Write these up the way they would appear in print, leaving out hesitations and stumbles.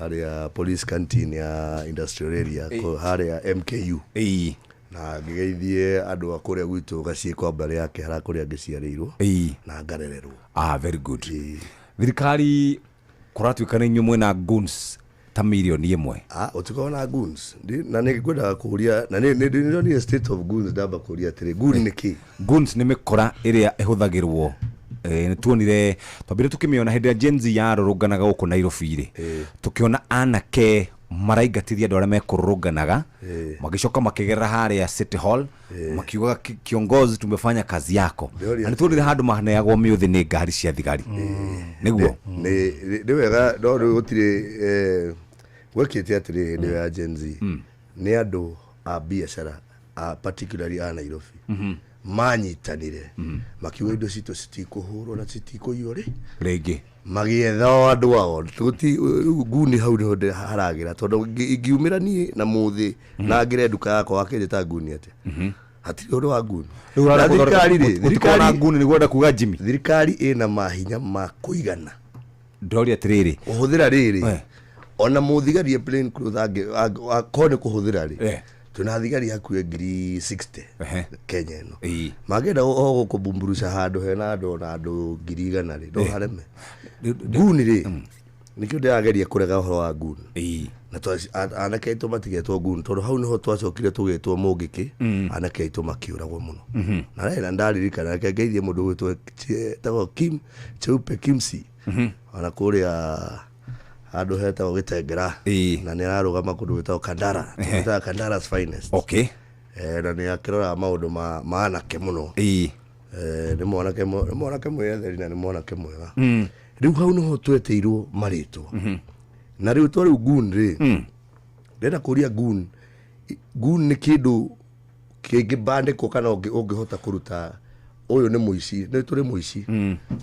Harĩa police canteen ya industrial area, harĩa MKU. Na ngĩgeithie andũ a kũrĩa gwitũ gaciĩ kwa mbarĩ ya Kĩhara kũrĩa ngĩciarĩirwo na ngarererwo. Ah, very good. Thirikari kũratuĩka nĩ inyuĩ mwĩna goons ta 1 million. Ah, ũtikorwo na goons. Na nĩ ngwendaga kũria, na nĩ ndĩronire state of goons, ndamba kũria atĩrĩ, goon nĩ kĩ? Goons nĩ mĩkora ĩrĩa ĩhũthagĩrwo. Nĩ tuonire twambire tukĩmĩona hĩndĩ ĩrĩa Gen Z yarũrũnganaga gũkũ Nairobi rĩ, tũkĩona anake maraingatithia andũ arĩa mekũrũrũnganaga, magĩcoka makĩgerera harĩa City Hall makiugaga, "Kiongozi, tumefanya kazi yako." Ndĩroria Na nĩ tuonire handũ maneagwo mĩũthĩ nĩ ngari cia thigari, nĩguo. Nĩ wega, no rĩu gũtirĩ gwekĩte atĩrĩ, hĩndĩ ĩyo ya Gen Z nĩ andũ a biacara a particularly a Nairobi manyitanire makiuga indo citũ citikũhũrwo na citikũiywo rĩ rĩngĩ. Magĩetha o andũ ao. Tũti rĩu nguni hau nĩho haragĩra, tondũ ingiumĩra niĩ na mũthĩ na ngĩre nduka yakwa akĩnjĩta nguni atĩa, hatirĩ ũndũ wa nguni. Rĩu Na ũrenda thirikari rĩ, gũtikorwo na thirikari nguni, nĩguo ũrenda kuga, Jimmy? Thirikari ĩna mahinya ma kũigana. Ndĩroria atĩrĩrĩ, Kũhũthĩra rĩrĩ, ona mũthigari e plain clothes akorwo nĩ kũhũthĩra rĩ, twĩna thigari hakuhĩ 60,000 Kenya ĩno. Mangĩenda o gũkũbumburuca handũ hena andũ ona andũ 100,000 rĩ, no hareme. Nguni rĩ, nĩkĩo ndĩrageria kũrega ũhoro wa nguni. Na anake aitũ matigetwo nguni, tondũ hau nĩho twacokire tũgĩtwo mũngĩkĩ, anake aitũ makĩũragwo mũno. Na rĩ, na ndaririkana, reke ngeithie mũndũ ũgwĩtwo etagwo Kim Cheupe Kimsi, ona kũrĩa handũ hetagwo Gĩtengera, na nĩ ararũgama kũndũ gwĩtagwo Kandara, tũmwĩtaga Kandara's finest. Na nĩ akĩroraga maũndũ ma anake mũno. Nĩ mwanake mwĩyetheri na nĩ mwanake mwega. Rĩu hau nĩho twetĩirwo marĩtwa. Na rĩu to rĩu goon rĩ, ndĩrenda kũria, goon nĩ kĩndũ kĩngĩbandĩkwo kana ũngĩhota kũruta ũyũ nĩ mũici? Nĩ tũrĩ mũici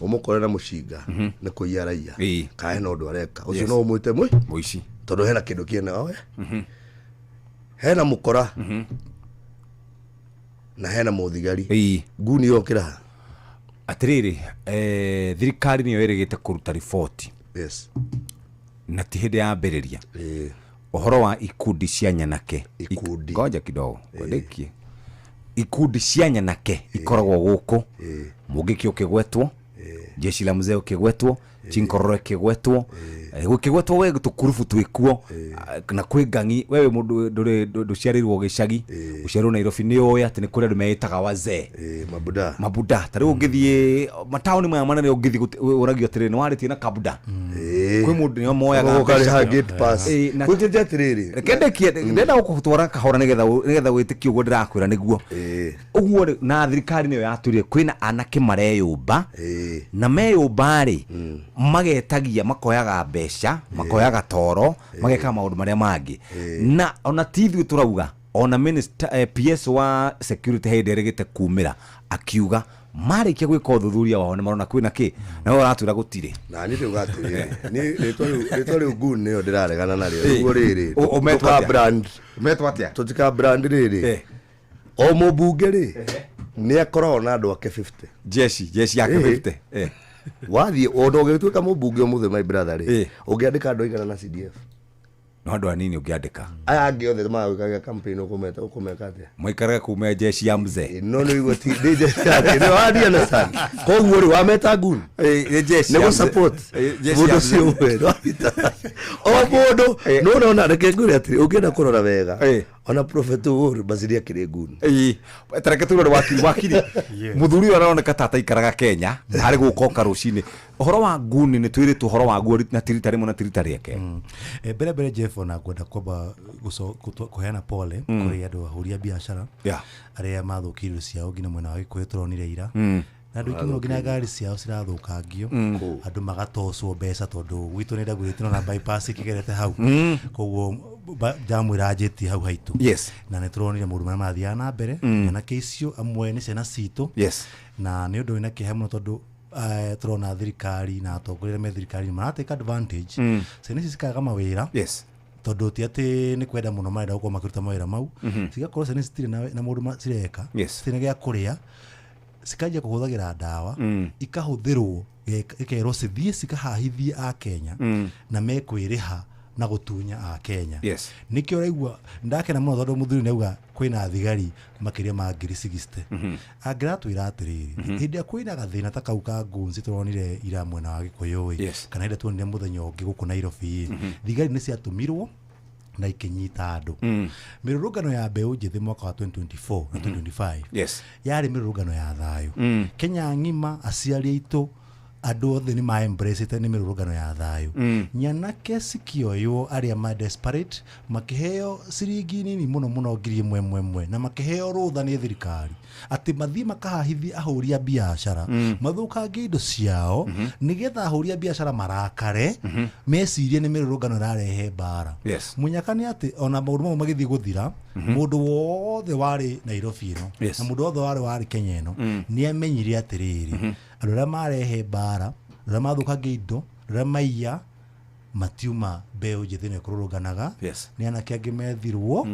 ũmũkore na mũcinga nĩ kũiya raiya, kana hena ũndũ areka ũcio, no ũmwĩte mwĩ mũici? Tondũ hena kĩndũ kĩene oe, hena mũkora na hena mũthigari. Nguni yokĩra ha? Atĩrĩrĩ, thirikari nĩyo ĩrĩgĩte kũruta riboti na ti hĩndĩ yambĩrĩria ũhoro wa ikundi cia nyanake. Ikundi. Ngoja kidogo kwendĩkie. Ikundi cia nyanake ikoragwo gũkũ, mũngĩki ũkĩgwetwo, jeshi la mzee ũkĩgwetwo, chinkororo ĩkĩgwetwo, gũkĩgwetwo we tũkurubu twĩkuo. Ah, na kwĩ ngangi. Wewe mũndũ ndũrĩ ndũciarĩirwo gĩcagi, ũciarĩirwo Nairobi, nĩ ũĩ atĩ nĩ kũrĩ andũ meĩtaga wazee. Mabuda. Mabuda. Ta rĩu ũngĩthiĩ mataũni maya manene, ũngĩthiĩ ũragio atĩrĩrĩ, nĩ warĩtie na kabuda? Kwĩ mũndũ nĩo moyaga Ũkarĩha mbeca. Gate pass. Gwĩkĩte atĩrĩrĩ, Reke ndĩkie, ndĩrenda gũkũtwara kahora nĩgetha wĩtĩkie ũguo ndĩrakwĩra nĩguo. Ũguo rĩ, na thirikari nĩyo yatwĩrire kwĩna anake mareyũmba, na meyũmba rĩ, magetagia, makoyaga mbeca, makoyaga toro, magekaga maũndũ marĩa mangĩ. Na ona ti ithuĩ tũrauga, ona minister, PS wa security hĩndĩ ĩrĩgĩte kumĩra akiuga marĩkia gwĩka ũthuthuria wao nĩ marona kwĩna kĩ, na we ũratwĩra gũtirĩ. Na niĩ ndĩuga atĩrĩrĩ, niĩ rĩtwa rĩu goon nĩyo ndĩraregana narĩo. Nĩguo rĩrĩ, Ũmetwo tũka atĩa? brand Metwo atĩa? Tũtika brand rĩrĩ. O mũmbunge rĩ, nĩ akoragwo na andũ ake 50. Jeshi yake 50. Wathiĩ ona ũgĩtuĩka mũmbunge ũmũthĩ, my brother rĩ, ũngĩandĩka andũ aigana na CDF? No andũ anini ũngĩandĩka. Aya angĩ othe magwĩkaga campaign, ũkũmeta ũkũmeka atĩa? Maikarage kuma jeshi ya mzee. No nĩ igua ti nĩ jeshi yake nĩ wani understand. Koguo rĩ, wameta goon Nĩ jeshi nĩ ya gũ mzee. support Jeshi mũndũ ya ũcio mzee. ũmwe nĩwanyita? O mũndũ no ũrona, reke ngwĩre atĩrĩ, ũngĩenda kũrora wega, ona Prophet Uhuru Basili akĩrĩ goon. Tareke turore wakiri muthuri ũyũ aroneka ta ataikaraga Kenya, harĩ gũkoka rũcinĩ. Ũhoro wa nguni nĩ twĩrĩtwo ũhoro waguo na ti rita rĩmwe na ti rita rĩake. Mbere Jeff, ona ngwenda kwamba kũheana pole kũrĩ andũ ahũri a biacara arĩa mathũkirio indo ciao nginya mwena wa Gĩkũyũ tũronire ira, na andũ aingĩ mũno nginya ngari ciao cirathũkangio, andũ magatocwo mbeca, tondũ gwitũ nĩ ndagwĩrĩte na bypass ĩkĩgerete hau, koguo jamu ĩranjĩtie hau haitũ. Na nĩ tũronire maũndũ marĩa marathiaga na mbere. Nyanake icio amwe nĩ ciana citũ, na nĩ ũndũ wĩna kĩeha mũno tondũ tũrona thirikari na atongoria arĩa me thirikari maratake advantage, ciana ici cikaga mawĩra, tondũ ti atĩ nĩ kwenda mũno marenda gũkorwo makĩruta mawĩra mau. Cigakorwo ciana ici citirĩ na maũndũ cireka, citirĩ na gĩa kũrĩa, cikanjia kũhũthagĩra ndawa, ikahũthĩrwo, ikerwo cithiĩ cikahahithie a Kenya na mekwĩrĩha. na gũtunya a Kenya. Yes. Nĩkĩo ũraigua ndakena mũno tondũ mũthuri nĩauga kwĩna thigari makĩria ma 60,000. Angĩratwĩra atĩrĩrĩ, hĩndĩ ĩrĩa kwĩna gathĩna ta kau ka ngunzi tũronire ira mwena wa Gĩkũyũ ĩ, kana hĩndĩ tuonire mũthenya ũngĩ gũkũ Nairobi ĩ, thigari nĩ ciatũmirwo na ikĩnyita andũ. Mĩrũrũngano ya mbeũ njĩthĩ mwaka wa 2024 na 2025 Yes. yarĩ mĩrũrũngano ya thayũ. Kenya ng'ima aciari aitũ andũ othe nĩ ma-embrace-ĩte nĩ mĩrũrũngano ya thayũ. Nyanake cikĩoywo arĩa ma desperate makĩheo ciringi nini mũno mũno 1,000 na makĩheo rũtha nĩ thirikari atĩ mathiĩ makahahithie ahũri a biacara mathũkangie indo ciao nĩgetha ahũri a biacara marakare mecirie nĩ mĩrũrũngano ĩrarehe mbara. Yes. Mũnyaka nĩ atĩ ona maũndũ mau magĩthiĩ gũthira mũndũ wothe warĩ Nairobi ĩno Yes. na mũndũ wothe warĩ Kenya ĩno nĩ amenyire atĩrĩrĩ, andũ arĩa marehe mbara, andũ arĩa mathũkangia indo, andũ arĩa maiya matiuma mbeũ njĩthĩ ĩno ĩkũrũrũnganaga. Yes. Nĩ anake angĩ methirwo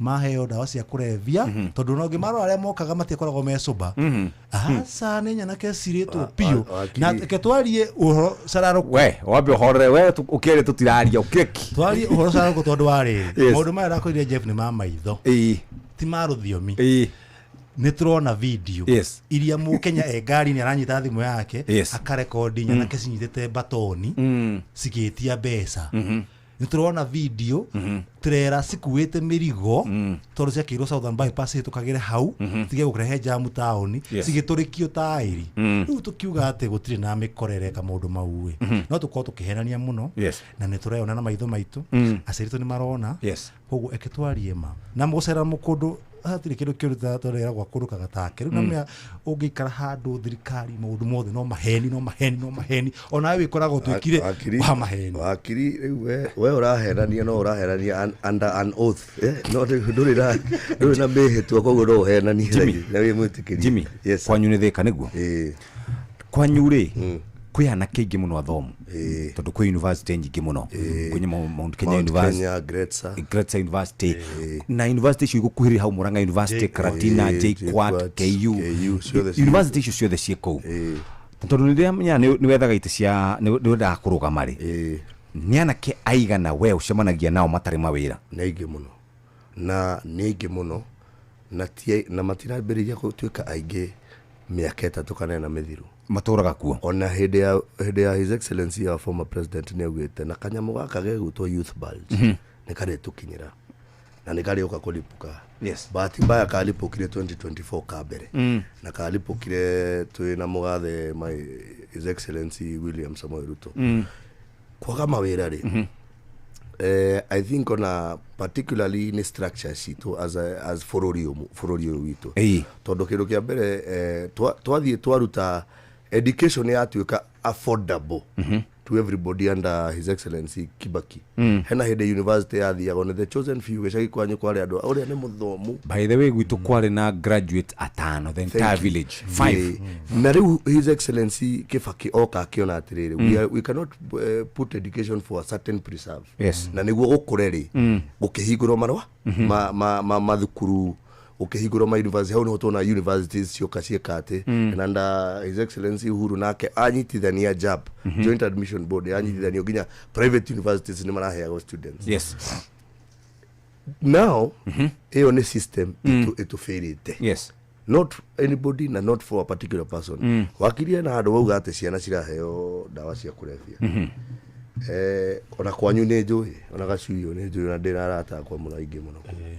maheo ndawa cia kũrebia tondũ ona ũngĩmarora arĩa mokaga matikoragwo me sober. Aca nĩ nyanake cirĩtwo biũ. Na reke twarie ũhoro cararũkũ. We wambe ũhorere we ũkĩaria tũtiraria ũkĩreki. Twarie ũhoro cararũkũ tondũ wa rĩrĩ, Yes. maũndũ maya ndakwĩrire Jeff nĩ ma maitho ti ma rũthiomi. Nĩ tũrona video Yes. iria mũkenya e ngari-inĩ aranyita thimũ yake Yes. akarekondi nyanake cinyitĩte batoni cigĩtia mbeca. Nĩ tũrona video trera cikuĩte mĩrigo tondũ ciakĩirwo Southern Bypass ĩhĩtũkagĩre hau tige gũkĩrehe jamu taũni cigĩtũrĩkio taĩri. Rĩu tũkiuga atĩ gũtirĩ na mĩkorere ka maũndũ mau ĩ, no tũkorwo tũkĩhenania mũno. Yes. Na nĩ tũreyona na maitho maitũ, aciari aitũ nĩ marona. Yes. Koguo eke twarie ma na mũgũcera mũkũndũ hatirĩ kĩndũ kĩũru ta tũreragwo kũndũ kagatake. Rĩu namenya ũngĩikara handũ thirikari maũndũ mothe no maheni no maheni no maheni, onawe wĩkoragwo ũtuĩkire wa maheni. Wakiri rĩu we ũrahenania no ũrahenania under an oath, no ndũrĩ na mĩhĩtwa koguo no ũhenanie na wĩ mwĩtĩkĩri. Jimmy. Yes. Kwanyu nĩ Thĩka nĩguo? Kwanyu rĩ kwĩ anake aingĩ mũno athomu tondũ kwĩ university nyingĩ mũno, kwĩ Mount Kenya University, Gretsa University, na university icio igũkuhĩrĩria hau Murang'a University, Karatina, JKUAT, KU, university icio ciothe ciĩ kũu. Tondũ nĩ ndĩramenya nĩ wethaga itĩ cia nĩ wendaga kũrũgama rĩ, nĩ anake aigana we ũcemanagia nao matarĩ mawĩra? Nĩ aingĩ mũno, na nĩ aingĩ mũno na matirambĩrĩria gũtuĩka aingĩ mĩaka 3 kana 4 mĩthiru matũraga kuo. Ona hĩndĩ ya His Excellency our former president nĩ augĩte na kanyamũ gaka gegwĩtwo youth bulge nĩ karĩtũkinyĩra na nĩ karĩũka kũripũka. Yes. Bahati mbaya karipũkire 2024 ka mbere na karipũkire twĩ na mũgathe my His Excellency William Samoei Ruto. Kwaga mawĩra rĩ, I think ona particularly nĩ structure citũ as bũrũri ũyũ witũ, tondũ kĩndũ kĩa mbere twathiĩ twaruta education yatuĩka affordable to everybody under His Excellency Kibaki. Hena hĩndĩ university yathiagwo nĩ the chosen few gĩcagi kwanyu kwarĩ andũ ũrĩa nĩ mũthomu. By the way gwitũ kwarĩ na graduate atano the entire village 5. Na rĩu His Excellency Kibaki oka akĩona atĩrĩrĩ, we cannot put education for a certain preserve. Yes. Na nĩguo gũkũre rĩ, gũkĩhingũrwo marũa ma mathukuru, ũkĩhingũrwo ma university, hau nĩho tuona universities cioka ciĩka atĩ, and under His Excellency Uhuru nake anyitithania JAB, Joint Admission Board, anyitithanio nginya private universities nĩ maraheagwo students. Yes. Now ĩyo nĩ system ĩtũbĩrĩte. Yes. Not anybody na not for a particular person. Wakirie na handũ wauga atĩ ciana ciraheo ndawa cia kũrebia. Ona kwanyu nĩ njũĩ, ona gacuiyo nĩ njũĩ, na ndĩna arata akwa mũno aingĩ mũno kũu.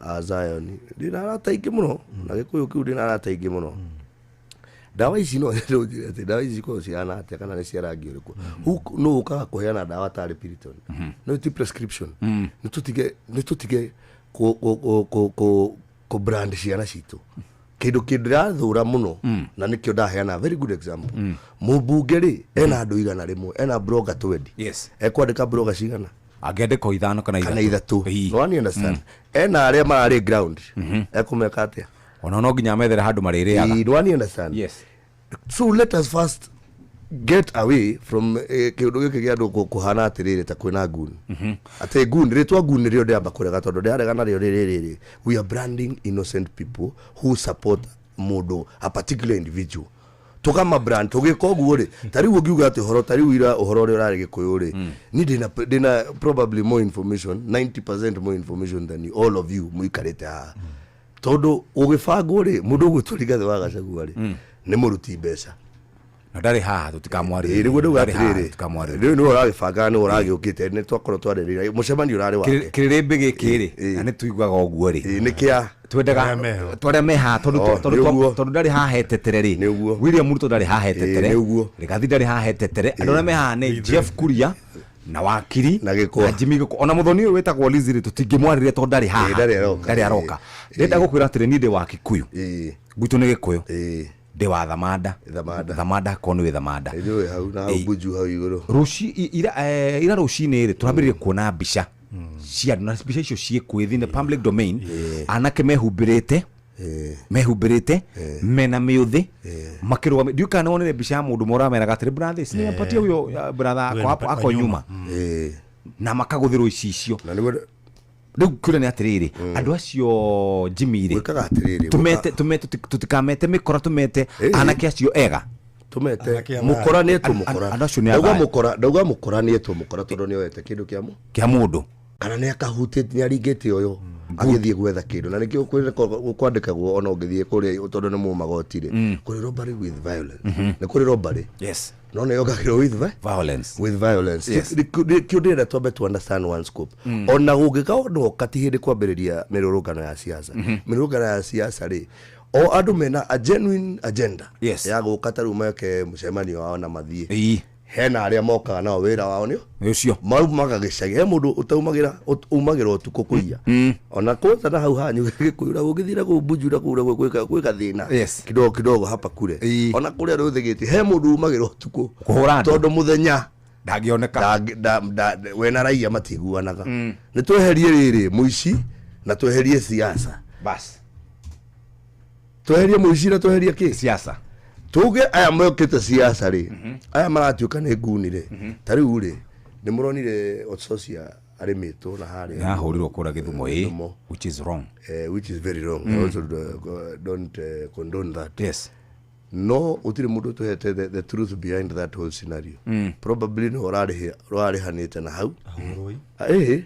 A Zion ndĩna arata aingĩ mũno, na Gĩkũyũ kĩu ndĩna arata aingĩ mũno. Ndawa ici no njĩre atĩ ndawa ici cikoragwo cihana atĩa kana nĩ cia rangi ũrĩkũ. Nũ ũkaga kũheana ndawa tarĩ Piriton, no ti prescription. Nĩ tũtige kũ brand ciana citũ. Kĩndũ kĩndĩrathũra mũno na nĩkĩo ndaheana very good example. Mũmbunge rĩ ena andũ 100, ena blogger 20. Yes. Ekwandĩka blogger cigana? Angĩandĩka 5 kana 3. No one understand. Ena arĩa mararĩ ground ekũmeka atĩa? Ona no nginya methere handũ marĩrĩaga. No one understand. Yes. So let us first get away from kĩũndũ gĩkĩ gĩa andũ kũhana atĩrĩrĩ ta kwĩna gun. Atĩ gun, rĩtwa gun nĩrĩo ndĩramba kũrega tondũ ndĩrarega narĩo rĩrĩ. We are branding innocent people who support mũndũ, a particular individual. Tũkama brand tũgĩka ũguo rĩ, ta rĩu ũngiuga atĩ ũhoro ta rĩu ira ũhoro ũrĩa ũrarĩ Gĩkũyũ rĩ, niĩ ndĩna probably more information, 90% more information than you, all of you mũikarĩte haha, tondũ ũgĩbangwo rĩ, mũndũ ũgwĩtwo Rigathĩ wa Gachagua rĩ, nĩ mũruti mbeca. Na ndarĩ haha, tũtikamwarĩrĩria. Nĩguo ndauga atĩrĩrĩ, rĩu nĩwe ũragĩbanga, nĩwe ũragĩũkĩte, nĩ twakorwo twarĩrĩria mũcemanio ũrarĩ wake. Kĩrĩrĩmbĩ gĩkĩ rĩ, na nĩ tuiguaga ũguo rĩ, nĩ kĩa twendaga twarĩa me haha, tondũ ndarĩ haha etetere rĩ. William Ruto ndarĩ haha etetere. Rigathi ndarĩ haha etetere. Andũ arĩa me haha nĩ Jeff Kuria na wakiri na Gĩkwa. Na Jimmy Gĩkwa. Ona mũthoni ũyũ wĩtagwo Liz rĩ, tũtingĩmwarĩria tondũ ndarĩ haha. Ndarĩ aroka. Ndĩrenda gũkwĩra atĩrĩ, niĩ ndĩ wa Kikuyu, gwitũ nĩ Gĩkũyũ, ndĩ wa Thamanda. Thamanda. Thamanda korwo nĩ wĩ Thamanda. Nĩnjũĩ hau na hau Bunju hau igũrũ. Ira rũcinĩ rĩ, tũrambĩrĩrie kuona mbica cia andũ, na mbica icio ciĩ kwĩ in the public domain, anake mehumbĩrĩte, mehumbĩrĩte mena mĩũthĩ makĩrũgamia. Ndiũĩ kana nĩwonire mbica ya mũndũ ũmwe ũrameraga atĩrĩ, brother, si nimepatia huyo brother ako hapo, ako nyuma, na makagũthĩrwo icicio. Na nĩguo Rĩu kĩũria nĩ atĩrĩrĩ, andũ acio Jimmy rĩ, gwĩkaga atĩrĩrĩ, tumete tutikamete mĩkora, tumete anake acio ega. Tumete Anake a mũkora nĩ etwo mũkora. Andũ acio nĩ Ndauga athayũ. mũkora, ndauga mũkora nĩ etwo mũkora tondũ nĩ oete kĩndũ kĩa kĩa mũndũ, kana nĩ akahutĩtie, nĩ aringĩte ũyũ agĩthiĩ gwetha kĩndũ, na nĩkĩo kwandĩkagwo ona ũngĩthiĩ kũrĩa, tondũ nĩ mũmagoti rĩ, kũrĩ robbery with violence, nĩ kũrĩ robbery, no nĩ yongagĩrwo with violence. With violence. Nĩkĩo ndĩrenda twambe to understand one scope. Ona gũngĩka noka ti hĩndĩ kwambĩrĩria mĩrũrũngano ya siasa. Mĩrũrũngano ya siasa rĩ, o andũ mena a genuine agenda ya gũka ta rĩu meke mũcemanio wao na mathiĩ. Hena arĩa mokaga nao wĩra wao nĩ Nĩ ũcio. maumaga gĩcagi, he mũndũ ũtaumagĩra, umagĩra ũtukũ kũiya, ona kwanza na hau hanyu Gĩkũyũ na ũngĩthiĩ na kũu Bunju na kũu gwĩ gathĩna kidogo kidogo hapa kure, ona kũrĩa rũthĩgĩti he mũndũ umagĩra ũtukũ Kũhũra andũ. tondũ mũthenya ndangĩoneka. We na raia matiguanaga. Nĩ tweherie rĩrĩ mũici na tweherie siasa. Bas. Tweherie mũici na tweherie kĩ? Siasa. Tuge aya mokĩte siasa rĩ, aya maratuĩka nĩ nguni rĩ, ta rĩu rĩ, nĩ mũronire Otsosia arĩmĩtwo na harĩa Nĩahũrirwo kũrĩa Gĩthumo, Gĩthumo. Which is wrong. Which is very wrong. I also don't condone that. No gũtirĩ mũndũ ũtũhete the truth behind that whole scenario. Probably nĩ ũrarĩhanĩte na hau. Ahũrwo. Ĩĩ,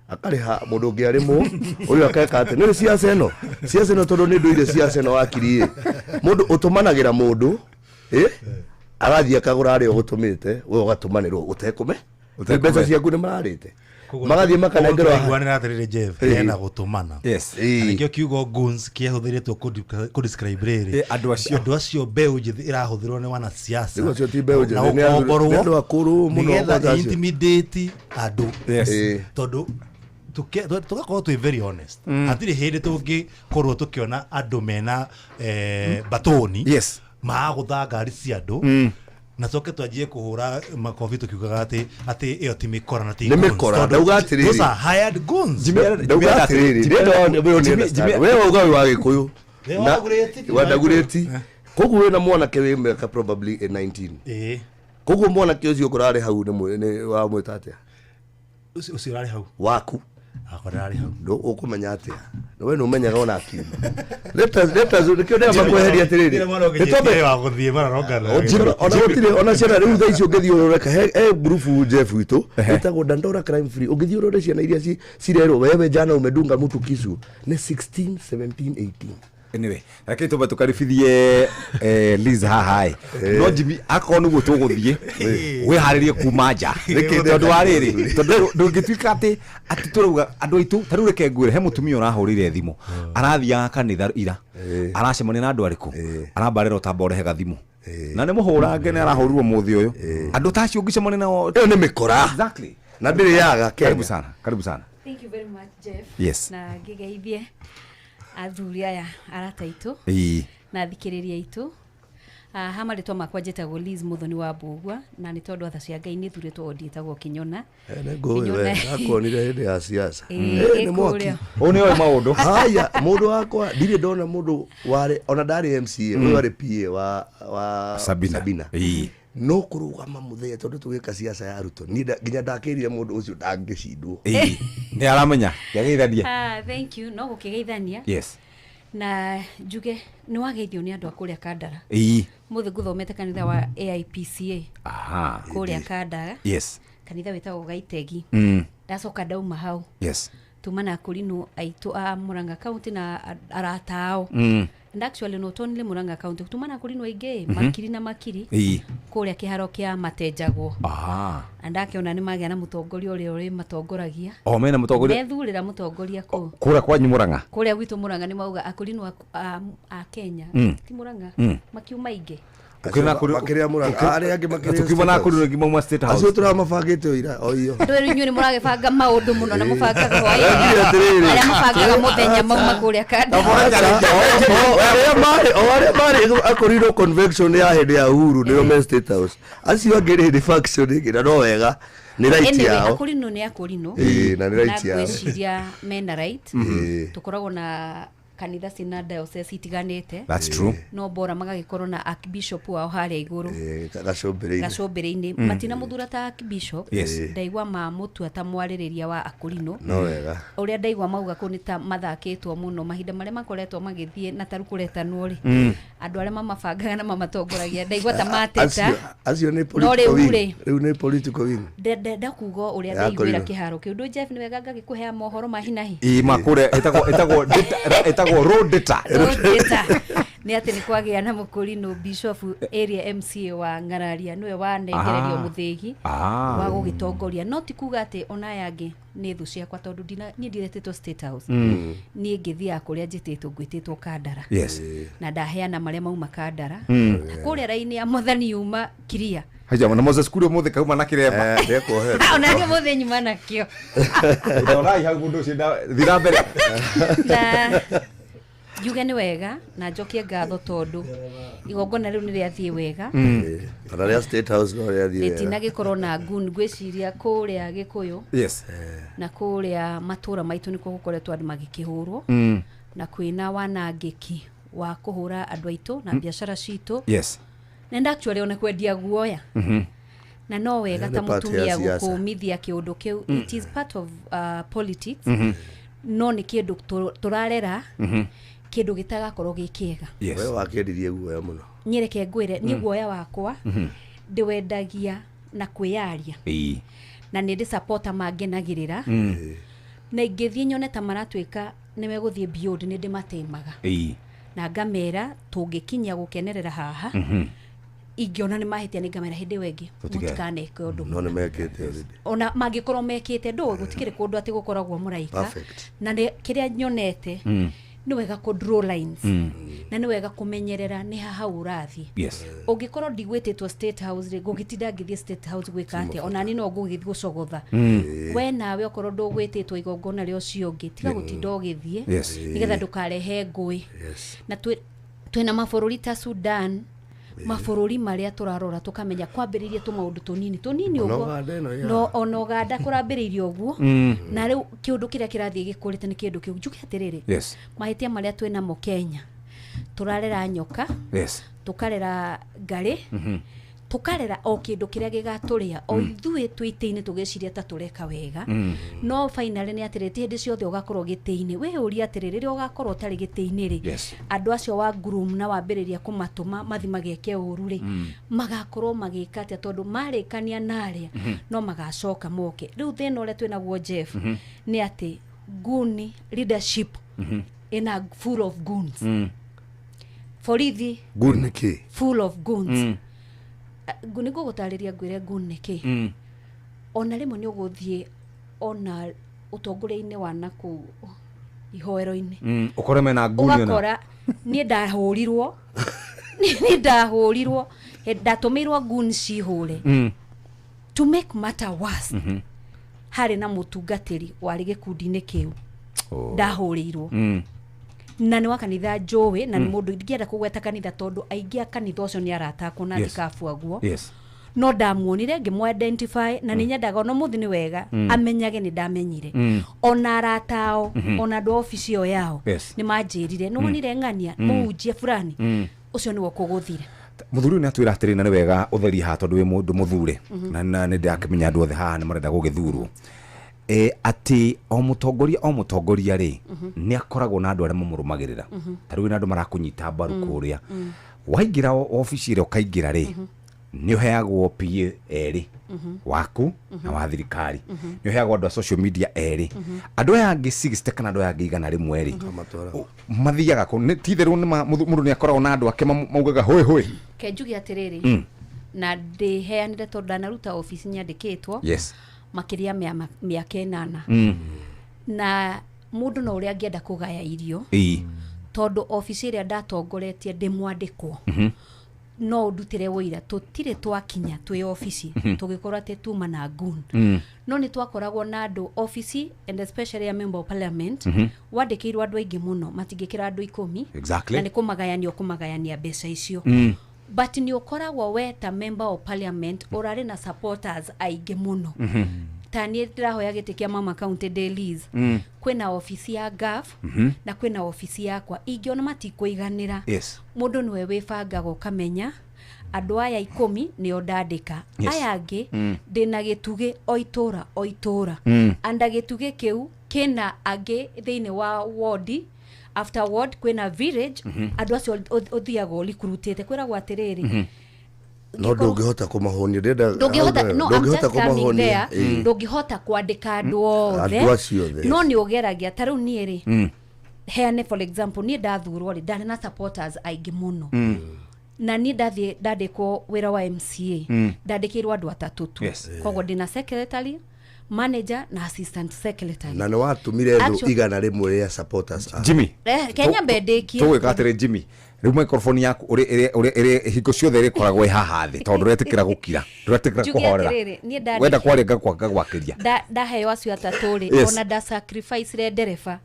akarĩha mũndũ ũngĩ arĩmwo, ũrĩa akeka atĩ nĩ siasa ĩno, siasa ĩno, tondũ nĩ ndũire siasa ĩno wakiri ĩ, mũndũ ũtũmanagĩra mũndũ, agathiĩ akagũra arĩa ũgũtũmĩte, we ũgatũmanĩrwo ũtekũme. Ũtekũme. Mbeca ciaku nĩ mararĩte, magathiĩ makanengerwo. Tũraiguanĩra atĩrĩrĩ, Jeff, hena gũtũmana. Na nĩkĩo kiugo goons kĩahũthĩrĩtwo kũ describe rĩrĩ. Andũ acio. Andũ acio, mbeũ njĩthĩ ĩrahũthĩrwo nĩ wanasiasa Rĩu acio ti mbeũ njĩthĩ, na nĩ gũkomborwo nĩ andũ akũrũ mũno nĩgetha kwanza acio. intimidate andũ. Tondũ tũgakorwo twĩ very honest, hatirĩ hĩndĩ tũngĩkorwo tũkĩona andũ mena batoni magũtha ngari cia andũ na coke twanjie kũhũra makobi tũkiugaga atĩ ĩyo ti mĩkora na ti Nĩ goons. mĩkora, Tondũ ndauga atĩrĩrĩ. those are hired goons. Ndauga atĩrĩrĩ, ndĩrenda we understand. We wauga wĩ wa Gĩkũyũ. Wĩ wa Dagoretti, Wa Dagoretti. Koguo wĩna mwanake wĩ mĩaka probably 19. Koguo mwanake ũcio ũkũrarĩ hau nĩ wamwĩta atĩa? Ũcio ũrarĩ hau. Waku. Akwa ndararĩ hau. Ndũ ũkũmenya atĩa? Na we nĩ ũmenyaga ona akiuma. Let us, let us, nĩkĩo ndĩramba kweheria atĩrĩrĩ. Nĩ mwana Nĩ twambe ũngĩnyitia wa gũthiĩ mararongana. Ona gũtirĩ ona ciana rĩu thaa ici ũngĩthiĩ ũrore he ngurubu Jeff witũ ĩtagwo Dandora Crime Free, ũngĩthiĩ ũrore ciana iria cirerwo wewe jana umedunga mtu kisu nĩ 16, 17, 18. Anyway, reke tũmbe tũkaribithie Liz haha ĩ. No Jimmy, akorwo nĩguo tũgũthiĩ, wĩharĩrie kuma nja, tondũ wa rĩrĩ, tondũ ndũngĩtuĩka atĩ tũrauga andũ aitũ. Ta rĩu reke ngwĩre, he mũtumia ũrahũrĩire thimũ, arathiaga kanitha ira, aracemania na andũ arĩkũ, arambarĩra ũtamba ũrehe gathimũ na nĩ mũhũrange, nĩ arahũrirwo mũthĩ ũyũ. Andũ ta acio ũngĩcemania nao. Ĩyo nĩ mĩkora. Na ndĩrĩ yaga Karibu Kenya. sana, karibu sana. Thank you very much, Jeff. Na ngĩgeithie athuri aya arata aitũ na athikĩrĩria aitũ. Ha marĩtwa makwa njĩtagwo Liz Muthoni wa Mbũgua, na nĩ tondũ tha cia Ngai nĩ thurĩtwo wodi ĩtagwo Kĩnyona. Nĩ ngũĩ we, ndakuonire hĩndĩ ya siasa. Ĩĩ, Nĩ mwaki. ĩkũrĩa. Ũyũ nĩ oĩ maũndũ. Haya, mũndũ wakwa ndirĩ ndona mũndũ warĩ ona ndarĩ MCA, ũyũ arĩ PA wa Sabina. Sabina. No kũrũgama mũthenya tondũ tũgĩka siasa ya Ruto, niĩ nginya ndakĩrire mũndũ ũcio ndangĩcindwo. Nĩ aramenya kĩageithania. Thank you. No gũkĩgeithania. Na njuge nĩ wageithio nĩ andũ a kũrĩa Kandara. Mũthĩ ngũthomete kanitha wa AIPCA. Aha. Kũrĩa Kandaga. Yes. Kanitha wĩtagwo Gaitegi. Ndacoka ndauma hau. Yes. Tuma na akũrinũ aitũ a Murang'a County na arata ao. And actually not only Murang'a County, tuma na akũrinũ aingĩ makiri na makiri kũrĩa kĩharo kĩa Matenjagwo. Aha. And akĩona nĩ magĩa na mũtongoria ũrĩa ũrĩ matongoragia. O mena mũtongoria. Methurĩra mũtongoria kũu. Kũrĩa kwanyu Murang'a. Kũrĩa gwitũ Murang'a nĩ mauga akũrinũ a Kenya. Ti Murang'a. Makiuma aingĩ. Makĩria Murang'a arĩa angĩ makĩria. Tukiuma na akũrinũ nginya mauma State House. Acio tũramabangĩte oira o iyo. Ndũ inyuĩ nĩ mũragĩbanga maũndũ mũno na mũbangaga hwaĩ-inĩ. Arĩa mabangaga mũthenya mauma kũrĩa Kanda. O arĩa marĩ akũrinũ convention ya hĩndĩ ya Uhuru nĩo me State House. Acio angĩ nĩ faction ĩngĩ na no wega. Nĩ right yao. Akũrinũ nĩ akũrinũ. Na nĩ right yao. Na ngwĩciria mena right. Tũkoragwo na kanitha cina diocese itiganĩte. That's true. No bora magagĩkorwo na archbishop wao harĩa igũrũ. Gacũmbĩrĩ-inĩ. Matina mũthura ta archbishop. Yes. Ndaigua mamũtua ta mwarĩrĩria wa akũrinũ. No wega. Ũrĩa ndaigua mauga kũu nĩ ta mathakĩtwo mũno mahinda marĩa makoretwo magĩthiĩ na taru kũretanwo rĩ. Andũ arĩa mamabangaga na mamatongoragia ndaigua ta mateta. Acio nĩ political wing. Rĩu nĩ political wing. Ndakuga ũrĩa ndaiguĩra kĩharo kĩu. Ndũ Jeff nĩ wega ngagĩkũhea mohoro ma hinahi. Ĩ makũrĩa ĩtagwo road data. Road data. Nĩ atĩ nĩ kwagĩa na mũkũrinũ bishop area MCA wa Ng'araria nĩwe wanengererio mũthĩgi wa gũgĩtongoria. No ti kuga atĩ ona aya angĩ nĩ thũ ciakwa tondũ niĩ ndiretĩtwo State House. Niĩ ngĩthiaga kũrĩa njĩtĩtwo ngwĩtĩtwo Kandara. Yes. Na ndaheana marĩa mauma Kandara. Na kũrĩa raini ya Mwathani yuma Kiria. Haja na Moses Kuria mũthĩ kauma na kĩremba. Ndekuohera. Ona niĩ mũthĩ nyuma nakĩo. Ndorai hau mũndũ ũcio thiĩ na mbere. Na njuge nĩ wega na njokie ngatho tondũ igongona rĩu nĩ rĩathiĩ wega. Ona rĩa State House no rĩathiĩ wega. Rĩtinagĩkorwo na ngun ngwĩciria kũrĩa Gĩkũyũ. Yes. Na kũrĩa matũra maitũ nĩkuo gũkoretwo andũ magĩkĩhũrwo. Na kwĩna wanangĩki wa kũhũra andũ aitũ na biacara citũ. Yes. Na actually ona kwendia guoya. Na no wega ta mũtumia gũkũmithia kĩũndũ kĩu. It is part of politics. No nĩ kĩndũ tũrarera. Kĩndũ gĩtagakorwo gĩ kĩega. Yes. We wakĩendirie guoya mũno. Niĩ reke ngwĩre niĩ guoya wakwa ndĩwendagia na kwĩyaria. Na nĩ ndĩ supporter mangenagĩrĩra. Na ingĩthiĩ nyone ta maratuĩka nĩ megũthiĩ beyond nĩ ndĩmatemaga. Na ngamera tũngĩkinyia gũkenerera haha. Ingĩona nĩ mahĩtia nĩ ngamera hĩndĩ ĩyo ĩngĩ mũtikaneke ũndũ. No nĩ mekĩte already. Ona mangĩkorwo mekĩte ndũ gũtikĩrĩ kũndũ atĩ gũkoragwo mũraika. Na kĩrĩa nyonete nĩ wega kũ draw lines. Na nĩ wega kũmenyerera nĩ haha ũrathiĩ. Yes. Ũngĩkorwo ndigwĩtĩtwo State House rĩ ngũgĩtinda ngĩthiĩ State House gwĩka atĩa? Ona niĩ no ngũgĩthiĩ gũcogotha. We nawe okorwo ndũgwĩtĩtwo igongona rĩa ũcio ũngĩ tiga gũtinda ũgĩthiĩ nĩgetha ndũkarehe ngũĩ. Na twĩna mabũrũri ta Sudan, mabũrũri marĩa tũrarora tũkamenya kwambĩrĩria tũmaũndũ tũnini tũnini ũguo. No ona Ũganda kũrambĩrĩirie ũguo. Na rĩu kĩũndũ kĩrĩa kĩrathiĩ gĩkũrĩte nĩ kĩndũ kĩu. Njuge atĩrĩrĩ. Yes. Mahĩtia marĩa twĩnamo Kenya tũrarera nyoka. Yes. Tũkarera ngarĩ. Tũkarera o kĩndũ kĩrĩa gĩgatũrĩa. O ithuĩ twĩ itĩ-inĩ tũgĩciria ta tũreka wega. No finally nĩ atĩrĩ ti hĩndĩ ciothe ũgakorwo gĩtĩ-inĩ. Wĩyũrie atĩrĩ rĩrĩa ũgakorwo ũtarĩ gĩtĩ-inĩ rĩ. Yes. Andũ acio wa groom na wambĩrĩria kũmatũma mathi mageke ũru rĩ. Magakorwo magĩka atĩa tondũ marĩkania na arĩa no magacoka moke. Rĩu thĩna ũrĩa twĩnaguo Jeff nĩ atĩ goon leadership ina full of goons. Borithi goon nĩ kĩ? Full of goons. Nĩ ngũgũtarĩria ngwĩre goon nĩ kĩ. Ona rĩmwe nĩ ũgũthiĩ ona ũtongoria-inĩ wa nakũu ihoero-inĩ. Ũkore mena goon ona. Ũgakora niĩ ndahũrirwo. Niĩ ndahũrirwo. Ndatũmĩirwo goon cihũre. To make matter worse, harĩ na mũtungatĩri warĩ gĩkundi-inĩ kĩu. Ndahũrĩirwo. Na nĩ wa kanitha njũĩ na nĩ mũndũ ingĩenda kũgweta kanitha tondũ aingĩ a kanitha ũcio nĩ aratakwo na ndikabuagwo. Yes. No ndamuonire ngĩmũ identify na nĩ nyendaga ona mũthĩ nĩ wega amenyage nĩ ndamenyire. Ona arata ao ona andũ a obici ĩyo yao nĩ manjĩrire nĩ wonire ng'ania mũhunjia fulani ũcio nĩwe ũkũgũthire. Mũthuri nĩ atwĩra atĩrĩ na nĩ wega ũtherie haha tondũ wĩ mũndũ mũthure na nĩ ndĩrakĩmenya andũ othe haha nĩ marenda gũgĩthurwo. Atĩ o mũtongoria rĩ nĩ akoragwo na andũ arĩa mamũrũmagĩrĩra. Ta rĩu na andũ marakũnyita mbaru kũrĩa. Waingĩra obici ĩrĩa ũkaingĩra rĩ, nĩ ũheagwo PA erĩ, waku na wa thirikari. Nĩ ũheagwo andũ a social media erĩ. Andũ aya angĩ 60 kana andũ aya angĩ 100 rĩ, mathiaga kũ? Ti-itherũ mũndũ nĩ akoragwo na andũ ake maugaga hũĩ hũĩ. Ke njuge atĩrĩrĩ, na ndĩheanire tondũ ndanaruta obici nyandĩkĩtwo makĩria mĩaka 8. Na mũndũ no ũrĩa angĩenda kũgaya irio, tondũ obici ĩrĩa ndatongoretie ndĩ mwandĩkwo, no ũndutĩre wũira tũtirĩ twakinya twĩ obici tũgĩkorwo atĩ tuma na gun. No nĩ twakoragwo na andũ obici, and especially a member of parliament, wandĩkĩirwo andũ aingĩ mũno, matingĩkĩra andũ 10. Na nĩ kũmagayania ũkũmagayania mbeca icio. But nĩ ũkoragwo we ta member of parliament ũrarĩ na supporters aingĩ mũno. Ta niĩ ndĩrahoya gĩtĩ kĩa Mama County Dailies, kwĩna obici ya GAF na kwĩna obici yakwa, ingĩona matikũiganĩra, mũndũ nĩwe wĩbangaga ũkamenya andũ aya 10 nĩo ndandĩka, aya angĩ ndĩna gĩtugĩ o itũra o itũra, anda gĩtugĩ kĩu kĩna angĩ thĩinĩ wa ward, after ward kwĩna village, andũ acio ũthiaga ũrikurutĩte kwĩragwo atĩrĩrĩ, no ndũngĩhota kũmahũnia, ndĩrenda ndũngĩhota, no, I'm ndũngĩhota just coming kũmahũnia. there. Ndũngĩhota kwandĩka andũ othe, Andũ acio othe. No nĩ ũgeragia. Ta rĩu niĩ rĩ, heane for example, niĩ ndathurwo rĩ, ndarĩ na supporters aingĩ mũno, na niĩ ndathiĩ ndandĩkwo wĩra wa MCA, ndandĩkĩirwo andũ atatũ tu. Koguo ndĩna secretary, manager na assistant secretary. Na nĩ watũmire thũ 100 rĩa supporters. Jimmy, Kenya mbendĩkie. Tũgwĩka atĩrĩ Jimmy, rĩu microphone yaku ũrĩ hingo ciothe ĩrĩkoragwo ĩ haha thĩ, tondũ ndũretĩkĩra gũkira, ndũretĩkĩra Njuge kũhorera. atĩrĩrĩ, niĩ ndandĩkire- Wenda kwaria ngagwakĩria. Ndaheo acio atatũ rĩ, ona nda sacrifice ndereba,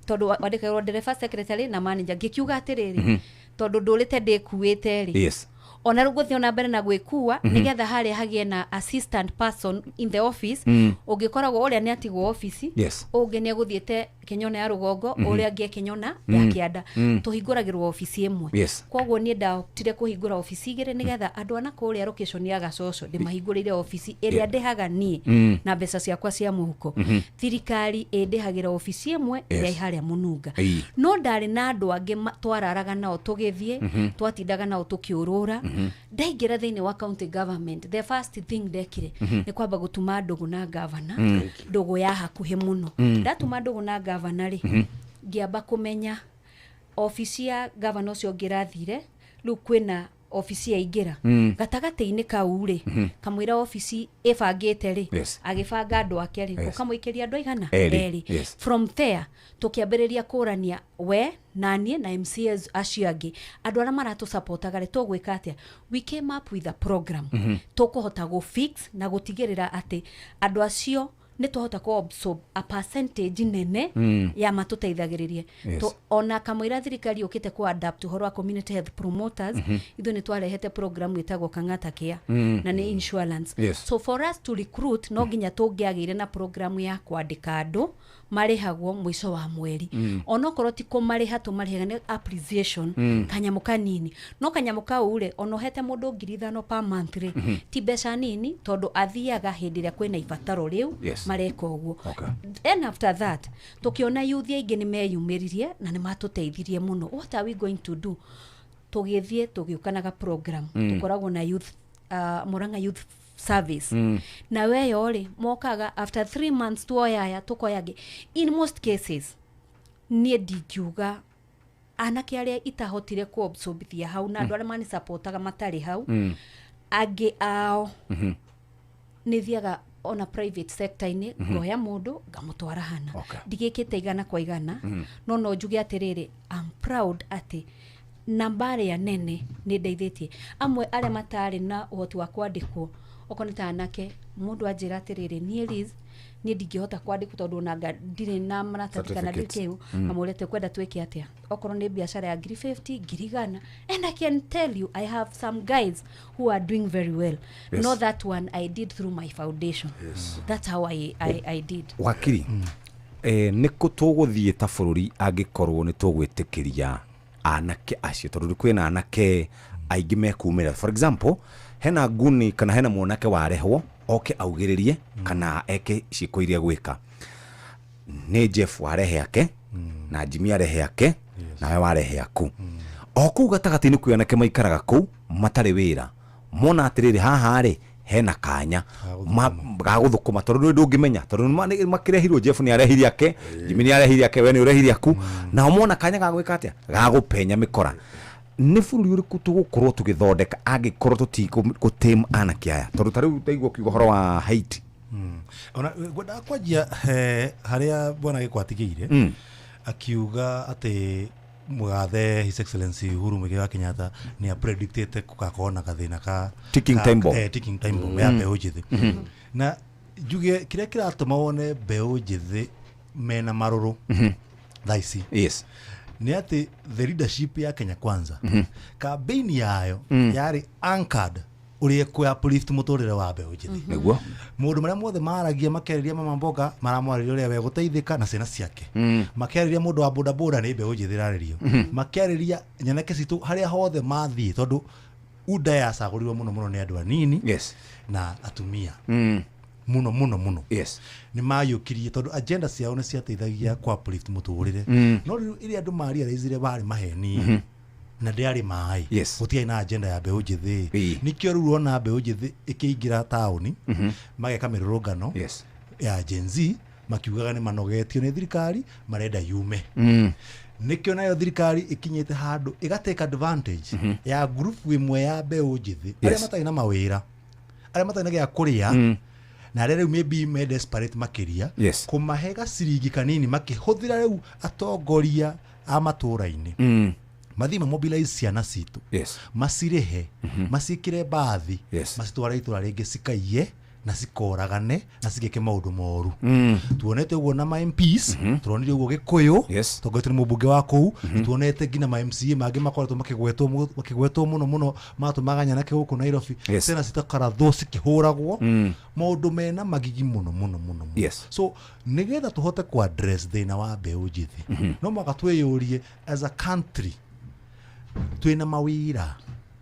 tondũ wandĩkagĩrwo ndereba, secretary na manager. Ngĩkiuga atĩrĩrĩ, tondũ ndũrĩte ndĩkuĩte rĩ, ona rĩu ngũthiĩ ona mbere na gwĩkua, nĩgetha harĩa hagĩe na assistant person in the office, ũngĩkoragwo ũrĩa nĩ atigwo obici, ũngĩ nĩ egũthiĩte Kĩnyona ya rũgongo, ũrĩa angĩ e Kĩnyona ya kĩanda, tũhingũragĩrwo obici ĩmwe. Koguo niĩ ndahotire kũhingũra obici igĩrĩ, nĩgetha andũ a na kũrĩa location ya Gacoco ndĩmahingũrĩire obici ĩrĩa ndĩhaga niĩ na mbeca ciakwa cia mũhuko. Thirikari ĩndĩhagĩra obici ĩmwe ĩrĩa ĩ harĩa Mũnunga. No ndarĩ na andũ angĩ twararaga nao tũgĩthiĩ, twatindaga nao tũkĩũrũra. Ndaingĩra thĩinĩ wa county government, the first thing ndekire nĩ kwamba gũtuma ndũgũ na governor, ndũgũ ya hakuhĩ mũno. Ndatuma ndũgũ na governor rĩ, ngĩamba kũmenya obici ya governor ũcio ngĩrathire, rĩu kwĩna obici yaingĩra gatagatĩ-inĩ kau rĩ, kamũira obici ĩbangĩte rĩ, agĩbanga andũ ake rĩ, ũkamũikĩria andũ aigana? Erĩ. Erĩ. From there tũkĩambĩrĩria kũrania we na niĩ na MCAs acio angĩ, andũ arĩa maratũsupportaga rĩ, tũgwĩka atĩa? We came up with a program tũkũhota gũ fix na gũtigĩrĩra atĩ andũ acio nĩ twahota kũ absorb a percentage nene ya matũteithagĩrĩrie. Ona kamũira thirikari yũkĩte kũ adapt ũhoro wa community health promoters, ithuĩ nĩ twarehete program ĩtagwo Kang'ata Care, na nĩ insurance. So for us to recruit, no nginya tũngĩagĩire na program ya kwandĩka andũ marĩhagwo mũico wa mweri. Onokorwo ti kũmarĩha tũmarĩhaga nĩ appreciation, kanyamũ kanini, no kanyamũ kau rĩ, ona ũhete mũndũ 5,000 per month rĩ, ti mbeca nini, tondũ athiaga hĩndĩ ĩrĩa kwĩna ibataro rĩu, mareka ũguo. Then after that tũkĩona youth aingĩ nĩ meyumĩririe na nĩ matũteithirie mũno. What are we going to do? Tũgĩthiĩ tũgĩũkanaga program, tũkoragwo na youth, Murang'a Youth Service. Na weyo rĩ, mokaga after 3 months, tuoya aya tũkoya angĩ. In most cases niĩ ndingiuga anake arĩa itahotire kũabsorbithia hau na andũ arĩa manisupportaga matarĩ hau, angĩ ao nĩ thiaga ona private sector-inĩ, ngoya mũndũ ngamũtwara hana. Ndigĩkĩte 100 kwa 100, no njuge atĩrĩrĩ, I'm proud atĩ namba ĩrĩa nene nĩ ndeithĩtie amwe arĩa matarĩ na ũhoti wa kwandĩkwo. Okorwo nĩ ta anake, mũndũ anjĩra atĩrĩrĩ, niĩ Liz, niĩ ndingĩhota kwandĩkwo tondũ ona ndirĩ na maratathi kana ndirĩ Certificates. kĩu. Ngamũria atĩ kwenda twĩke atĩa? Okorwo nĩ biacara ya ngiri 50, ngiri 100, and I can tell you I have some guys who are doing very well. Not that one I did through my foundation. That's how I did. Wakiri, nĩ kũ tũgũthiĩ ta bũrũri angĩkorwo nĩ tũgwĩtĩkĩria anake acio, tondũ kwĩna anake aingĩ mekumĩra? For example, hena nguni kana hena mwanake warehwo oke augĩrĩrie kana eke ciĩko iria gwĩka. Nĩ Jeff warehe ake, na Jimmy arehe ake, nawe warehe aku. O kũu gatagatĩ-inĩ kwĩ anake maikaraga kũu matarĩ wĩra, mona atĩrĩrĩ, haha rĩ hena kanya ga gũthũkũma, tondũ ndũrĩ ndũngĩmenya, tondũ makĩrehirwo. Jeff nĩ arehire ake, Jimmy nĩ arehire ake, we nĩ ũrehire aku, nao mona kanya ga gwĩka atĩa, ga gũpenya mĩkora. Nĩ bũrũri ũrĩkũ tũgũkorwo tũgĩthondeka angĩkorwo tũtigũtame anake aya? Tondũ ta rĩu ndaigua ũkiuga ũhoro wa Haiti. Ona ngwendaga kwanjia harĩa bwana Gĩkũ atigĩire, akiuga atĩ mũgathe His Excellency Uhuru Muigai wa Kenyatta nĩ apredictĩte gũgakorwo na gathĩna ka Ticking time bomb. Ticking time bomb ya mbeũ njĩthĩ. Na njuge kĩrĩa kĩratũma wone mbeũ njĩthĩ mena marũrũ thaa ici nĩ atĩ the leadership ya Kenya Kwanza, campaign yayo yarĩ anchored ũrĩa ĩkũ uplift mũtũrĩre wa mbeũ njĩthĩ. Maũndũ marĩa mothe maragia, makĩarĩria mama mboga, maramwarĩria ũrĩa we gũteithĩka na ciana ciake, makĩarĩria mũndũ wa bodaboda nĩ mbeũ njĩthĩ ĩrarĩrio, makĩarĩria nyanake citũ harĩa hothe mathiĩ, tondũ UDA yacagũrirwo mũno mũno nĩ andũ anini na atumia mũno mũno mũno. Nĩ mayũkirie tondũ agenda ciao nĩ ciateithagia ku uplift mũtũrĩre. No rĩu ĩrĩa andũ marealizire warĩ maheni na ndĩarĩ maĩ, gũtiarĩ na agenda ya mbeũ njĩthĩ. Nĩkĩo rĩu ũrona mbeũ njĩthĩ ĩkĩingĩra taũni, mageka mĩrũrũngano ya Gen Z, makiugaga nĩ manogetio nĩ thirikari, marenda yume. Nĩkĩo nayo thirikari ĩkinyĩte handũ ĩgatake advantage ya group ĩmwe ya mbeũ njĩthĩ, arĩa matarĩ na mawĩra, arĩa matarĩ na gĩa kũrĩa, na arĩa rĩu maybe me desperate makĩria, kũmahe gaciringi kanini, makĩhũthĩra rĩu atongoria a matũra-inĩ, mathiĩ mamobilize ciana citũ, macirĩhe, maciĩkĩre mbathi, macitware itũra rĩngĩ cikaiye na cikoragane na cigĩke maũndũ moru. Tuonete ũguo na ma MPs, turonire ũguo Gĩkũyũ, tongoretio nĩ mũmbunge wa kũu. Tuonete nginya ma MCA mangĩ makoretwo makĩgwetwo mũno mũno, matũmaga nyanake gũkũ Nairobi, ciana citakaratho cikĩhũragwo, maũndũ mena magigi mũno mũno mũno mũno. So nĩgetha tũhote ku address thĩna wa mbeũ njĩthĩ, no mũhaka twĩyũrie, as a country, twĩna mawĩra?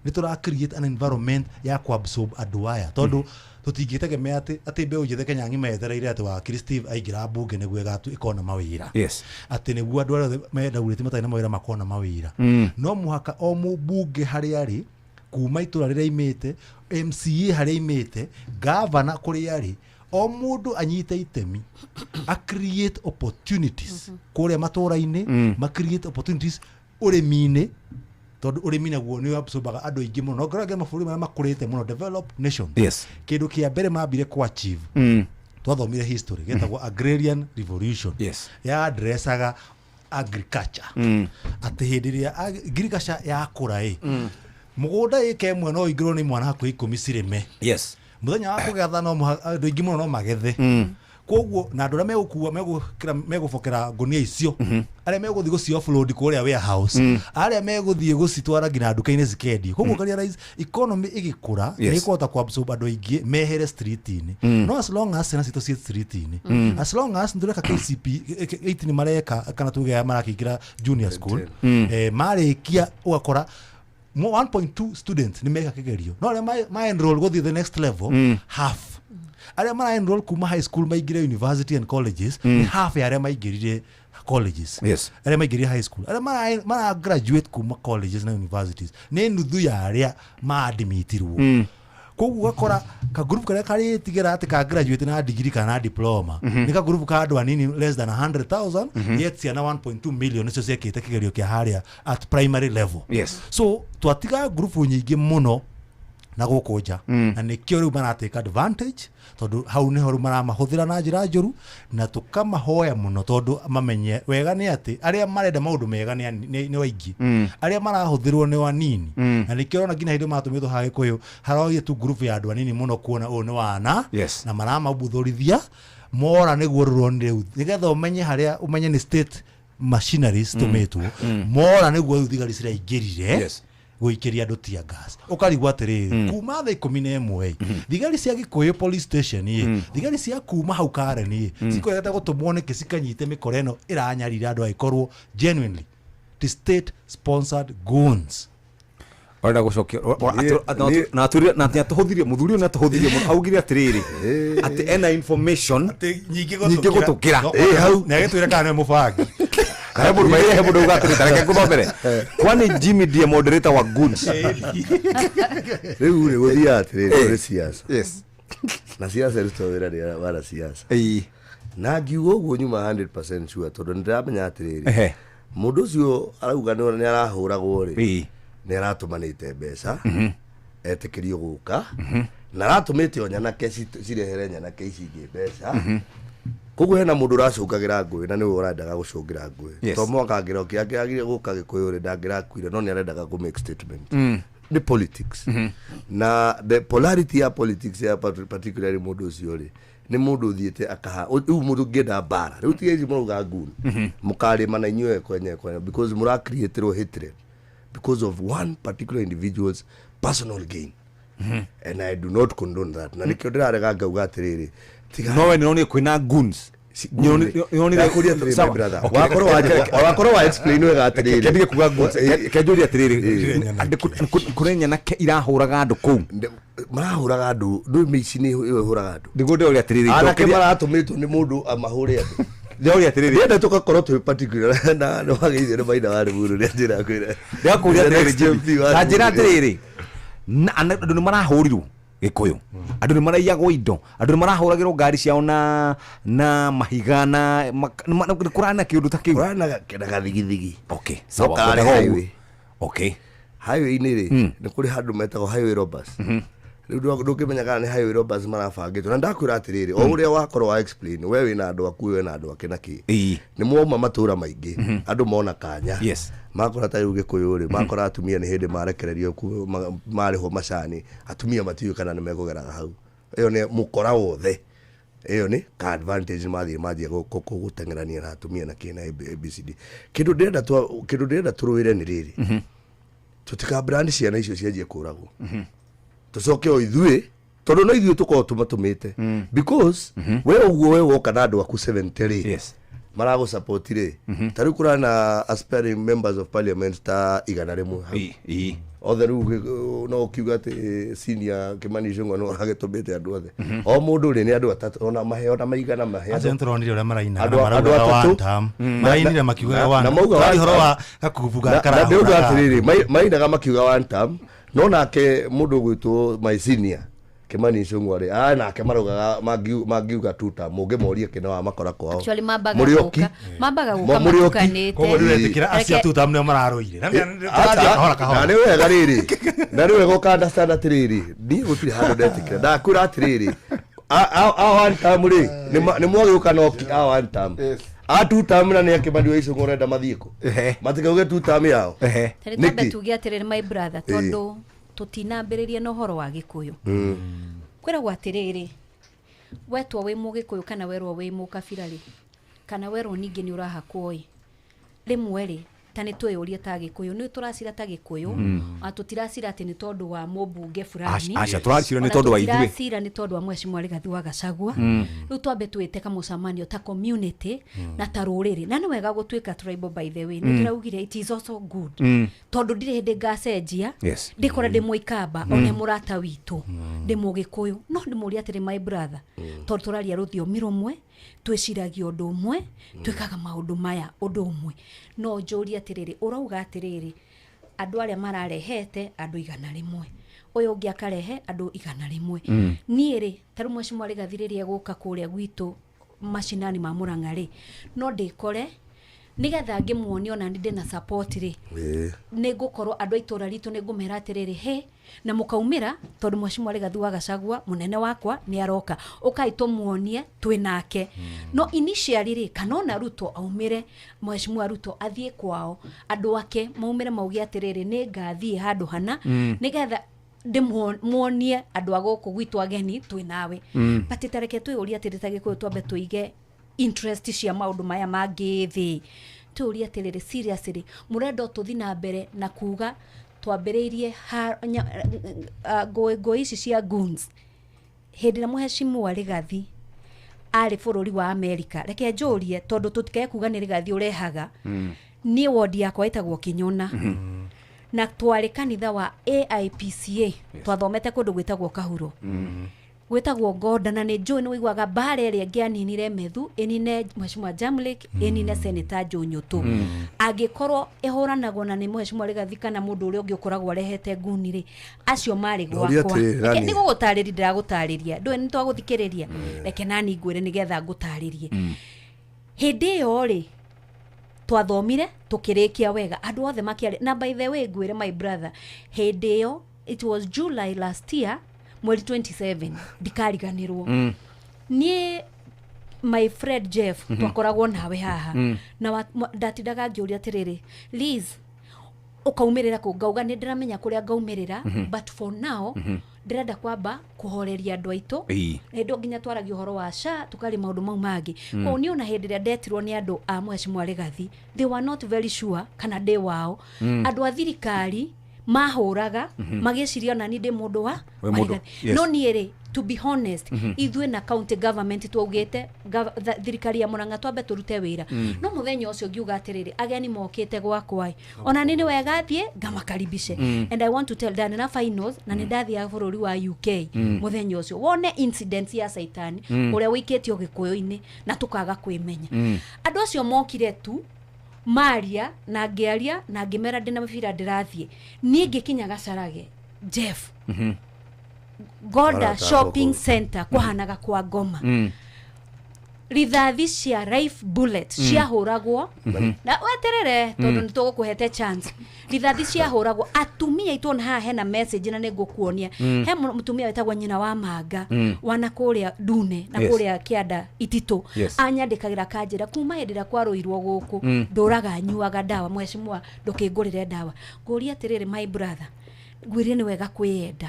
Nĩ tũra create an environment ya ku absorb andũ aya? Tondũ tũtingĩtegemea atĩ mbeũ njĩthĩ Kenya ng'ima yetereire atĩ wakiri Steve aingĩra mbunge nĩguo ĩkona mawĩra, atĩ nĩguo andũ arĩa othe mendagurĩte matarĩ na mawĩra makona mawĩra. No mũhaka o mũmbunge harĩa arĩ, kuma itũra rĩrĩa aimĩte, MCA harĩa aimĩte, gavana kũrĩa arĩ, o mũndũ anyite itemi a create opportunities kũrĩa matũra-inĩ, ma create opportunities ũrĩmi-inĩ, tondũ ũrĩmi naguo nĩ absorbaga andũ aingĩ mũno. No ngorage mabũrũri marĩa makũrĩte mũno, developed nations, kĩndũ kĩa mbere mambire ku achieve, twathomire history, gĩtagwo agrarian revolution, ya addressaga agriculture, atĩ hĩndĩ ĩrĩa agriculture yakũra ĩ, mũgũnda ĩka ĩmwe no ũingĩrwo nĩ mwana hakuhĩ 10 cirĩme. Mũthenya wa kũgetha no andũ aingĩ mũno no magethe. Koguo na andũ arĩa megũkua, megũkĩra, megũbokera ngũnia icio, arĩa megũthiĩ gũci offload kũrĩa warehouse, arĩa megũthiĩ gũcitwara nginya nduka-inĩ cikendio. Koguo mm. realize economy ĩgĩkũra, nĩ ĩkũhota ku absorb andũ aingĩ mehere street-inĩ. No as long as ciana citũ ciĩ street-inĩ, as long as nĩtũreka KCP 8 nĩ mareka, kana tuge aya marakĩingĩra junior school, marĩkia ũgakora 1.2 students nĩ meka kĩgerio, no arĩa ma enroll gũthiĩ the next level, half. Arĩa mara enroll kuma high school maingĩre university and colleges nĩ half ya arĩa maingĩrire colleges, arĩa maingĩrire high school. Arĩa mara graduate kuma colleges na universities nĩ nuthu ya arĩa maadmitirwo. Koguo ũgakora kagurubu karĩa karĩtigĩra atĩ ka graduate na degree kana na diploma nĩ kagurubu ka andũ anini, less than 100,000, yet ciana 1.2 million nĩcio ciekĩte kĩgerio kĩa harĩa at primary level. So twatiga ngurubu nyingĩ mũno na gũkũ nja, na nĩkĩo rĩu maratake advantage, tondũ hau nĩho rĩu maramahũthĩra na njĩra njũru. Na tũkamahoya mũno, tondũ mamenye wega nĩ atĩ arĩa marenda maũndũ mega nĩ aingĩ, arĩa marahũthĩrwo nĩ anini. Na nĩkĩo ũrona nginya hĩndĩ matũmĩtwo haha Gĩkũyũ, haroire tu ngurubu ya andũ anini mũno kuona ũyũ nĩ wana, na maramabuthũrithia mora nĩguo rũronire rĩu, nĩgetha ũmenye harĩa ũmenye nĩ state machineries tũmĩtwo mora, nĩguo rĩu thigari ciraingĩrire gũikĩria andũ tear gas. Ũkarigwo atĩrĩrĩ, kuma thaa 11 thigari cia Gĩkũyũ police station ĩ, thigari cia kuma hau Karen ĩ, cikũregete gũtũmwo nĩkĩ cikanyite mĩkora ĩno ĩranyarira andũ, angĩkorwo genuinely the state sponsored goons? Ũrenda gũcokia na nĩ atũhũthirie mũthuri ũyũ, nĩ atũhũthirie mũno. Augire atĩrĩrĩ, atĩ ena information nyingĩ nyingĩ gũtũkĩra. Hau nĩ agĩtwĩre kana nĩ mũbangi. He mũndũ maire he mũndũ uga atĩrĩ tareke ngũthomere. Kwani Jimmy ndiye moderator wa goons? Rĩu rĩ gũthiaga atĩrĩrĩ, kũrĩ siasa. Yes. Na siasa ĩrutagwo wĩra nĩ wana siasa. Ĩĩ. Na ngiuga ũguo nyuma 100% sure tondũ nĩndĩramenya atĩrĩrĩ, Ehe. mũndũ ũcio arauga nĩ arahũragwo rĩ, Ĩĩ. nĩ aratũmanĩte mbeca etĩkĩrio gũka, na aratũmĩte o nyanake cirehere nyanake ici ingĩ mbeca. Koguo hena mũndũ ũracũngagĩra ngũĩ na nĩwe ũrendaga gũcũngĩra ngũĩ. Yes. To mwaka angĩrokia angĩagire gũka Gĩkũyũ rĩ, ndangĩrakuire, no nĩ arendaga kũ make statement. Nĩ politics. Na the polarity ya politics ya particularly mũndũ ũcio rĩ, nĩ mũndũ ũthiĩte akaha rĩu mũndũ ũngĩenda mbara rĩu tiga ici mũrauga nguni mũkarĩma na inyuĩ kwenye kwenye because mũracreaterwo hatred because of one particular individual's personal gain. And I do not condone that. Na nĩkĩo ndĩrarega ngauga atĩrĩrĩ, tiga No we nĩronire kwĩna goons. Ndakũria atĩrĩrĩ, my Sawa. brother. Okay, Wakorwo wakorwo wa explain wega atĩrĩrĩ. Kendige kuga goons. Kenjũrie atĩrĩrĩ, Ĩĩ. andũ kũrĩ nyanake irahũraga andũ kũu. Marahũraga andũ, ndũĩ mĩici nĩ ĩyo ĩhũraga andũ. Nĩguo ndĩroria atĩrĩrĩ, Anake njokeria- maratũmĩtwo nĩ mũndũ amahũre andũ. ndĩroria atĩrĩrĩ, Ndĩrenda tũgakorwo twĩ particular na nĩ wagĩithio nĩ maina wa Rĩmuru rĩrĩa njĩra kwĩra. ndĩrakũria The atĩrĩrĩ, next Jimmy, MP wa ta njĩra Rĩmuru. atĩrĩrĩ, na andũ nĩ marahũrirwo Gĩkũyũ, andũ nĩ maraiyagwo indo, andũ nĩ marahũragĩrwo ngari ciao na mahiga na nĩ kũrana kĩũndũ ta kĩu. Kũrana na gathigithigi. Okay, No sawa, karĩ ngwendaga ũguo. highway. Okay. Highway-inĩ rĩ, nĩ kũrĩ handũ metagwo highway robbers. Rĩu ndũngĩmenya kana nĩ highway robbers marabangĩtwo. Na ndakwĩra atĩrĩrĩ, o ũrĩa wakorwo wa explain, we wĩna andũ aku, we wĩna andũ ake na kĩ. Ĩĩ. Nĩ mwauma matũra maingĩ, andũ mona kanya. Yes. Makora ta rĩu Gĩkũyũ rĩ, makora atumia nĩ hĩndĩ marekererio marĩhwo macani, atumia matiũĩ kana nĩ mekũgeraga hau. Ĩyo nĩ mũkora wothe. Ĩyo nĩ ka advantage mathiĩ manjia gũteng'erania na atumia na kĩ na ABCD. Kĩndũ ndĩrenda kĩndũ ndĩrenda tũrũĩre nĩ rĩrĩ. Tũtikabrand ciana icio cianjie kũragwo. Tũcoke o ithuĩ, tondũ no ithuĩ tũkorwo tũmatũmĩte. Because we ũguo we woka na andũ aku 70 rĩ, Yes. maragũsupport rĩ, ta rĩu kũrana aspiring members of parliament ta 100 hau. Ĩĩ, ĩĩ. Othe rĩu no ũkiuga atĩ senior Kimani Ichung'wa no aragĩtũmĩte andũ othe. O mũndũ rĩ nĩ andũ atatũ, ona maheo na maigana mahe Acio nĩtũronire ũrĩa marainaga Andũ na maraugaga atatũ. one term. Marainire makiugaga Na- one na mauga term. one Ũhoro term. wa gakubu Na gaka ndĩrauga karahũraga. atĩrĩrĩ, mainaga makiuga one term, no nake mũndũ ũgwĩtwo my senior Kimani Ichung'wa rĩ, nake maraugaga mangiuga two term, mũngĩmoria kĩna wa makora kwao. Actually, mambaga Mũrĩoki. gũka, mambaga gũka Mũrĩoki. matukanĩte. Koguo rĩu wetĩkĩra acio a two term nĩo mararũire. Na tũrathiĩ kahora kahora. Na nĩ wega rĩrĩ, na nĩ wega ũka understand atĩrĩrĩ, niĩ gũtirĩ handũ ndetĩkĩra. Ndakwĩra atĩrĩrĩ, a one term rĩ, nĩ mwagĩũka noki a one term. A two term na nĩ akĩmani wa Ichung'wa ũrenda mathiĩ kũ? Ehe. Matikauge two term yao. Ehe. Ta rĩ twambe Nĩkĩ? tuge atĩrĩrĩ, my brother, tondũ tũtinambĩrĩria na ũhoro wa Gĩkũyũ. Kwĩragwo atĩrĩrĩ, wetwo wĩ mũgĩkũyũ kana werwo wĩ mũkabira rĩ, kana werwo ningĩ nĩ ũrahakwo ĩ, rĩmwe rĩ, ta nĩ twĩyũrie ta Gĩkũyũ, nĩ tũracira ta Gĩkũyũ, na tũtiracira atĩ nĩ tondũ wa mũmbunge fulani. Aca, tũracira nĩ Ona tondũ wa ithuĩ. tũtiracira nĩ tondũ wa Mheshimiwa Rigathi wa Gachagua. Rĩu twambe twĩte kamũcemanio ta community na ta rũrĩrĩ. Na nĩ wega gũtuĩka tribal by the way. Nĩ tũraugire it is also good. Tondũ ndirĩ hĩndĩ ngacenjia, Yes. ndĩkora ndĩ mũikamba, one mũrata witũ, ndĩ mũgĩkũyũ. No ndĩmũrie atĩrĩ my brother, tondũ tũraria rũthiomi rũmwe, twĩciragia ũndũ ũmwe, twĩkaga maũndũ maya ũndũ ũmwe. No njũrie atĩrĩrĩ, ũrauga atĩrĩrĩ, andũ arĩa mararehete andũ 100, ũyũ ũngĩ akarehe andũ 100. Niĩ rĩ, ta rĩu Mheshimiwa Rigathi rĩrĩa egũka kũrĩa gwitũ macinani ma Mũrang'a rĩ, no ndĩkore nĩgetha ngĩmuonie ona nĩ ndĩna support rĩ, nĩ ngũkorwo andũ a itũra ritũ nĩ ngũmera atĩrĩrĩ, he na mũkaumĩra tondũ Mheshimiwa Rigathi wa Gachagua mũnene wakwa nĩ aroka, ũkai tũmuonie twĩ nake. No initially rĩ, kana ona Ruto aumĩre, Mheshimiwa Ruto athiĩ kwao, andũ ake maumĩre mauge atĩrĩrĩ, nĩ ngathiĩ handũ hana nĩgetha ndĩmuonie andũ a gũkũ gwitũ ageni twĩ nawe. But tareke twĩyũrie atĩrĩ ta Gĩkũyũ twambe tũige interest cia maũndũ maya mangĩ thĩ. Twĩyũrie atĩrĩrĩ, seriously, mũrenda tũthiĩ na mbere na kuga twambĩrĩirie ngũĩ ici cia goons hĩndĩ ĩrĩa Mheshimiwa Rigathi arĩ bũrũri wa America. Reke njũrie tondũ tũtikae kuga nĩ Rigathi ũrehaga. Niĩ wodi yakwa ĩtagwo Kĩnyona. Na twarĩ kanitha wa AIPCA, twathomete kũndũ gwĩtagwo Kahuro. Gwĩtagwo Ngonda, na nĩ njũĩ nĩ wĩiguaga mbara ĩrĩa ĩngĩaninire Methu, ĩnine Mheshimiwa Jamlek, ĩnine Senator Joe Nyutu. Angĩkorwo ĩhũranagwo na nĩ Mheshimiwa Rigathi kana mũndũ ũrĩa ũngĩ ũkoragwo arehete nguni rĩ, acio marĩ gwakwa. Nĩ gũgũtarĩria ndĩragũtarĩria, ndũĩ nĩ twagũthikĩrĩria, reke nani ngwĩre nĩgetha ngũtarĩrie. Hĩndĩ ĩyo rĩ, twathomire tukirikia wega, andũ othe makĩaria. Na by the way ngwĩre my brother, hĩndĩ ĩyo it was July last year, mweri 27, ndikariganĩrwo. Niĩ my friend Jeff twakoragwo nawe haha, na ndatindaga ngĩũria atĩrĩrĩ, Liz ũkaumĩrĩra kũ? Ngauga nĩ ndĩramenya kũrĩa ngaumĩrĩra, but for now ndĩrenda kwamba kũhoreria andũ aitũ. Hĩndĩ nginya twaragia ũhoro wa SHA, tukaria maũndũ mau mangĩ. Koguo niĩ ona hĩndĩ ĩrĩa ndetirwo nĩ andũ a Mheshimiwa Rigathi, they were not very sure kana ndĩ wao. Andũ a thirikari mahũraga magĩciria ona niĩ ndĩ mũndũ wa Rigathi. No niĩ rĩ, to be honest, ithuĩ na county government twaugĩte thirikari ya Murang'a twambe tũrute wĩra. No mũthenya ũcio ngiuga atĩrĩrĩ, ageni mokĩte gwakwa, ona nĩ wega thiĩ ngamakaribishe. And I want to tell ndarĩ na finals, na nĩ ndathiaga bũrũri wa UK mũthenya ũcio, wone incident ya Caitani ũrĩa wĩikĩtio Gĩkũyũ-inĩ na tũkaga kwĩmenya. Andũ acio mokire tu maria na ngĩaria na ngĩmera ndĩna mĩbira ndĩrathiĩ. Niĩ ngĩkinya Gacarage, Jeff, Goda Shopping Center kwahanaga kwa ngoma. Rithathi cia rifle bullet ciahũragwo, na weterere tondũ nĩ tũgũkũhete chance. Rithathi ciahũragwo, atumia aitũ ona haha hena message na nĩ ngũkuonia. He mũtumia wĩtagwo nyina wa Manga, wana kũrĩa Ndune na kũrĩa Kĩanda Ititũ, anyandĩkagĩra kanjĩra kuma hĩndĩ ĩrĩa kwarũirwo gũkũ, ndũraga nyuaga ndawa, mheshimiwa ndũkĩngũrĩre ndawa. Ngũria atĩrĩrĩ my brother, ngwĩre nĩ wega kwĩyenda.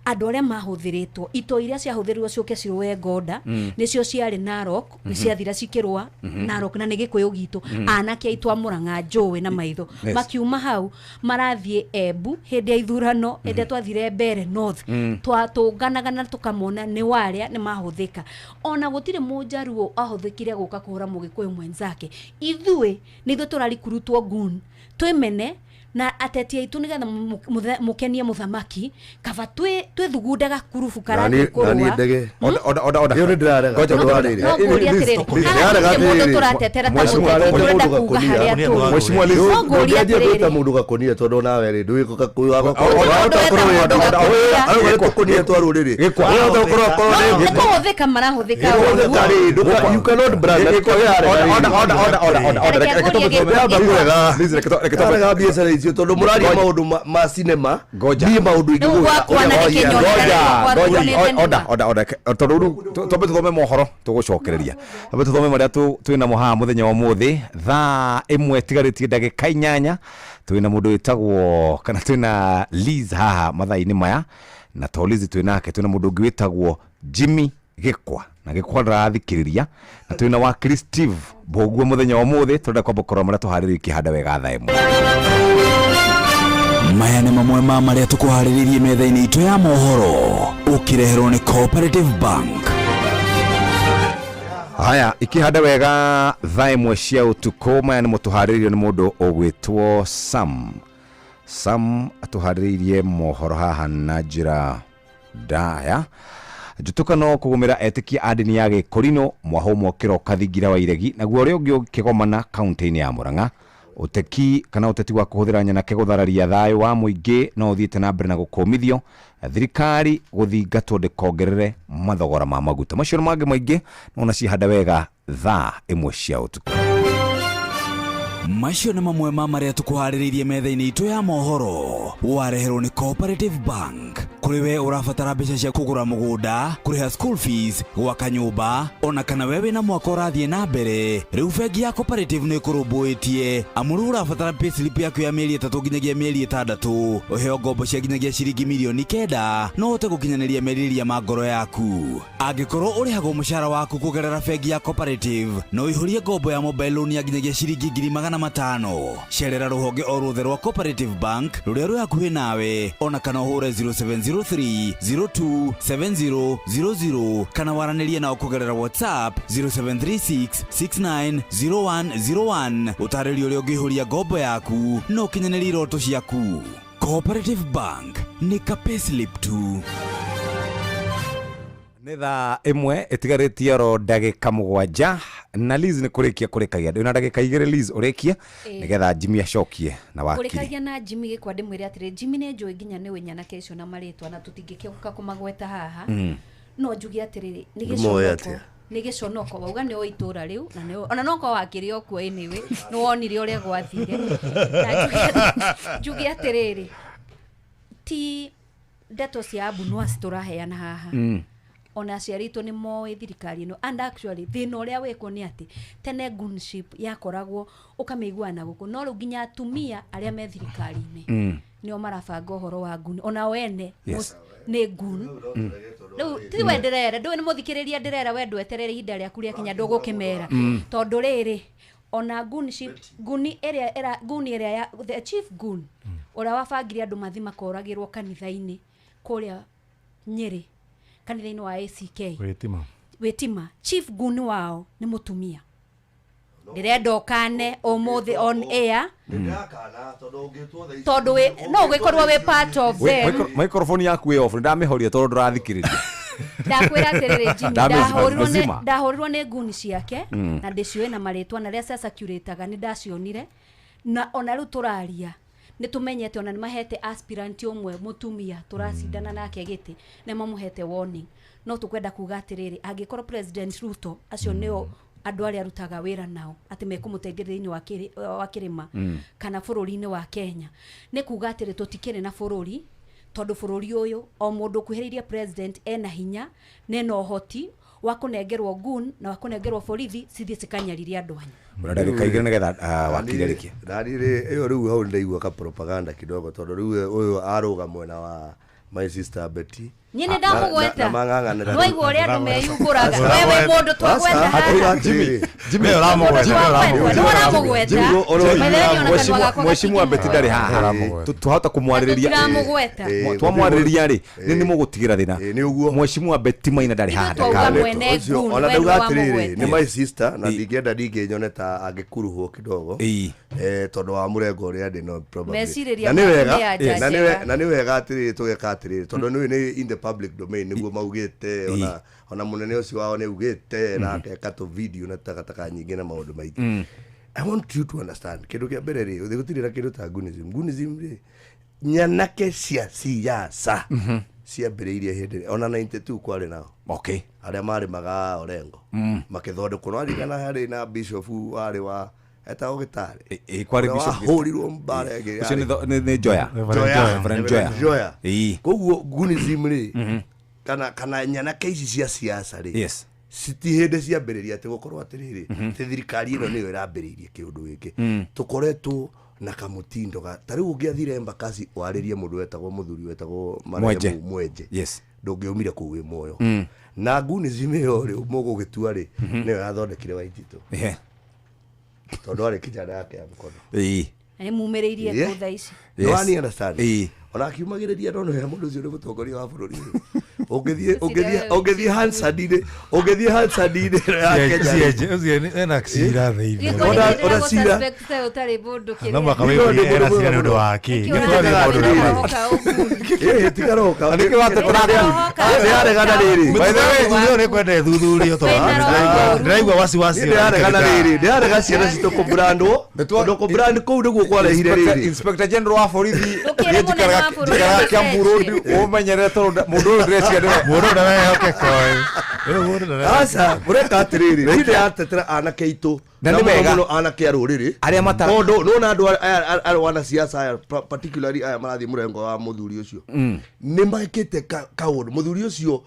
Andũ arĩa mahũthĩrĩtwo, ito iria ciahũthĩrirwo ciũke cirũe Ngonda, nĩcio ciarĩ Narok, nĩ ciathira cikĩrũa Narok, na nĩ Gĩkũyũ gitũ. Anake aitũ a Murang'a njũĩ na maitho makiuma hau marathiĩ Embu hĩndĩ ya ithurano, hĩndĩ twathire Mbere North, twatũnganaga na tũkamona nĩ warĩa nĩ mahũthĩka. Ona gũtirĩ mũnjaruo ahũthĩkire gũka kũhũra mũgĩkũyũ mwenzake. Ithuĩ nĩ ithuĩ tũrarikurutwo gun, twĩmene na ateti aitũ nĩgetha mũkenie mũthamaki, kaba twĩthugundaga kurubu karathiĩ kũrũa. Oda Ĩyo nĩ ndĩrarega. No ngũria atĩrĩrĩ, haha gũtirĩ mũndũ tũratetera ta mũteti, tũrenda kuga harĩa tũrĩ. Mheshimiwa Liz, No ngũria ndũngĩanjia gwĩta atĩrĩrĩ, mũndũ gakũnia tondũ nawe rĩ ndũĩ gakũnia twa rũrĩrĩ. Gĩkwa. No nĩ kũhũthĩka marahũthĩka ũguo. You cannot brand. Oda, Reke reke ngũrie Ndĩramba Liz, reke Ndĩrarega biacara icio tondũ mũraria maũndũ ma cinema, Ngoja. niĩ maũndũ ingĩ Rĩu gwakwa na nĩkĩnyonera Ngoja, nĩ thenema. oda, tondũ rĩu twambe tũthome mohoro tũgũcokereria, twambe tũthome marĩa twĩnamo haha mũthenya wa ũmũthĩ thaa 1 tigarĩtie ndagĩka 8. Twĩna mũndũ wĩtagwo kana twĩna Liz haha mathaa-inĩ maya, na to Liz twĩnake, twĩna mũndũ ũngĩ wĩtagwo Jimmy Gĩkwa, na Gĩkwa ndarathikĩrĩria, na twĩna wakiri Steve Mbũguo mũthenya wa ũmũthĩ. Tũrenda kwamba kũrora marĩa tũharĩrĩirie ikĩhanda wega thaa 1. Maya nĩ mamwe ma marĩa tũkũharĩrĩirie metha-inĩ itũ ya mohoro, ũkĩreherwo nĩ Cooperative Bank. Haya, ikĩhanda wega thaa 1 cia ũtukũ. Maya nĩ mũtũharĩrĩirio nĩ mũndũ ũgwĩtwo Sam. Sam atũharĩrĩirie mohoro haha na njĩra ndaya. Njũtũkano kũgũmĩra etĩkia a ndini ya Gĩkũrinũ mwahũmwo kĩroka thingira wa Iregi, naguo ũrĩa ũngĩ ũkĩgomana kaunti-inĩ ya Murang'a. Ũteki kana ũteti wa kũhũthĩra nyanake gũthararia thayũ wa mũingĩ no ũthiĩte na mbere na gũkũmithio, thirikari gũthingatwo ndĩkongerere mathogora ma maguta. Macio nĩ mangĩ maingĩ nona cihanda wega thaa 1 cia ũtukũ. Macio nĩ mamwe ma marĩa tũkũharĩrĩirie metha-inĩ itũ ya mohoro, wareherwo nĩ Cooperative Bank. Kũrĩ we ũrabatara mbeca cia kũgũra mũgũnda, kũrĩha school fees, gwaka nyũmba, ona kana we wĩna mwaka ũrathiĩ na mbere, rĩu bengi ya Cooperative nĩ ĩkũrũmbũĩtie. Amu rĩu ũrabatara payslip yaku ya mĩeri 3 nginyagia mĩeri 6, ũheo ngombo cia nginyagia ciringi mirioni 9, no ũhote gũkinyanĩria merirĩria ma ngoro yaku. Angĩkorwo ũrĩhagwo mũcara waku kũgerera bengi ya Cooperative, no ũihũrie ngombo ya mobile loan ya nginyagia ciringi 500,000. Cerera rũhonge o ruothe rwa Cooperative Bank rũrĩa rwĩ hakuhĩ nawe, ona kana ũhũre 0703 02 7000 kana waranĩrie nao kũgerera WhatsApp 0736 690101. Ũtarĩrio ũrĩa ũngĩihũria ngombo yaku na ũkinyanĩrie iroto ciaku. Cooperative Bank nĩ ka payslip tu. Nĩ thaa 1 ĩtigarĩtie oro ndagĩka 7 na Liz nĩ kũrĩkia kũrĩkagia. Ndĩna ndagĩka 2 Liz ũrĩkie nĩgetha Jimmy acokie na wakiri. Kũrĩkagia na Jimmy gĩkwa ndĩmwĩre atĩrĩ, Jimmy nĩ njũĩ nginya nĩ nyanake icio na marĩtwa na tũtingĩkĩũka kũmagweta haha. No njuge atĩrĩrĩ, nĩ gĩconoko. Nĩ gĩconoko wauga nĩ ũĩ itũra rĩu na nĩ ona no korwo wakĩrĩ o kuo anyway, nĩ wonire ũrĩa gwathire. Na njuge atĩrĩrĩ, ti ndeto cia Abunuasi tũraheana haha. Ona aciari aitũ nĩ moĩ thirikari ĩno, and actually thĩna ũrĩa wĩkwo nĩ atĩ tene gunship yakoragwo ũkamĩiguana na gũkũ, no rĩu nginya atumia arĩa me thirikari-inĩ nĩo marabanga ũhoro wa gun, ona o ene nĩ gun. Rĩu ti we ndĩrera, ndũĩ nĩ mũthikĩrĩria ndĩrera, we ndweterere ihinda rĩaku rĩakinya ndũgũkĩmera. Tondũ rĩrĩ ona gunship guni ĩrĩa guni ĩrĩa ya the chief gun ũrĩa wabangire andũ mathi makoragĩrwo kanitha-inĩ kũrĩa Nyĩrĩ, kanitha-inĩ wa ACK Wĩtima, chief gun wao nĩ mũtumia. Ndĩrenda ũkane ũmũthĩ on air tondũ no ũgĩkorwo wĩ part of them. Microphone yaku ĩ off, ndamĩhoria tondũ ndũrathikĩrĩria. Ndakwĩra atĩrĩrĩ Jimmy, ndahũrirwo nĩ nguni ciake na ndĩciũĩ na marĩtwa, na rĩrĩa ciacirculateaga nĩ ndacionire, na ona rĩu tũraria nĩ tũmenyete ona nĩ mahete aspirant ũmwe mũtumia tũracindana nake gĩtĩ, nĩ mamũhete warning. No tũkwenda kuga atĩrĩrĩ, angĩkorwo President Ruto acio nĩo andũ arĩa arutaga wĩra nao atĩ mekũmũteithia thĩinĩ wa kĩrĩma kana bũrũri-inĩ wa Kenya, nĩ kuga atĩrĩ tũtikĩrĩ na bũrũri, tondũ bũrũri ũyũ o mũndũ ũkuhĩrĩirie president ena hinya na ena ũhoti wa kũnengerwo gun na wa kũnengerwo borithi cithiĩ cikanyaririe andũ anyu. Ũrenda ndagĩka 2 nĩgetha wakiri arĩkie. Ndarĩ ĩyo rĩu hau ndaigua ka propaganda kidogo tondũ rĩu ũyũ arũga mwena wa my sister Betty. Niĩ nĩ ndamũgweta. Nĩwaigua ũrĩa andũ meyumbũraga. We wĩ mũndũ twagweta haha. Jimmy ũramũgweta. Mheshimiwa Betty ndarĩ haha. Twahota kũmwarĩrĩria. Twamwarĩrĩria rĩ, nĩ mũgũtigĩra thĩna. Mheshimiwa Betty Maina ndarĩ haha. Ona ndauga atĩrĩrĩ, nĩ my sister na ndingĩenda ndingĩnyone ta angĩkuruhwo kidogo. Tondũ wa mũrengo ũrĩa ndĩ no probably. Na nĩ wega, na nĩ wega atĩrĩrĩ tũgeka atĩrĩrĩ tondũ nĩ in the public domain niguo maugite ona munene ucio wao ni ugite na akeka tu video na takataka nyingi na maundu maingi. I want you to understand kindu kia mbere ri gutiri na kindu ta gunism. Gunism ri nyanake cia siasa ciambĩrĩirie hĩndĩ ona 92 kwarĩ nao. Okay. Arĩa marĩmaga Orengo makĩthondekwo no arigana harĩ na bishop warĩ wa etagwo Gĩtarĩ. Kwarĩ bishop wahũrirwo mbara ĩngĩ. Ũcio nĩ Joya. Joya. Koguo gunism rĩ kana nyanake ici cia siasa rĩ yes citi hĩndĩ ciambĩrĩria atĩ gũkorwo atĩrĩrĩ atĩ thirikari ĩno nĩyo ĩrambĩrĩirie kĩũndũ gĩkĩ. Tũkoretwo na kamũtindo ga ta rĩu ũngĩathire Embakasi warĩrie mũndũ wetagwo mũthuri wetagwo Mwenje. Mwenje. Yes. Ndũngĩumire kũu wĩ muoyo. Na gunism ĩyo rĩ mũgũgĩtua rĩ nĩyo yathondekire Waititũ. Tondũ arĩ kijana yake ya mkono. Na nĩmumĩrĩirie kũ thaa ici. No ani understand. Ona akiumagĩrĩria ndona ũrĩa mũndũ ũcio nĩ mũtongoria wa bũrũri. Ũngĩthiĩ Hansard-inĩ, ũngĩthiĩ Hansard-inĩ ya Kenya. Ũcio ena cira thĩinĩ. Ona cira. Ũtarĩ mũndũ kĩrĩa. No mũhaka wĩigue ena cira nĩ ũndũ wa kĩ. Tigaroka. Nĩkĩ watetera? Ndĩraregana rĩrĩ. By the way, thuthurio nĩ kwenda thuthurio tondũ ndĩraigua wasiwasi. Ndĩraregana rĩrĩ. Ndĩrarega ciana citũ kũbrandwo. Tondũ kũbrand kũu nĩguo kwarehire rĩrĩ. Inspector General wa borithi njikaraga Kiambu Road ũmenyerere tondũ mũndũ ũyũ ndĩreciria nĩwe mũndũ ndarehokeka ũyũ. Mũndũ ndarehokeka. Aca, mũreka atĩrĩrĩ, niĩ ndĩratetera anake aitũ na nĩ wega mũno anake a rũrĩrĩ arĩa matara tondũ nĩwona andũ aya wanasiasa aya particularly aya marathiĩ mũrengo wa mũthuri ũcio nĩ mekĩte kaũndũ. Mũthuri ũcio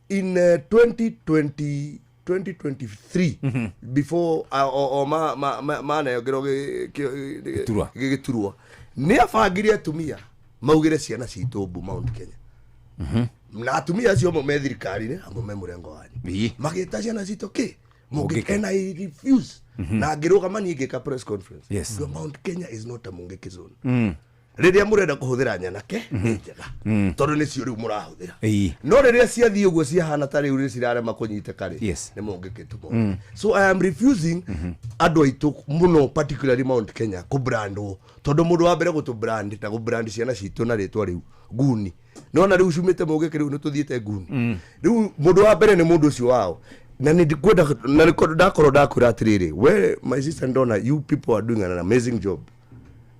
in 2023 before o manengerwo gĩturwa nĩ abangire atumia maugire ciana citũ mbu Mount Kenya. Na atumia acio amwe me thirikari-inĩ amwe me mũrengo wanyu magĩta ciana citũ kĩ Mungiki, and I refuse. Na ngĩrũgama niĩ ngĩka press conference. Yes. So Mount Kenya is not a Mungiki zone. Rĩrĩa mũrenda kũhũthĩra nyanake nĩ njega tondũ nĩcio rĩu mũrahũthĩra. No rĩrĩa ciathiĩ ũguo ciahana ta rĩu nĩ cirarema kũnyitĩka rĩ nĩ Mungiki tu. So I am refusing Andũ aitũ mũno, particularly Mount Kenya, kũbrandwo, tondũ mũndũ wa mbere gũtũ brand na gũbrand ciana citũ na rĩtwa rĩu nguni, nona rĩu cumĩte mũgĩkĩ, rĩu nĩ tũthiĩte nguni. Rĩu mũndũ wa mbere nĩ mũndũ ũcio wao, na nĩ ndikwenda na nĩ ndakorwo ndakwĩra atĩrĩrĩ, we my sister, ndona you people are doing an amazing job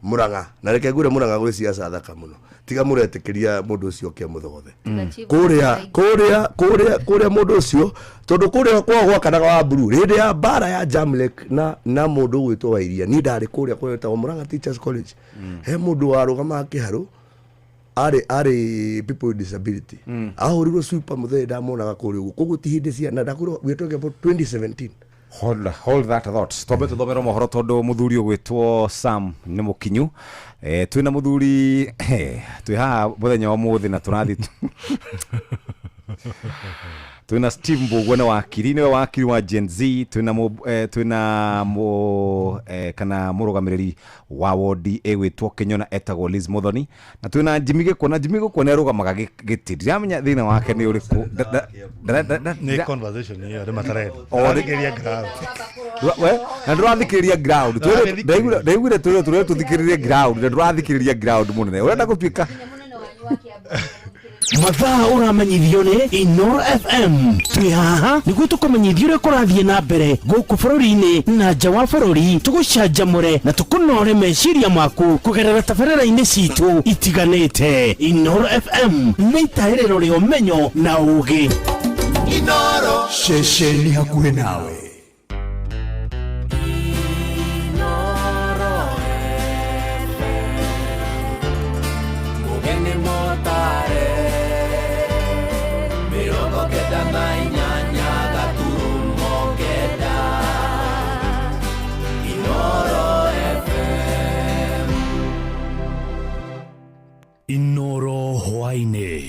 Murang'a, na reke ngwĩre, Murang'a gwĩ ciaca thaka mũno, tiga mũretĩkĩria mũndũ ũcio oke mũthothe kũrĩa kũrĩa kũrĩa kũrĩa mũndũ ũcio, tondũ kũrĩa kwao gwakanaga wa blue hĩndĩ ya mbara ya Jamlek na mũndũ ũgwĩtwo Wairia. Niĩ ndarĩ kũrĩa kũretagwo Murang'a Teachers College, he mũndũ warũgamaga kĩharũ, arĩ people with disability, ahũrirwo sweeper mũthee, ndamonaga kũrĩa ũguo. Koguo ti hĩndĩ cia na ndakwĩrwo, we are talking about 2017. Hold that thought, twambe tuthomere mohoro, tondu muthuri ugwitwo Sam nĩ mũkinyu. Twina muthuri twĩ haha muthenya wa muthi na tũrathi twina Steve Mbugua, nĩ wakiri, nĩwe wakiri wa Gen Z. Twina mu kana mũrũgamĩrĩri wa wodi ĩgwĩtwo Kinyona, etagwo Liz Muthoni, na twina Jimmy Gĩkwa, na Jimmy Gĩkwa nĩ arũgamaga gĩtĩ, ndiramenya thĩna wake nĩ ũrĩkũ. Nĩ conversation ĩyo andũ matarenda. Arathikĩrĩria ground. We na ndũrathikĩrĩria ground. Ndaiguire twĩrwo tũthikĩrĩrie ground, na ndũrathikĩrĩria ground. Mũnene ũrenda gũtuĩka Mathaa ũramenyithio nĩ Inoro FM. Twĩ haha nĩguo tũkũmenyithia ũrĩa kũrathiĩ na mbere gũkũ bũrũri-inĩ na nja wa bũrũri, tũgũcanjamũre na tũkũnore meciria maku kũgerera tabarĩra-inĩ citũ itiganĩte. Inoro FM nĩ itahĩrĩro rĩa ũmenyo na ũgĩ. Ceceni hakuhĩ nawe. Mugeni motare 98.9 Inoro FM. Inoro hwaĩ-inĩ.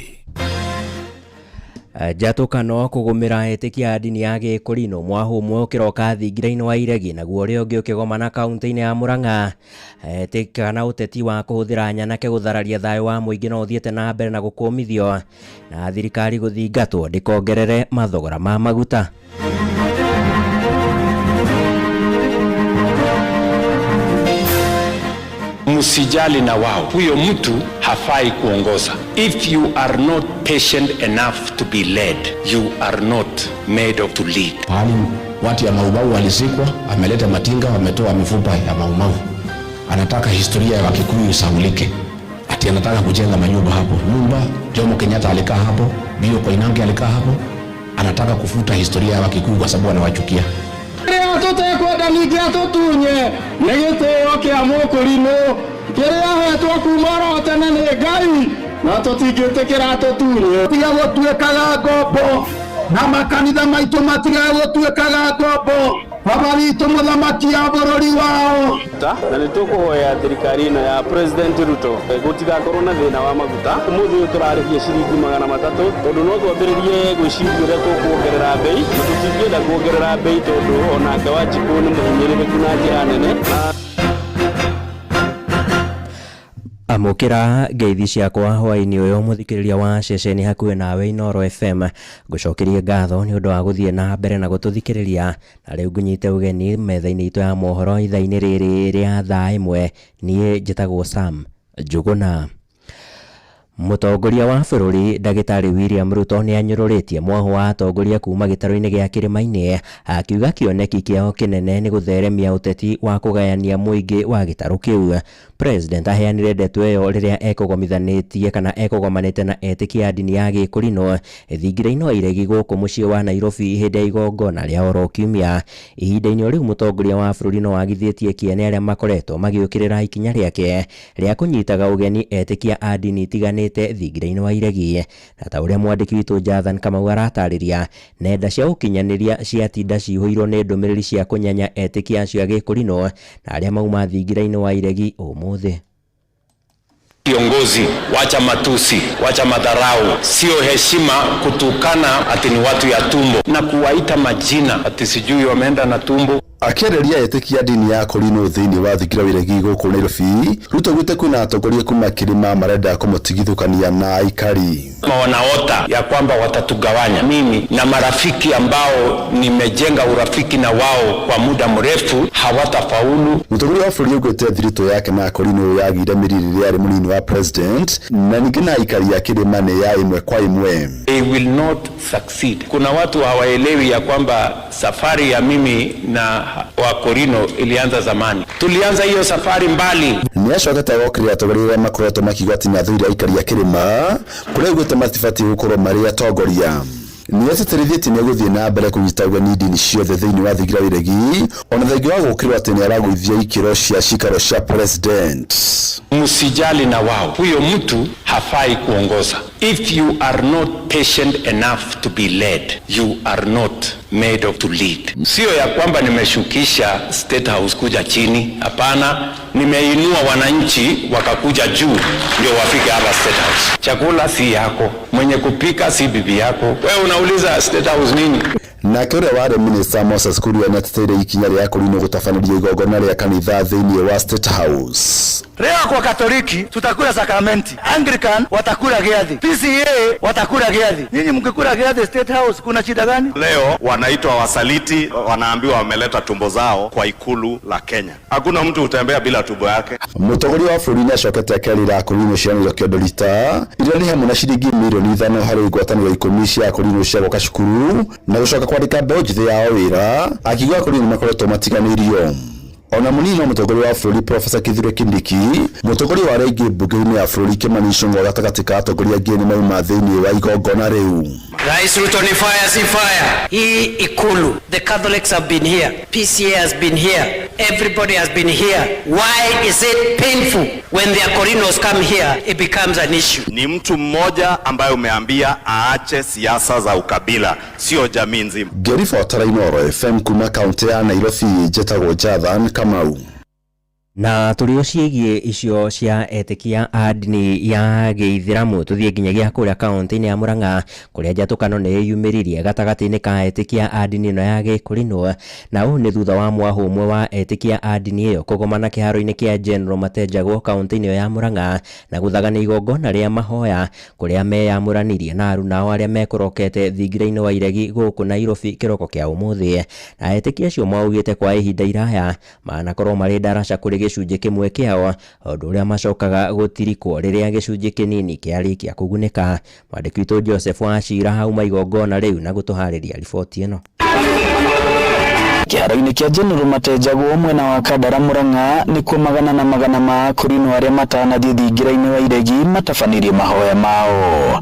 Njatũkano kũgũmĩra etĩkia a ndini ya gĩkũrinũ, mwahũ ũmwe ũkĩroka thingira-inĩ wa Iregi, naguo ũrĩa ũngĩ ũkĩgomana kaunti-inĩ ya Murang'a. Kana ũteti wa kũhũthĩra nyanake gũthararia thayũ wa mũingĩ no ũthiĩte na mbere na gũkũmithio, na thirikari gũthingatwo ndĩkongerere mathogora ma maguta. Msijali na wao, huyo mtu hafai kuongoza. If you are not patient enough to be led, you are not made of to lead. Pahali watu ya Maumau walizikwa, ameleta matinga, wametoa mifupa ya Maumau. Anataka historia ya Wakikuyu isaulike. Ati anataka kujenga manyumba hapo. Nyumba Jomo Kenyatta alikaa hapo, Bio Koinange alikaa hapo. Anataka kufuta historia ya Wakikuyu kwa sababu anawachukia. Rĩrĩa tũtekwenda ningĩ atũtunye nĩ gĩtĩo kĩa mũkũrinũ kĩrĩa ahetwo kuma oro tene nĩ Ngai, na tũtingĩtĩkĩra atũtunye. Tiga gũtuĩkaga ngombo na makanitha maitũ matige gũtuĩkaga ngombo. Baba witũ mũthamaki a bũrũri wao. Na nĩ tũkũhoya thirikari ĩno ya President Ruto gũtigakorwo na thĩna wa maguta. Ũmũthĩ ũyũ tũrarĩhia ciringi 300, tondũ no twambĩrĩrie gwĩciria ũrĩa tũkuongerera bei, na tũtingĩenda kuongerera bei tondũ onake Wanjikũ nĩ mũhinyĩrĩrĩku na njĩra nene. Amũkĩra ngeithi ciakwa hwaĩ-inĩ ũyũ, mũthikĩrĩria wa ceceni hakuhĩ nawe Inoro FM. Ngũcokerie ngatho nĩ ũndũ wa gũthiĩ na mbere na gũtũthikĩrĩria, na rĩu ngũnyite ũgeni metha-inĩ itũ ya mohoro ithaa-inĩ rĩrĩ rĩa thaa 1. Niĩ njĩtagwo Sam Njũgũna. Mũtongoria wa bũrũri Ndagĩtarĩ William Ruto nĩ anyũrũrĩtie mwahũ wa atongoria kuma gĩtarũ-inĩ gĩa Kĩrĩma-inĩ, akiuga kĩoneki kĩao kĩnene nĩ gũtheremia ũteti wa kũgayania mũingĩ wa gĩtarũ kĩu. President aheanire ndeto ĩyo rĩrĩa ekũgomithanĩtie kana ekũgomanĩte na etĩkia a ndini ya gĩkũrinũ thingira-inĩ wa Iregi gũkũ mũciĩ wa Nairobi hĩndĩ ya igongona rĩa oro kiumia. Ihinda-inĩ o rĩu mũtongoria wa bũrũri no agithĩtie kĩene arĩa makoretwo magĩũkĩrĩra ikinya rĩake rĩa kũnyitaga ũgeni etĩkia a ndini itiganĩte thingira-inĩ wa Iregi. Na ta ũrĩa mwandĩki witũ Jathan Kamau aratarĩria, nenda cia ũkinyanĩria ciatinda cihũirwo nĩ ndũmĩrĩri cia kũnyanya etĩkia acio a gĩkũrinũ na arĩa mauma thingira-inĩ wa Iregi ũmũthĩ. Kiongozi, wacha matusi, wacha madharau. Sio heshima kutukana ati ni watu ya tumbo na kuwaita majina ati sijui wameenda na tumbo. Akĩarĩria etĩkia ndini ya Korino thĩinĩ wa thingira wa Iregi gũkũ Nairobi, Ruto augĩte kwĩna atongoria kuma kĩrĩma marenda kũmũtigithũkania na aikari. Wanaota ya kwamba watatugawanya mimi na marafiki ambao nimejenga urafiki na wao kwa muda mrefu, hawatafaulu. Mũtongoria wa bũrũri augĩte thiritũ yake na Korino yagĩire mĩri rĩrĩa arĩ mũnini wa president, na ningĩ na aikari a kĩrĩma nĩ ya ĩmwe kwa ĩmwe. They will not succeed. Kuna watu hawaelewi ya kwamba safari ya mimi na wa Korino ilianza zamani. Tulianza hiyo safari mbali. Nĩacokete agokĩrĩra atongoria arĩa makoretwo makiuga atĩ nĩathũire aikari a kĩrĩma, kũrĩa augĩte matibatiĩ gũkorwo marĩ atongoria. Nĩatĩtĩrithĩtie atĩ nĩegũthiĩ na mbere kũnyita ũgeni ndini ciothe thĩinĩ wa thingira wa Iregi, ona thengia wa gũkĩrwo atĩ nĩaragũithia ikĩro cia cikaro cia president. Msijali na wao, huyo mtu hafai kuongoza. If you are not patient enough to be led, you are not made of to lead. Sio ya kwamba nimeshukisha State House kuja chini, hapana, nimeinua wananchi wakakuja juu ndio wafike hapa State House. Chakula si yako, mwenye kupika si bibi yako. Wewe unauliza State House nini? Nake ũrĩa warĩ Minister Moses Kuria nĩateteire ikinya rĩa Korino gũtabanĩria igongona rĩa kanitha thĩinĩ wa State House. Leo kwa Katoliki tutakula sakramenti, Anglican watakula giathi, PCA watakula giathi. Nyinyi mkikula giathi State House kuna shida gani? Leo wanaitwa wasaliti, wanaambiwa wameleta tumbo zao kwa ikulu la Kenya. Hakuna mtu utembea bila tumbo yake. Mũtongoria wa bũrũri nĩacokete akerĩra Korino ciĩranĩro kĩondo rita iria nĩ hamwe na ciringi mirioni 5 harĩ ngwatanĩro 10 cia Korino cia gwaka cukuru na gũcoka kwandĩka mbeũ njĩthĩ yao wĩra, akiuga Korino makoretwo matiganĩirio. Ona mũnini wa mũtongoria wa bũrũri Profesa Kithure Kindiki, mũtongoria wa arĩa aingĩ mbunge-inĩ ya bũrũri Kimani Ichung'wa gatagatĩ ka atongoria angĩ nĩ mauma thĩinĩ wa igongona rĩu. Rais Ruto ni fire, si fire. Hii Ikulu, the Catholics have been here, PCA has been here, everybody has been here. Why is it painful when the Korinos come here, it becomes an issue? Ni mtu mmoja ambaye umeambia aache siasa za ukabila, sio jamii nzima. Ngĩribotera Inooro FM kuma kaunti ya Nairobi, njĩtagwo Jathan Kamau. Na tũrĩ o ciĩgiĩ icio cia etĩkia a ndini ya gĩithĩramu tũthiĩ nginyagia kũrĩa kaunti-inĩ ya Murang'a kũrĩa njatũkano nĩ yumĩririe gatagatĩ-inĩ ka etĩkia a ndini ĩno ya gĩkũrinũ, na ũũ nĩ thutha wa mwahũ ũmwe wa etĩkia a ndini ĩyo kũgomana kĩharo-inĩ kĩa General Matenjagwo kaunti-inĩ ĩyo ya Murang'a na gũthagana igongona rĩa mahoya kũrĩa meyamũranirie na aruna arĩa mekũrokete thingira-inĩ wa Iregi gũkũ Nairobi kĩroko kĩa ũmũthĩ. Na etĩkia acio maugĩte kwa ihinda iraya manakorwo marĩ ndaraca kũrĩ gĩcunjĩ kĩmwe kĩao, ũndũ ũrĩa macokaga gũtirikwo rĩrĩa gĩcunjĩ kĩnini kĩarĩkia kũgunĩka. Mwandĩki witũ Joseph Wachira hauma igongona rĩu na gũtũharĩria riboti ĩno. Kĩharo-inĩ kĩa General Matenjagwo mwena wa Kandara Murang'a nĩkuo magana na magana ma Akorino arĩa matanathiĩ thingira-inĩ wa Iregi matabanirie mahoya mao.